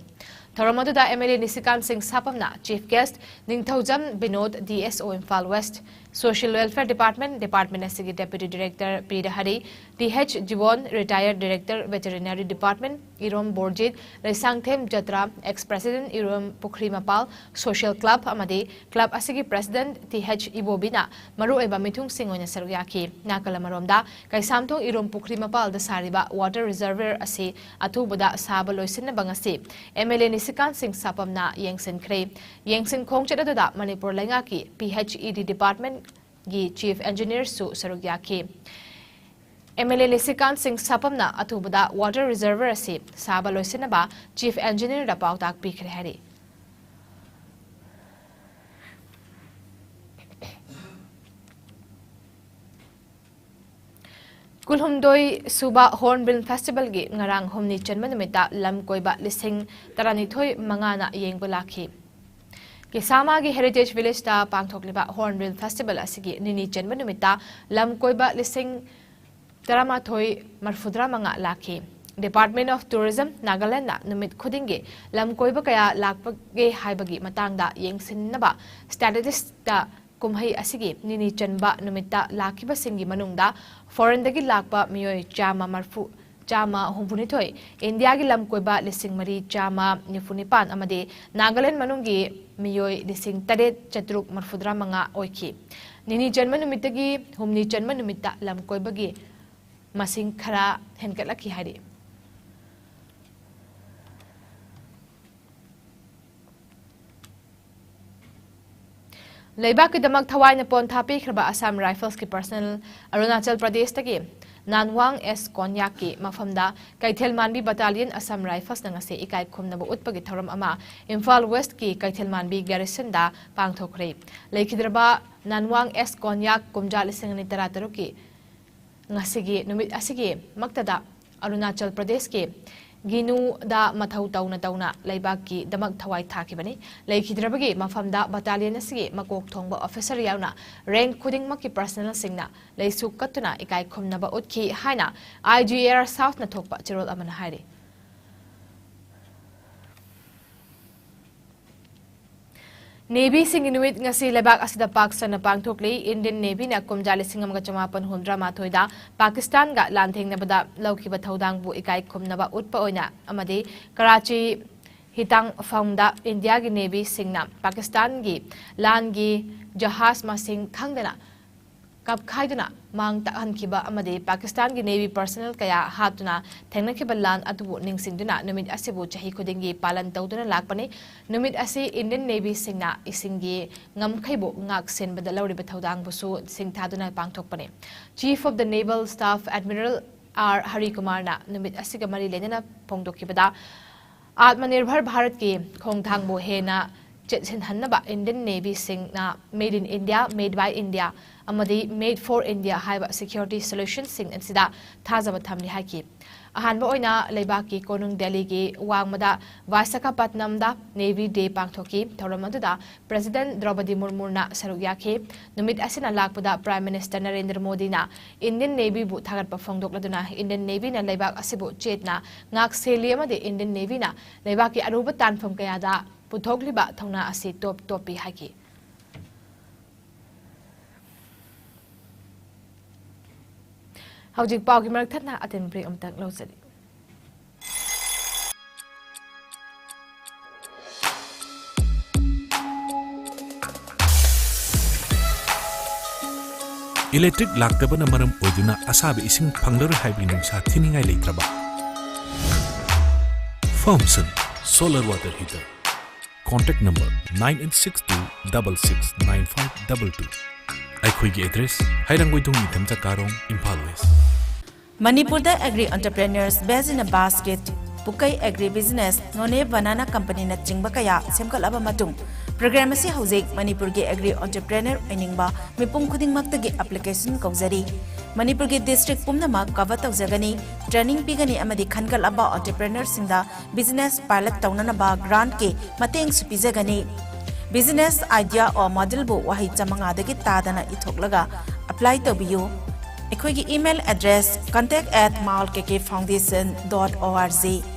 ꯊꯧꯔꯝ ꯑꯗꯨꯗ MLA ꯅꯤꯁꯤꯀꯥꯟ ꯁꯤꯡ ꯁꯥꯄꯝꯅ Chief Guest, ꯅꯤꯡꯊꯧꯖꯝ Vinod, DSO Imphal West, Social Welfare Department, department ꯑꯁꯤꯒꯤ Deputy Director ꯄꯤꯔꯍꯔꯤ, TH ꯖꯤꯕꯣꯟ, Retired Director Veterinary Department, ꯏꯔꯣꯝ ꯕꯣꯔꯖꯤꯠ, ꯂꯩꯁꯥꯡꯊꯦꯝ ꯖꯇ꯭ꯔꯥ, Ex President ꯏꯔꯣꯝ ꯄꯨꯈ꯭ꯔꯤ ꯃꯄꯥꯜ Social Club ꯑꯃꯗꯤ club ꯑꯁꯤꯒꯤ President TH ꯏꯕꯣꯕꯤꯅ ꯃꯔꯨꯑꯣꯏꯕ ꯃꯤꯊꯨꯡꯁꯤꯡ ꯑꯣꯏꯅ ꯁꯔꯨꯛ ꯌꯥꯈꯤ꯫ ꯅꯥꯀꯜ ꯑꯃꯔꯣꯝꯗ, ꯀꯩꯁꯥꯝꯊꯣꯡ ꯏꯔꯣꯝ ꯄꯨꯈ꯭ꯔꯤ ꯃꯄꯥꯜꯗ ꯁꯥꯔꯤꯕ water reservoir ꯑꯁꯤ ꯑꯊꯨꯕꯗ ꯁꯥꯕ ꯂꯣꯏꯁꯤꯟꯅꯕ ꯉꯁꯤ MLA ꯅꯤꯁꯤꯀꯥꯟ ꯁꯤꯡ ꯁꯥꯄꯝꯅ ꯌꯦꯡꯁꯤꯟꯈ꯭ꯔꯦ꯫ ꯌꯦꯡꯁꯤꯟ ꯈꯣꯡꯆꯠ ꯑꯗꯨꯗ ꯃꯅꯤꯄꯨꯔ ꯂꯩꯉꯥꯛꯀꯤ PHED department ꯒꯤ Chief Engineer ꯁꯨ ꯁꯔꯨꯛ ꯌꯥꯈꯤ꯫ MLA ꯅꯤꯁꯤꯀꯥꯟ ꯁꯤꯡ ꯁꯥꯄꯝꯅ ꯑꯊꯨꯕꯗ water reservoir ꯑꯁꯤ ꯁꯥꯕ ꯂꯣꯏꯁꯤꯟꯅꯕ Chief Engineer ꯗ ꯄꯥꯎꯇꯥꯛ ꯄꯤꯈ꯭ꯔꯦ ꯍꯥꯏꯔꯤ꯫ ꯀꯨꯟꯍꯨꯝꯗꯣꯏ ꯁꯨꯕ Hornbill Festival ꯒꯤ ꯉꯔꯥꯡ ꯍꯨꯝꯅꯤ ꯆꯟꯕ ꯅꯨꯃꯤꯠꯇ ꯂꯝ ꯀꯣꯏꯕ ꯂꯤꯁꯤꯡ ꯇꯔꯥꯅꯤꯊꯣꯏ ꯃꯉꯥꯅ ꯌꯦꯡꯕ ꯂꯥꯛꯈꯤ꯫ ꯀꯤꯁꯥꯃꯥꯒꯤ Heritage Village ꯇ ꯄꯥꯡꯊꯣꯛꯂꯤꯕ Hornbill Festival ꯑꯁꯤꯒꯤ ꯅꯤꯅꯤ ꯆꯟꯕ ꯅꯨꯃꯤꯠꯇ ꯂꯝ ꯀꯣꯏꯕ ꯂꯤꯁꯤꯡ ꯇꯔꯥꯃꯥꯊꯣꯏ ꯃꯔꯐꯨꯇꯔꯥ ꯃꯉꯥ ꯂꯥꯛꯈꯤ꯫ Department of Tourism Nagaland ꯅ ꯅꯨꯃꯤꯠ ꯈꯨꯗꯤꯡꯒꯤ ꯂꯝ ꯀꯣꯏꯕ ꯀꯌꯥ ꯂꯥꯛꯄꯒꯦ ꯍꯥꯏꯕꯒꯤ ꯃꯇꯥꯡꯗ ꯌꯦꯡꯁꯤꯟꯅꯕ statistics ꯇ ꯀꯨꯝꯍꯩ ꯑꯁꯤꯒꯤ ꯅꯤꯅꯤ ꯆꯟꯕ ꯅꯨꯃꯤꯠꯇ ꯂꯥꯛꯈꯤꯕꯁꯤꯡꯒꯤ ꯃꯅꯨꯡꯗ foreign ꯗꯒꯤ ꯂꯥꯛꯄ ꯃꯤꯑꯣꯏ ꯆꯥꯝꯃ ꯃꯔꯐꯨ, ꯆꯥꯝꯃ ꯍꯨꯝꯐꯨꯅꯤꯊꯣꯏ, ꯏꯟꯗꯤꯌꯥꯒꯤ ꯂꯝ ꯀꯣꯏꯕ ꯂꯤꯁꯤꯡ ꯃꯔꯤ ꯆꯥꯝꯃ ꯅꯤꯐꯨ ꯅꯤꯄꯥꯟ ꯑꯃꯗꯤ ꯅꯥꯒꯥꯂꯦꯟ ꯃꯅꯨꯡꯒꯤ ꯃꯤꯑꯣꯏ ꯂꯤꯁꯤꯡ ꯇꯔꯦꯠ ꯆꯥꯇ꯭ꯔꯨꯛ ꯃꯔꯐꯨꯇꯔꯥ ꯃꯉꯥ ꯑꯣꯏꯈꯤ꯫ ꯅꯤꯅꯤ ꯆꯟꯕ ꯅꯨꯃꯤꯠꯇꯒꯤ ꯍꯨꯝꯅꯤ ꯆꯟꯕ ꯅꯨꯃꯤꯠꯇ ꯂꯝ ꯀꯣꯏꯕꯒꯤ ꯃꯁꯤꯡ ꯈꯔ ꯍꯦꯟꯒꯠꯂꯛꯈꯤ ꯍꯥꯏꯔꯤ꯫ ꯂꯩꯕꯥꯛꯀꯤꯗꯃꯛ ꯊꯋꯥꯏꯅ ꯄꯣꯟꯊꯥ ꯄꯤꯈ꯭ꯔꯕ Assam Rifles ꯀꯤ personnel ꯑꯔꯨꯅꯥꯆꯜ ꯄ꯭ꯔꯗꯦꯁꯇꯒꯤ ꯅꯥꯟꯋꯥꯡ ꯑꯦꯁ ꯀꯣꯟꯌꯥꯛꯀꯤ ꯃꯐꯝꯗ ꯀꯩꯊꯦꯜ ꯃꯥꯟꯕꯤ battalion Assam Rifles ꯅ ꯉꯁꯤ ꯏꯀꯥꯏ ꯈꯨꯝꯅꯕ ꯎꯠꯄꯒꯤ ꯊꯧꯔꯝ ꯑꯃ ꯏꯝꯐꯥꯜ West ꯀꯤ ꯀꯩꯊꯦꯜ ꯃꯥꯟꯕꯤ garrison ꯗ ꯄꯥꯡꯊꯣꯛꯈ꯭ꯔꯦ꯫ ꯂꯩꯈꯤꯗ꯭ꯔꯕ ꯅꯥꯟꯋꯥꯡ ꯑꯦꯁ ꯀꯣꯟꯌꯥꯛ ꯀꯨꯝꯖꯥ ꯂꯤꯁꯤꯡ ꯑꯅꯤ ꯇꯔꯥꯇꯔꯨꯛꯀꯤ ꯉꯁꯤꯒꯤ ꯅꯨꯃꯤꯠ ꯑꯁꯤꯒꯤ ꯃꯛꯇꯗ ꯑꯔꯨꯅꯥꯆꯜ ꯄ꯭ꯔꯗꯦꯁꯀꯤ ꯒꯤꯅꯨꯗ ꯃꯊꯧ ꯇꯧꯅ ꯇꯧꯅ ꯂꯩꯕꯥꯛꯀꯤꯗꯃꯛ ꯊꯋꯥꯏ ꯊꯥꯈꯤꯕꯅꯤ꯫ ꯂꯩꯈꯤꯗ꯭ꯔꯕꯒꯤ ꯃꯐꯝꯗ battalion ꯑꯁꯤꯒꯤ ꯃꯀꯣꯛ ꯊꯣꯡꯕ officer ꯌꯥꯎꯅ rank ꯈꯨꯗꯤꯡꯃꯛꯀꯤ personnel ꯁꯤꯡꯅ ꯂꯩꯁꯨ ꯀꯠꯇꯨꯅ ꯏꯀꯥꯏ ꯈꯨꯝꯅꯕ ꯎꯠꯈꯤ ꯍꯥꯏꯅ I G A R South ꯅ ꯊꯣꯛꯄ ꯆꯦꯔꯣꯜ ꯑꯃꯅ ꯍꯥꯏꯔꯤ꯫ ꯅꯦꯚꯤꯁꯤꯡꯒꯤ ꯅꯨꯃꯤꯠ ꯉꯁꯤ ꯂꯩꯕꯥꯛ ꯑꯁꯤꯗ ꯄꯥꯛ ꯁꯟꯅ ꯄꯥꯡꯊꯣꯛꯂꯤ꯫ ꯏꯟꯗꯤꯌꯟ ꯅꯦꯚꯤꯅ ꯀꯨꯝꯖꯥ ꯂꯤꯁꯤꯡ ꯑꯃꯒ ꯆꯃꯥꯄꯟ ꯍꯨꯝꯗ꯭ꯔꯥ ꯃꯥꯊꯣꯏꯗ ꯄꯥꯀꯤꯁꯇꯥꯟꯒ ꯂꯥꯟꯊꯦꯡꯅꯕꯗ ꯂꯧꯈꯤꯕ ꯊꯧꯗꯥꯡꯕꯨ ꯏꯀꯥꯏ ꯈꯨꯝꯅꯕ ꯎꯠꯄ ꯑꯣꯏꯅ ꯑꯃꯗꯤ ꯀꯔꯥꯆꯤ ꯍꯤꯇꯥꯡꯐꯝꯗ ꯏꯟꯗꯤꯌꯥꯒꯤ ꯅꯦꯚꯤꯁꯤꯡꯅ ꯄꯥꯀꯤꯁꯇꯥꯟꯒꯤ ꯂꯥꯟꯒꯤ ꯖꯍꯥꯖ ꯃꯁꯤꯡ ꯈꯪꯗꯅ ꯀꯥꯞꯈꯥꯏꯗꯨꯅ ꯃꯥꯡ ꯇꯥꯛꯍꯟꯈꯤꯕ ꯑꯃꯗꯤ ꯄꯥꯀꯤꯁꯇꯥꯟꯒꯤ ꯅꯦꯚꯤ ꯄꯔꯁꯅꯦꯜ ꯀꯌꯥ ꯍꯥꯠꯇꯨꯅ ꯊꯦꯡꯅꯈꯤꯕ ꯂꯥꯟ ꯑꯗꯨꯕꯨ ꯅꯤꯡꯁꯤꯡꯗꯨꯅ ꯅꯨꯃꯤꯠ ꯑꯁꯤꯕꯨ ꯆꯍꯤ ꯈꯨꯗꯤꯡꯒꯤ ꯄꯥꯂꯟ ꯇꯧꯗꯨꯅ ꯂꯥꯛꯄꯅꯤ꯫ ꯅꯨꯃꯤꯠ ꯑꯁꯤ ꯏꯟꯗꯤꯌꯟ ꯅꯦꯚꯤꯁꯤꯡꯅ ꯏꯁꯤꯡꯒꯤ ꯉꯝꯈꯩꯕꯨ ꯉꯥꯛ ꯁꯦꯟꯕꯗ ꯂꯧꯔꯤꯕ ꯊꯧꯗꯥꯡꯕꯨꯁꯨ ꯁꯤꯡꯊꯥꯗꯨꯅ ꯄꯥꯡꯊꯣꯛꯄꯅꯤ꯫ Chief of the Naval Staff Admiral R ꯍꯔꯤꯀꯨꯃꯥꯔꯅ ꯅꯨꯃꯤꯠ ꯑꯁꯤꯒ ꯃꯔꯤ ꯂꯩꯅꯅ ꯐꯣꯡꯗꯣꯛꯈꯤꯕꯗ, ꯑꯥꯠꯃꯅꯤꯔꯚꯔ ꯚꯥꯔꯠꯀꯤ ꯈꯣꯡꯊꯥꯡꯕꯨ ꯍꯦꯟꯅ ꯆꯦꯠꯁꯤꯟꯍꯟꯅꯕ Indian ꯅꯦꯚꯤꯁꯤꯡꯅ Made in India, Made by India ꯑꯃꯗꯤ Made for India ꯍꯥꯏꯕ ꯁꯦꯀ꯭ꯌꯨꯔꯤꯇꯤ ꯁꯣꯂꯨꯁꯟꯁꯤꯡ ꯑꯁꯤꯗ ꯊꯥꯖꯕ ꯊꯝꯂꯤ ꯍꯥꯏꯈꯤ꯫ ꯑꯍꯥꯟꯕ ꯑꯣꯏꯅ ꯂꯩꯕꯥꯛꯀꯤ ꯀꯣꯅꯨꯡ ꯗꯦꯜꯂꯤꯒꯤ ꯋꯥꯡꯃꯗ ꯚꯥꯏꯁꯥꯈꯥꯄꯠꯅꯝꯗ ꯅꯦꯚꯤ ꯗꯦ ꯄꯥꯡꯊꯣꯛꯈꯤ꯫ ꯊꯧꯔꯝ ꯑꯗꯨꯗ ꯄ꯭ꯔꯦꯁꯤꯗꯦꯟꯠ ꯗ꯭ꯔꯧꯄꯗꯤ ꯃꯨꯔꯃꯨꯅ ꯁꯔꯨꯛ ꯌꯥꯈꯤ꯫ ꯅꯨꯃꯤꯠ ꯑꯁꯤꯅ ꯂꯥꯛꯄꯗ ꯄ꯭ꯔꯥꯏꯝ ꯃꯤꯅꯤꯁꯇꯔ ꯅꯔꯦꯟꯗ꯭ꯔ ꯃꯣꯗꯤꯅ ꯏꯟꯗꯤꯌꯟ ꯅꯦꯚꯤꯕꯨ ꯊꯥꯒꯠꯄ ꯐꯣꯡꯗꯣꯛꯂꯗꯨꯅ ꯏꯟꯗꯤꯌꯟ ꯅꯦꯚꯤꯅ ꯂꯩꯕꯥꯛ ꯑꯁꯤꯕꯨ ꯆꯦꯠꯅ ꯉꯥꯛ ꯁꯦꯜꯂꯤ ꯑꯃꯗꯤ ꯏꯟꯗꯤꯌꯟ ꯅꯦꯚꯤꯅ ꯂꯩꯕꯥꯛꯀꯤ ꯑꯔꯨꯕ ꯇꯥꯟꯐꯝ ꯀꯌꯥꯗ ꯄꯨꯊꯣꯛꯂꯤꯕ ꯊꯧꯅꯥ ꯑꯁꯤ ꯇꯣꯞ ꯇꯣꯞꯄꯤ ꯍꯥꯏꯈꯤ꯫ ꯍꯧꯖꯤꯛ ꯄꯥꯎꯒꯤ ꯃꯔꯛ ꯊꯠꯅ ꯑꯇꯦꯟ ꯕ꯭ꯔꯦꯛ ꯑꯃꯇꯪ ꯂꯧꯖꯔꯤ꯫ ꯏꯂꯦꯛꯇ꯭ꯔꯤꯛ ꯂꯥꯛꯇꯕꯅ ꯃꯔꯝ ꯑꯣꯏꯗꯨꯅ ꯑꯁꯥꯕ ꯏꯁꯤꯡ ꯐꯪꯂꯔꯣꯏ ꯍꯥꯏꯕꯒꯤ ꯅꯨꯡꯁꯥ ꯊꯤꯅꯤꯡꯉꯥꯏ ꯂꯩꯇ꯭ꯔꯕ? Firmson solar water heater. Contact number nine eight six two double six nine five double two. ꯑꯩꯈꯣꯏꯒꯤ ꯑꯦꯗ꯭ꯔꯦꯁ: ꯍꯩꯔꯥꯡꯒꯣꯏꯊꯣꯡ ꯅꯤꯡꯊꯝꯆꯥ ꯀꯥꯔꯣꯡ, ꯏꯝꯐꯥꯜ ꯋꯦꯁ꯫ ꯃꯅꯤꯄꯨꯔꯗ Agri Entrepreneurs Best in a Basket, ꯄꯨꯀꯩ Agri Business, Noney Banana Company ꯅꯆꯤꯡꯕ ꯀꯌꯥ ꯁꯦꯝꯒꯠꯂꯕ ꯃꯇꯨꯡ, program ꯑꯁꯤ ꯍꯧꯖꯤꯛ ꯃꯅꯤꯄꯨꯔꯒꯤ agri entrepreneur ꯑꯣꯏꯅꯤꯡꯕ ꯃꯤꯄꯨꯝ ꯈꯨꯗꯤꯡꯃꯛꯇꯒꯤ application ꯀꯧꯖꯔꯤ꯫ ꯃꯅꯤꯄꯨꯔꯒꯤ district ꯄꯨꯝꯅꯃꯛ cover ꯇꯧꯖꯒꯅꯤ꯫ Training ꯄꯤꯒꯅꯤ ꯑꯃꯗꯤ ꯈꯟꯒꯠꯂꯕ entrepreneurꯁꯤꯡꯗ business pilot ꯇꯧꯅꯅꯕ grantꯀꯤ ꯃꯇꯦꯡꯁꯨ ꯄꯤꯖꯒꯅꯤ꯫ Business idea or modelꯕꯨ ꯋꯥꯍꯩ ꯆꯥꯃꯉꯥꯗꯒꯤ ꯇꯥꯗꯅ ꯏꯊꯣꯛꯂꯒ apply ꯇꯧꯕꯤꯌꯨ꯫ ꯑꯩꯈꯣꯏꯒꯤ email address contact at maol K K foundation dot org꯫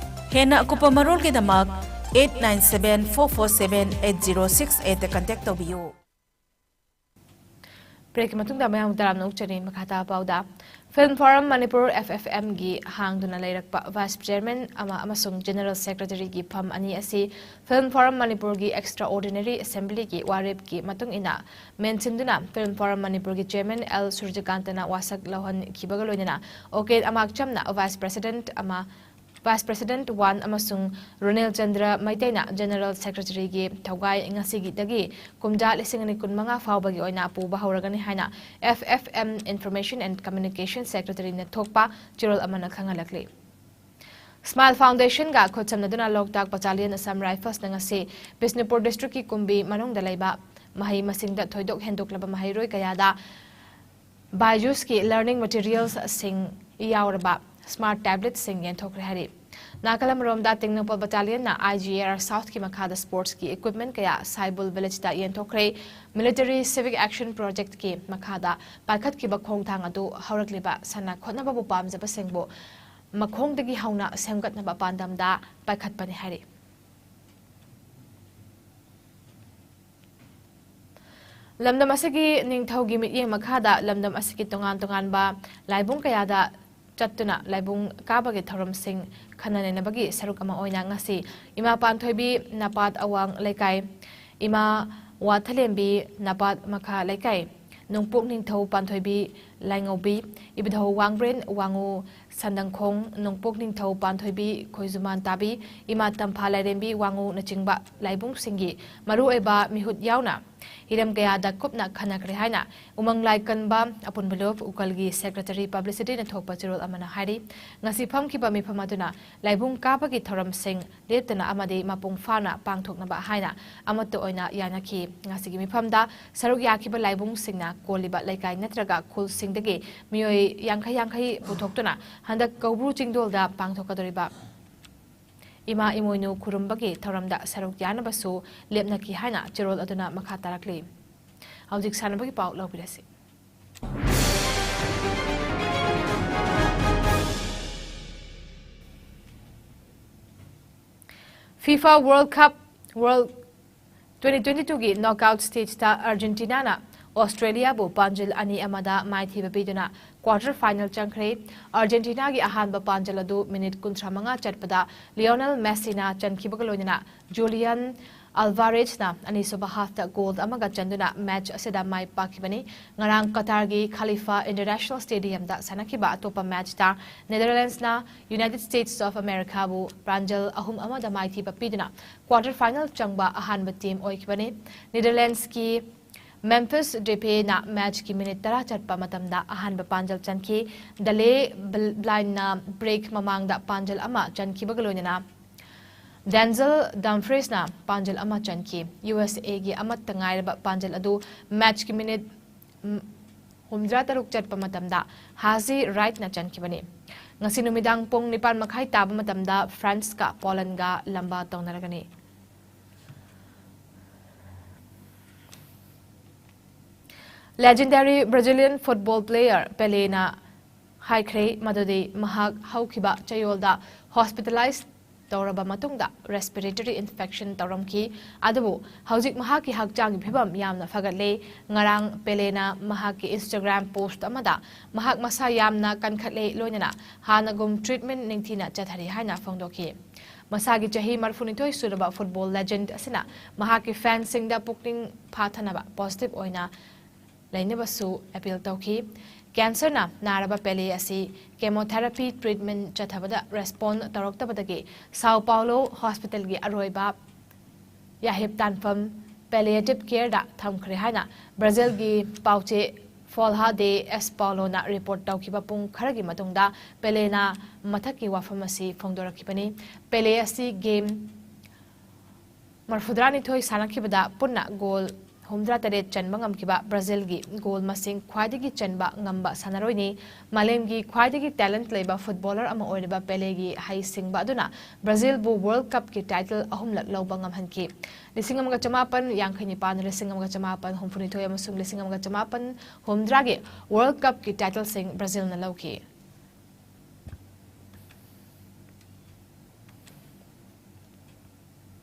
ꯍꯦꯟꯅ ꯑꯀꯨꯞꯄ ꯃꯔꯣꯜꯒꯤꯗꯃꯛ eight nine seven four four seven eight zero six eight contact ꯇꯧꯕꯤꯌꯨ꯫ Breakꯀꯤ ꯃꯇꯨꯡꯗ ꯃꯌꯥꯝ ꯇꯔꯥꯝꯅ ꯑꯣꯛꯆꯔꯤ꯫ ꯃꯈꯥ ꯇꯥꯕ ꯄꯥꯎꯗ, Film Forum Manipur, F F M ꯒꯤ ꯍꯥꯡꯗꯨꯅ ꯂꯩꯔꯛꯄ Vice Chairman ꯑꯃ ꯑꯃꯁꯨꯡ General Secretary ꯒꯤ ꯐꯝ ꯑꯅꯤ ꯑꯁꯤ Film Forum ꯃꯅꯤꯄꯨꯔꯒꯤ Extraordinary Assembly ꯒꯤ ꯋꯥꯔꯦꯞꯀꯤ ꯃꯇꯨꯡ ꯏꯟꯅ ꯃꯦꯟꯁꯤꯟꯗꯨꯅ Film Forum ꯃꯅꯤꯄꯨꯔꯒꯤ Chairman ꯑꯦꯜ ꯁꯨꯔꯖꯀꯥꯟꯇꯅ ꯋꯥꯁꯛ ꯂꯧꯍꯟꯈꯤꯕꯒ ꯂꯣꯏꯅꯅ ꯑꯣꯀꯦꯟ ꯑꯃꯥꯛꯆꯝꯅ Vice President ꯑꯃ, Vice President one ꯑꯃꯁꯨꯡ ꯔꯣꯅꯦꯜ ꯆꯟꯗ꯭ꯔ ꯃꯩꯇꯩꯅ General Secretary ꯒꯤ ꯊꯧꯒꯥꯏ ꯉꯁꯤꯒꯤꯗꯒꯤ ꯀꯨꯝꯖꯥ ꯂꯤꯁꯤꯡ ꯑꯅꯤ ꯀꯨꯟꯃꯉꯥ ꯐꯥꯎꯕꯒꯤ ꯑꯣꯏꯅ ꯄꯨꯕ ꯍꯧꯔꯒꯅꯤ ꯍꯥꯏꯅ F F M Information and Communication Secretary ꯅ ꯊꯣꯛꯄ ꯆꯦꯔꯣꯜ ꯑꯃꯅ ꯈꯪꯍꯜꯂꯛꯂꯤ꯫ Smile Foundation ꯒ ꯈꯨꯠꯁꯝꯅꯗꯨꯅ ꯂꯣꯛꯇꯥꯛ Battalion Assam Rifles ꯅ ꯉꯁꯤ ꯕꯤꯁꯅꯨꯄꯨꯔ district ꯀꯤ ꯀꯨꯝꯕꯤ ꯃꯅꯨꯡꯗ ꯂꯩꯕ ꯃꯍꯩ ꯃꯁꯤꯡꯗ ꯊꯣꯏꯗꯣꯛ ꯍꯦꯟꯗꯣꯛꯂꯕ ꯃꯍꯩꯔꯣꯏ ꯀꯌꯥꯗ BYJUS ꯀꯤ learning materials ꯁꯤꯡ ꯌꯥꯎꯔꯕ smart tablet ꯁꯤꯡ ꯌꯦꯟꯊꯣꯛꯈ꯭ꯔꯦ ꯍꯥꯏꯔꯤ꯫ ꯅꯥꯀꯜ ꯑꯃꯔꯣꯝꯗ, ꯇꯦꯡꯅꯧꯄꯜ Battalion ꯅ I G A R South ꯀꯤ ꯃꯈꯥꯗ sports ꯀꯤ equipment ꯀꯌꯥ ꯁꯥꯏꯕꯨꯜ village ꯇ ꯌꯦꯟꯊꯣꯛꯈ꯭ꯔꯦ꯫ Military Civic Action Project ꯀꯤ ꯃꯈꯥꯗ ꯄꯥꯏꯈꯠꯈꯤꯕ ꯈꯣꯡꯊꯥꯡ ꯑꯗꯨ ꯍꯧꯔꯛꯂꯤꯕ ꯁꯥꯟꯅ ꯈꯣꯠꯅꯕꯕꯨ ꯄꯥꯝꯖꯕꯁꯤꯡꯕꯨ ꯃꯈꯣꯡꯗꯒꯤ ꯍꯧꯅ ꯁꯦꯝꯒꯠꯅꯕ ꯄꯥꯟꯗꯝꯗ ꯄꯥꯏꯈꯠꯄꯅꯤ ꯍꯥꯏꯔꯤ꯫ ꯂꯝꯗꯝ ꯑꯁꯤꯒꯤ ꯅꯤꯡꯊꯧꯒꯤ ꯃꯤꯠꯌꯦꯡ ꯃꯈꯥꯗ ꯂꯝꯗꯝ ꯑꯁꯤꯒꯤ ꯇꯣꯉꯥꯟ ꯇꯣꯉꯥꯟꯕ ꯂꯥꯏꯕꯨꯡ ꯀꯌꯥꯗ ꯆꯠꯇꯨꯅ ꯂꯥꯏꯕꯨꯡ ꯀꯥꯕꯒꯤ ꯊꯧꯔꯝꯁꯤꯡ ꯈꯟꯅ ꯅꯩꯅꯕꯒꯤ ꯁꯔꯨꯛ ꯑꯃ ꯑꯣꯏꯅ ꯉꯁꯤ ꯏꯃꯥ ꯄꯥꯟꯊꯣꯏꯕꯤ ꯅꯄꯥꯠ ꯑꯋꯥꯡ ꯂꯩꯀꯥꯏ, ꯏꯃꯥ ꯋꯥꯊꯂꯦꯝꯕꯤ ꯅꯄꯥꯠ ꯃꯈꯥ ꯂꯩꯀꯥꯏ, ꯅꯣꯡꯄꯣꯛ ꯅꯤꯡꯊꯧ ꯄꯥꯟꯊꯣꯏꯕꯤ ꯂꯥꯏꯉꯧꯕꯤ, ꯏꯕꯨꯙꯧ ꯋꯥꯡꯕ꯭ꯔꯦꯟ ꯋꯥꯉꯨ ꯁꯟꯗꯪꯈꯣꯡ, ꯅꯣꯡꯄꯣꯛ ꯅꯤꯡꯊꯧ ꯄꯥꯟꯊꯣꯏꯕꯤ ꯈꯣꯏꯖꯨꯃꯥꯟ ꯇꯥꯕꯤ, ꯏꯃꯥ ꯇꯝꯐꯥ ꯂꯥꯏꯔꯦꯝꯕꯤ ꯋꯥꯉꯨꯅꯆꯤꯡꯕ ꯂꯥꯏꯕꯨꯡꯁꯤꯡꯒꯤ ꯃꯔꯨꯑꯣꯏꯕ ꯃꯤꯍꯨꯠ ꯌꯥꯎꯅ ꯍꯤꯔꯝ ꯀꯌꯥꯗ ꯀꯨꯞꯅ ꯈꯟꯅꯈ꯭ꯔꯦ ꯍꯥꯏꯅ ꯎꯃꯪ ꯂꯥꯏ ꯀꯟꯕ ꯑꯄꯨꯟꯕ ꯂꯨꯞ ꯎꯀꯜꯒꯤ Secretary Publicity ꯅ ꯊꯣꯛꯄ ꯆꯦꯔꯣꯜ ꯑꯃꯅ ꯍꯥꯏꯔꯤ꯫ ꯉꯁꯤ ꯐꯝꯈꯤꯕ ꯃꯤꯐꯝ ꯑꯗꯨꯅ ꯂꯥꯏꯕꯨꯡ ꯀꯥꯕꯒꯤ ꯊꯧꯔꯝꯁꯤꯡ ꯂꯦꯞꯇꯅ ꯑꯃꯗꯤ ꯃꯄꯨꯡ ꯐꯥꯅ ꯄꯥꯡꯊꯣꯛꯅꯕ ꯍꯥꯏꯅ ꯑꯃꯠꯇ ꯑꯣꯏꯅ ꯌꯥꯅꯈꯤ꯫ ꯉꯁꯤꯒꯤ ꯃꯤꯐꯝꯗ ꯁꯔꯨꯛ ꯌꯥꯈꯤꯕ ꯂꯥꯏꯕꯨꯡꯁꯤꯡꯅ ꯀꯣꯜꯂꯤꯕ ꯂꯩꯀꯥꯏ ꯅꯠꯇ꯭ꯔꯒ ꯈꯨꯜꯁꯤꯡꯗꯒꯤ ꯃꯤꯑꯣꯏ ꯌꯥꯡꯈꯩ ꯌꯥꯡꯈꯩ ꯄꯨꯊꯣꯛꯇꯨꯅ ꯍꯟꯗꯛ ꯀꯧꯕ꯭ꯔꯨ ꯆꯤꯡꯗꯣꯜꯗ ꯄꯥꯡꯊꯣꯛꯀꯗꯧꯔꯤꯕ ꯏꯃꯥ ꯏꯃꯣꯏꯅꯨ ꯈꯨꯔꯨꯝꯕꯒꯤ ꯊꯧꯔꯝꯗ ꯁꯔꯨꯛ ꯌꯥꯅꯕꯁꯨ ꯂꯦꯞꯅꯈꯤ ꯍꯥꯏꯅ ꯆꯦꯔꯣꯜ ꯑꯗꯨꯅ ꯃꯈꯥ ꯇꯥꯔꯛꯂꯤ꯫ ꯍꯧꯖꯤꯛ ꯁꯥꯟꯅꯕꯒꯤ ꯄꯥꯎ ꯂꯧꯕꯤꯔꯁꯤ꯫ FIFA World Cup World twenty twenty-two ꯒꯤ knockout stageꯇ Argentinaꯅ Australiaꯕꯨ ꯄꯥꯟꯖꯜ ꯑꯅꯤ ꯑꯃꯗ ꯃꯥꯏꯊꯤꯕ ꯄꯤꯗꯨꯅ quarter final ꯆꯪꯈ꯭ꯔꯦ꯫ Argentinaꯒꯤ ꯑꯍꯥꯟꯕ ꯄꯥꯟꯖꯜ ꯑꯗꯨ minute ꯀꯨꯟꯊ꯭ꯔꯥ ꯃꯉꯥ ꯆꯠꯄꯗ Lionel Messiꯅ ꯆꯟꯈꯤꯕꯒ ꯂꯣꯏꯅꯅ Julian Alvarezꯅ ꯑꯅꯤꯁꯨꯕ halfꯇ goal ꯑꯃꯒ ꯆꯟꯗꯨꯅ match ꯑꯁꯤꯗ ꯃꯥꯏ ꯄꯥꯛꯈꯤꯕꯅꯤ꯫ ꯉꯔꯥꯡ ꯀꯇꯥꯔꯒꯤ Khalifa International Stadiumꯗ ꯁꯥꯟꯅꯈꯤꯕ ꯑꯇꯣꯞꯄ matchꯇ Netherlandsꯅ United States of Americaꯕꯨ ꯄꯥꯟꯖꯜ ꯑꯍꯨꯝ ꯑꯃꯗ ꯃꯥꯏꯊꯤꯕ ꯄꯤꯗꯨꯅ quarter final ꯆꯪꯕ ꯑꯍꯥꯟꯕ team ꯑꯣꯏꯈꯤꯕꯅꯤ꯫ Netherlandsꯀꯤ Memphis Depayꯅ matchꯀꯤ minute ꯇꯔꯥ ꯆꯠꯄ ꯃꯇꯝꯗ ꯑꯍꯥꯟꯕ ꯄꯥꯟꯖꯜ ꯆꯟꯈꯤ꯫ Daley Bl-, Blindꯅ break ꯃꯃꯥꯡꯗ ꯄꯥꯟꯖꯜ ꯑꯃ ꯆꯟꯈꯤꯕꯒ ꯂꯣꯏꯅꯅ Denzel Dumfriesꯅ ꯄꯥꯟꯖꯜ ꯑꯃ ꯆꯟꯈꯤ꯫ USAꯒꯤ ꯑꯃꯠꯇ ꯉꯥꯏꯔꯕ ꯄꯥꯟꯖꯜ ꯑꯗꯨ matchꯀꯤ minute, ꯎꯝ, ꯍꯨꯝꯗ꯭ꯔꯥ ꯇꯔꯨꯛ ꯆꯠꯄ ꯃꯇꯝꯗ Haji Wrightꯅ ꯆꯟꯈꯤꯕꯅꯤ꯫ ꯉꯁꯤ ꯅꯨꯃꯤꯗꯥꯡ ꯄꯨꯡ ꯅꯤꯄꯥꯟ ꯃꯈꯥꯏ ꯇꯥꯕ ꯃꯇꯝꯗ Franceꯀ Polandꯒ ꯂꯝꯕꯥ ꯇꯧꯅꯔꯒꯅꯤ꯫ Legendary Brazilian football player Peleꯅ ꯍꯥꯏꯈ꯭ꯔꯦ ꯃꯗꯨꯗꯤ ꯃꯍꯥꯛ ꯍꯧꯈꯤꯕ ꯆꯌꯣꯜꯗ hospitalize ꯇꯧꯔꯕ ꯃꯇꯨꯡꯗ respiratory infection ꯇꯧꯔꯝꯈꯤ꯫ ꯑꯗꯨꯕꯨ ꯍꯧꯖꯤꯛ ꯃꯍꯥꯛꯀꯤ ꯍꯛꯆꯥꯡꯒꯤ ꯐꯤꯕꯝ ꯌꯥꯝꯅ ꯐꯒꯠꯂꯦ꯫ ꯉꯔꯥꯡ ꯄꯦꯂꯦꯅ ꯃꯍꯥꯛꯀꯤ Instagram post ꯑꯃꯗ ꯃꯍꯥꯛ ꯃꯁꯥ ꯌꯥꯝꯅ ꯀꯟꯈꯠꯂꯦ, ꯂꯣꯏꯅꯅ ꯍꯥꯟꯅꯒꯨꯝ treatment ꯅꯤꯡꯊꯤꯅ ꯆꯠꯊꯔꯤ ꯍꯥꯏꯅ ꯐꯣꯡꯗꯣꯛꯈꯤ꯫ ꯃꯁꯥꯒꯤ ꯆꯍꯤ ꯃꯔꯤꯐꯨꯅꯤꯊꯣꯏ ꯁꯨꯔꯕ football legend ꯑꯁꯤꯅ ꯃꯍꯥꯛꯀꯤ fansꯁꯤꯡꯗ ꯄꯨꯛꯅꯤꯡ ꯐꯥꯊꯅꯕ positive ꯑꯣꯏꯅ ꯂꯩꯅꯕꯁꯨ appeal ꯇꯧꯈꯤ꯫ Cancerꯅ ꯅꯥꯔꯕ ꯄꯦꯂꯦ ꯑꯁꯤ chemotherapy treatment ꯆꯠꯊꯕꯗ respond ꯇꯧꯔꯛꯇꯕꯗꯒꯤ Sao Paulo hospitalꯒꯤ ꯑꯔꯣꯏꯕ ꯌꯥꯍꯤꯞ ꯇꯥꯟꯐꯝ palliative careꯗ ꯊꯝꯈ꯭ꯔꯦ ꯍꯥꯏꯅ Brazilꯒꯤ ꯄꯥꯎꯆꯦ Folha de São Pauloꯅ report ꯇꯧꯈꯤꯕ ꯄꯨꯡ ꯈꯔꯒꯤ ꯃꯇꯨꯡꯗ ꯄꯦꯂꯦꯅ ꯃꯊꯛꯀꯤ ꯋꯥꯐꯝ ꯑꯁꯤ ꯐꯣꯡꯗꯣꯔꯛꯈꯤꯕꯅꯤ꯫ ꯄꯦꯂꯦ ꯑꯁꯤ game ꯃꯔꯤꯐꯨꯇꯔꯥꯅꯤꯊꯣꯏ ꯁꯥꯟꯅꯈꯤꯕꯗ ꯄꯨꯟꯅ goal ꯍꯨꯝꯗ꯭ꯔꯥꯇꯔꯦꯠ ꯆꯟꯕ ꯉꯝꯈꯤꯕ Brazilꯒꯤ goal ꯃꯁꯤꯡ ꯈ꯭ꯋꯥꯏꯗꯒꯤ ꯆꯟꯕ ꯉꯝꯕ ꯁꯥꯟꯅꯔꯣꯏꯅꯤ꯫ ꯃꯥꯂꯦꯝꯒꯤ ꯈ꯭ꯋꯥꯏꯗꯒꯤ talent ꯂꯩꯕ footballer ꯑꯃ ꯑꯣꯏꯔꯤꯕ ꯄꯦꯂꯦꯒꯤ ꯍꯩꯁꯤꯡꯕ ꯑꯗꯨꯅ Brazilꯕꯨ World Cupꯀꯤ title ꯑꯍꯨꯝꯂꯛ ꯂꯧꯕ ꯉꯝꯍꯟꯈꯤ꯫ ꯂꯤꯁꯤꯡ ꯑꯃꯒ ꯆꯃꯥꯄꯟ ꯌꯥꯡꯈꯩ ꯅꯤꯄꯥꯟ, ꯂꯤꯁꯤꯡ ꯑꯃꯒ ꯆꯃꯥꯄꯟ ꯍꯨꯝꯐꯨꯅꯤꯊꯣꯏ ꯑꯃꯁꯨꯡ ꯂꯤꯁꯤꯡ ꯑꯃꯒ ꯆꯃꯥꯄꯟ ꯍꯨꯝꯗ꯭ꯔꯥꯒꯤ World Cupꯀꯤ titleꯁꯤꯡ Brazilꯅ ꯂꯧꯈꯤ꯫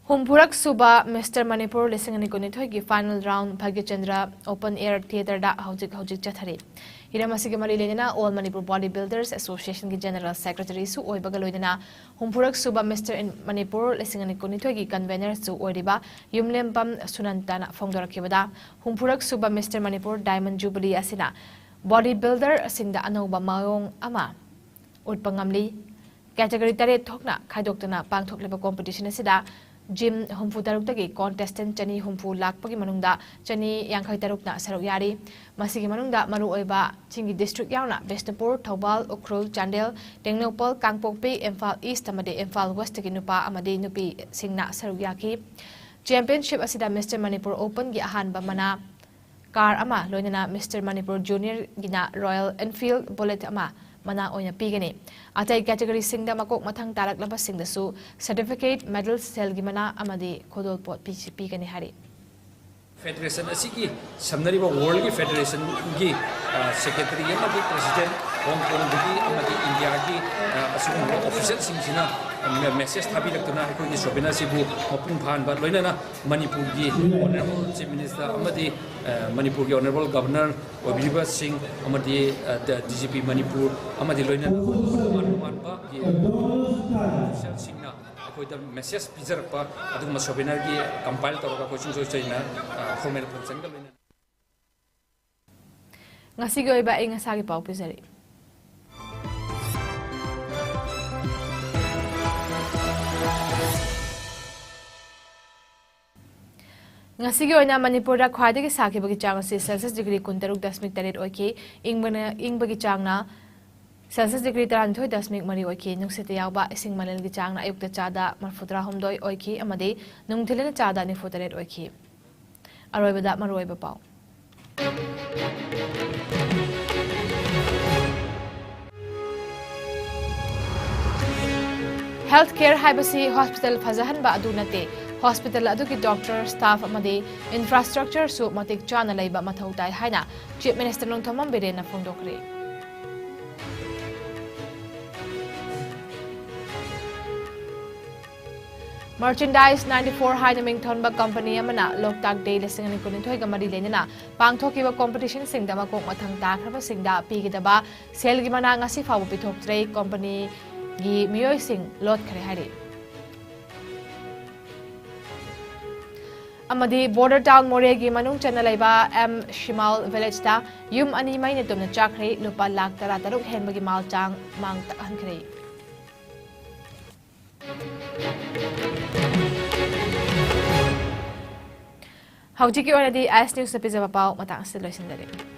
ꯍꯨꯝꯐꯨꯔꯛ ꯁꯨꯕ ꯃꯤꯁꯇꯔ ꯃꯅꯤꯄꯨꯔ ꯂꯤꯁꯤꯡ ꯑꯅꯤ ꯀꯨꯟꯅꯤꯊꯣꯏꯒꯤ final round Bhagyachandra open air ꯊꯤꯌꯦꯇꯔꯗ ꯍꯧꯖꯤꯛ ꯍꯧꯖꯤꯛ ꯆꯠꯊꯔꯤ꯫ ꯍꯤꯔꯝ ꯑꯁꯤꯒ ꯃꯔꯤ ꯂꯩꯅꯅ ꯑꯣꯜ ꯃꯅꯤꯄꯨꯔ ꯕꯣꯗꯤ ꯕꯤꯜꯗꯔꯁ ꯑꯦꯁꯣꯁꯤꯌꯦꯁꯟꯒꯤ ꯖꯦꯅꯔꯦꯜ ꯁꯦꯀ꯭ꯔꯦꯇꯔꯤꯁꯨ ꯑꯣꯏꯕꯒ ꯂꯣꯏꯅꯅ ꯍꯨꯝꯐꯨꯔꯛ ꯁꯨꯕ ꯃꯤꯁꯇꯔ ꯏꯟ-, ꯃꯅꯤꯄꯨꯔ ꯂꯤꯁꯤꯡ ꯑꯅꯤ ꯀꯨꯟꯅꯤꯊꯣꯏꯒꯤ ꯀꯟꯚꯦꯅꯔꯁꯨ ꯑꯣꯏꯔꯤꯕ ꯌꯨꯝꯂꯦꯝꯕꯝ ꯁꯨꯅꯟꯇꯅ ꯐꯣꯡꯗꯣꯔꯛꯈꯤꯕꯗ, ꯍꯨꯝꯐꯨꯔꯛ ꯁꯨꯕ ꯃꯤꯁꯇꯔ ꯃꯅꯤꯄꯨꯔ ꯗꯥꯏꯃꯟ ꯖꯨꯕꯤꯂꯤ ꯑꯁꯤꯅ ꯕꯣꯗꯤ ꯕꯤꯜꯗꯔꯁꯤꯡꯗ ꯑꯅꯧꯕ ꯃꯑꯣꯡ ꯑꯃ ꯎꯠꯄ ꯉꯝꯂꯤ꯫ ꯀꯦꯇꯒꯣꯔꯤ ꯇꯔꯦꯠ ꯊꯣꯛꯅ ꯈꯥꯏꯗꯣꯛꯇꯨꯅ ꯄꯥꯡꯊꯣꯛꯂꯤꯕ ꯀꯣꯝꯄꯤꯇꯤꯁꯟ ꯑꯁꯤꯗ ꯖꯤꯝ ꯍꯨꯝꯐꯨ ꯇꯔꯨꯛꯇꯒꯤ ꯀꯣꯟꯇꯦꯁꯇꯦꯟ ꯆꯅꯤ ꯍꯨꯝꯐꯨ ꯂꯥꯛꯄꯒꯤ ꯃꯅꯨꯡꯗ ꯆꯅꯤ ꯌꯥꯡꯈꯩ ꯇꯔꯨꯛꯅ ꯁꯔꯨꯛ ꯌꯥꯔꯤ꯫ ꯃꯁꯤꯒꯤ ꯃꯅꯨꯡꯗ ꯃꯔꯨꯑꯣꯏꯕ ꯆꯤꯡꯒꯤ ꯗꯤꯁꯇ꯭ꯔꯤꯛ ꯌꯥꯎꯅ ꯕꯤꯁꯅꯨꯄꯨꯔ, ꯊꯧꯕꯥꯜ, ꯎꯈ꯭ꯔꯨꯜ, ꯆꯥꯟꯗꯦꯜ, ꯇꯦꯡꯅꯧꯄꯜ, ꯀꯥꯡꯄꯣꯛꯄꯤ, ꯏꯝꯐꯥꯜ ꯏꯁ꯭ꯠ ꯑꯃꯗꯤ ꯏꯝꯐꯥꯜ ꯋꯦꯁ꯭ꯠꯇꯒꯤ ꯅꯨꯄꯥ ꯑꯃꯗꯤ ꯅꯨꯄꯤꯁꯤꯡꯅ ꯁꯔꯨꯛ ꯌꯥꯈꯤ꯫ ꯆꯦꯝꯄꯤꯌꯟꯁꯤꯞ ꯑꯁꯤꯗ ꯃꯤꯁꯇꯔ ꯃꯅꯤꯄꯨꯔ ꯑꯣꯄꯟꯒꯤ ꯑꯍꯥꯟꯕ ꯃꯅꯥ ꯀꯥꯔ ꯑꯃ, ꯂꯣꯏꯅꯅ ꯃꯤꯁꯇꯔ ꯃꯅꯤꯄꯨꯔ ꯖꯨꯅꯤꯌꯔꯒꯤꯅ ꯔꯣꯌꯦꯜ ꯑꯦꯟꯐꯤꯜꯗ ꯕꯨꯂꯦꯠ ꯑꯃ ꯃꯅꯥ ꯑꯣꯏꯅ ꯄꯤꯒꯅꯤ꯫ ꯑꯇꯩ ꯀꯦꯇꯒꯣꯔꯤꯁꯤꯡꯗ ꯃꯀꯣꯛ ꯃꯊꯪ ꯇꯥꯔꯛꯂꯕꯁꯤꯡꯗꯁꯨ ꯁꯔꯇꯤꯐꯤꯀꯦꯠ, ꯃꯦꯗꯜ, ꯁꯦꯜꯒꯤ ꯃꯅꯥ ꯑꯃꯗꯤ ꯈꯨꯗꯣꯜꯄꯣꯠ ꯄꯤ-, ꯄꯤꯒꯅꯤ ꯍꯥꯏꯔꯤ꯫ ꯐꯦꯗꯔꯦꯁꯟ ꯑꯁꯤꯒꯤ ꯁꯝꯅꯔꯤꯕ ꯋꯥꯔꯜꯒꯤ ꯐꯦꯗꯔꯦꯁꯟꯒꯤ, ꯑ, ꯁꯦꯀ꯭ꯔꯦꯇꯔꯤ ꯑꯃꯗꯤ ꯄ꯭ꯔꯁꯤꯗꯦꯟꯠ ꯍꯣꯡ ꯀꯣꯡꯗꯒꯤ ꯑꯃꯗꯤ ꯏꯟꯗꯤꯌꯥꯒꯤ, ꯑ, ꯑꯁꯤꯒꯨꯝꯕ ꯑꯣꯐꯤꯁꯤꯌꯦꯜꯁꯤꯡꯁꯤꯅ, ꯑ, ꯃꯦꯁꯦꯖ ꯊꯥꯕꯤꯔꯛꯇꯨꯅ ꯑꯩꯈꯣꯏꯒꯤ ꯁꯣꯕꯤꯅꯥ ꯑꯁꯤꯕꯨ ꯃꯄꯨꯡ ꯐꯥꯍꯟꯕ, ꯂꯣꯏꯅꯅ ꯃꯅꯤꯄꯨꯔꯒꯤ ꯑꯣꯅꯔꯦꯕꯜ ꯆꯤꯐ ꯃꯤꯅꯤꯁꯇꯔ ꯑꯃꯗꯤ, ꯑ, ꯃꯅꯤꯄꯨꯔꯒꯤ ꯑꯣꯅꯔꯦꯕꯜ ꯒꯕꯔꯅꯔ ꯑꯣꯏꯕꯤꯔꯤꯕꯁꯤꯡ ꯑꯃꯗꯤ, ꯑ, ꯗ-, ꯗꯤ ꯖꯤ ꯄꯤ ꯃꯅꯤꯄꯨꯔ ꯑꯃꯗꯤ ꯂꯣꯏꯅꯅ ꯇꯣꯉꯥꯟ ꯇꯣꯉꯥꯟꯕ ꯑꯣꯐꯤꯁꯤꯌꯦꯜꯁꯤꯡꯅ ꯑꯩꯈꯣꯏꯗ ꯃꯦꯁꯦꯖ ꯄꯤꯖꯔꯛꯄ ꯑꯗꯨꯒꯨꯝꯕ ꯁꯣꯕꯤꯅꯥꯒꯤ ꯀꯝꯄꯥꯏꯜ ꯇꯧꯔꯒ ꯑꯩꯈꯣꯏ ꯁꯨꯡꯁꯣꯏ ꯁꯣꯏꯗꯅ, ꯑ, ꯐꯣꯔꯃꯦꯜ ꯐꯪꯁꯟꯒ ꯂꯣꯏꯅꯅ ꯉꯁꯤꯒꯤ ꯑꯣꯏꯕ ꯑꯏꯪ ꯑꯁꯥꯒꯤ ꯄꯥꯎ ꯄꯤꯖꯔꯤ꯫ ꯉꯁꯤꯒꯤ ꯑꯣꯏꯅ ꯃꯅꯤꯄꯨꯔꯗ ꯈ꯭ꯋꯥꯏꯗꯒꯤ ꯁꯥꯈꯤꯕꯒꯤ ꯆꯥꯡ ꯑꯁꯤ ꯁꯦꯜꯁꯤꯌꯁ ꯗꯤꯒ꯭ꯔꯤ ꯀꯨꯟꯇꯔꯨꯛ ꯗꯁꯃꯤꯛ ꯇꯔꯦꯠ ꯑꯣꯏꯈꯤ꯫ ꯏꯪꯕꯅ, ꯏꯪꯕꯒꯤ ꯆꯥꯡꯅ ꯁꯦꯜꯁꯤꯌꯁ ꯗꯤꯒ꯭ꯔꯤ ꯇꯔꯥꯅꯤꯊꯣꯏ ꯗꯁꯃꯤꯛ ꯃꯔꯤ ꯑꯣꯏꯈꯤ꯫ ꯅꯨꯡꯁꯤꯠꯇ ꯌꯥꯎꯕ ꯏꯁꯤꯡ ꯃꯅꯤꯜꯒꯤ ꯆꯥꯡꯅ ꯑꯌꯨꯛꯇ ꯆꯥꯗ ꯃꯔꯐꯨꯇꯔꯥꯍꯨꯝꯗꯣꯏ ꯑꯣꯏꯈꯤ ꯑꯃꯗꯤ ꯅꯨꯡꯊꯤꯜꯅ ꯆꯥꯗ ꯅꯤꯐꯨꯇꯔꯦꯠ ꯑꯣꯏꯈꯤ꯫ ꯑꯔꯣꯏꯕꯗ ꯃꯔꯨꯑꯣꯏꯕ ꯄꯥꯎ꯫ ꯍꯦꯜꯊ ꯀꯦꯌꯔ ꯍꯥꯏꯕꯁꯤ ꯍꯣꯁꯄꯤꯇꯥꯜ ꯐꯖꯍꯟꯕ ꯑꯗꯨ ꯅꯠꯇꯦ, ꯍꯣꯁꯄꯤꯇꯥꯜ ꯑꯗꯨꯒꯤ ꯗꯣꯛꯇꯔ, ꯁ꯭ꯇꯥꯐ ꯑꯃꯗꯤ ꯏꯟꯐ꯭ꯔꯥꯁ꯭ꯇ꯭ꯔꯛꯆꯔꯁꯨ ꯃꯇꯤꯛ ꯆꯥꯅ ꯂꯩꯕ ꯃꯊꯧ ꯇꯥꯏ ꯍꯥꯏꯅ ꯆꯤꯐ ꯃꯤꯅꯤꯁꯇꯔ ꯅꯣꯡꯊꯣꯝꯕꯝ ꯕꯤꯔꯦꯟꯅ ꯐꯣꯡꯗꯣꯛꯈ꯭ꯔꯦ꯫ Merchandise ninety four ꯍꯥꯏꯅ ꯃꯤꯡꯊꯣꯟꯕ ꯀꯝꯄꯅꯤ ꯑꯃꯅ ꯂꯣꯛꯇꯥꯛ ꯗꯦ ꯂꯤꯁꯤꯡ ꯑꯅꯤ ꯀꯨꯟꯅꯤꯊꯣꯏꯒ ꯃꯔꯤ ꯂꯩꯅꯅ ꯄꯥꯡꯊꯣꯛꯈꯤꯕ ꯀꯣꯝꯄꯤꯇꯤꯁꯟꯁꯤꯡꯗ ꯃꯀꯣꯛ ꯃꯊꯪ ꯇꯥꯈ꯭ꯔꯕꯁꯤꯡꯗ ꯄꯤꯒꯗꯕ ꯁꯦꯜꯒꯤ ꯃꯅꯥ ꯉꯁꯤ ꯐꯥꯎꯕ ꯄꯤꯊꯣꯛꯇ꯭ꯔꯦ꯫ ꯀꯝꯄꯅꯤꯒꯤ ꯃꯤꯑꯣꯏꯁꯤꯡ ꯂꯣꯠꯈ꯭ꯔꯦ ꯍꯥꯏꯔꯤ꯫ ꯑꯃꯗꯤ ꯕꯣꯔꯗꯔ ꯇꯥꯎꯟ ꯃꯣꯔꯦꯒꯤ ꯃꯅꯨꯡ ꯆꯟꯅ ꯂꯩꯕ ꯑꯦꯝ ꯁꯤꯃꯥꯜ ꯚꯤꯂꯦꯖꯇ ꯌꯨꯝ ꯑꯅꯤ ꯃꯩꯅ ꯇꯨꯝꯅ ꯆꯥꯛꯈ꯭ꯔꯦ꯫ ꯂꯨꯄꯥ ꯂꯥꯈ ꯇꯔꯥ ꯇꯔꯨꯛ ꯍꯦꯟꯕꯒꯤ ꯃꯥꯜ ꯆꯥꯡ ꯃꯥꯡ ꯇꯥꯛꯍꯟꯈ꯭ꯔꯦ꯫ ꯍꯧꯖꯤꯛꯀꯤ ꯑꯣꯏꯅꯗꯤ ꯑꯥꯏ ꯑꯦꯁ ꯅ꯭ꯌꯨꯁꯅ ꯄꯤꯖꯕ ꯄꯥꯎ ꯃꯇꯥꯡ ꯑꯁꯤꯗ ꯂꯣꯏꯁꯤꯟꯖꯔꯦ꯫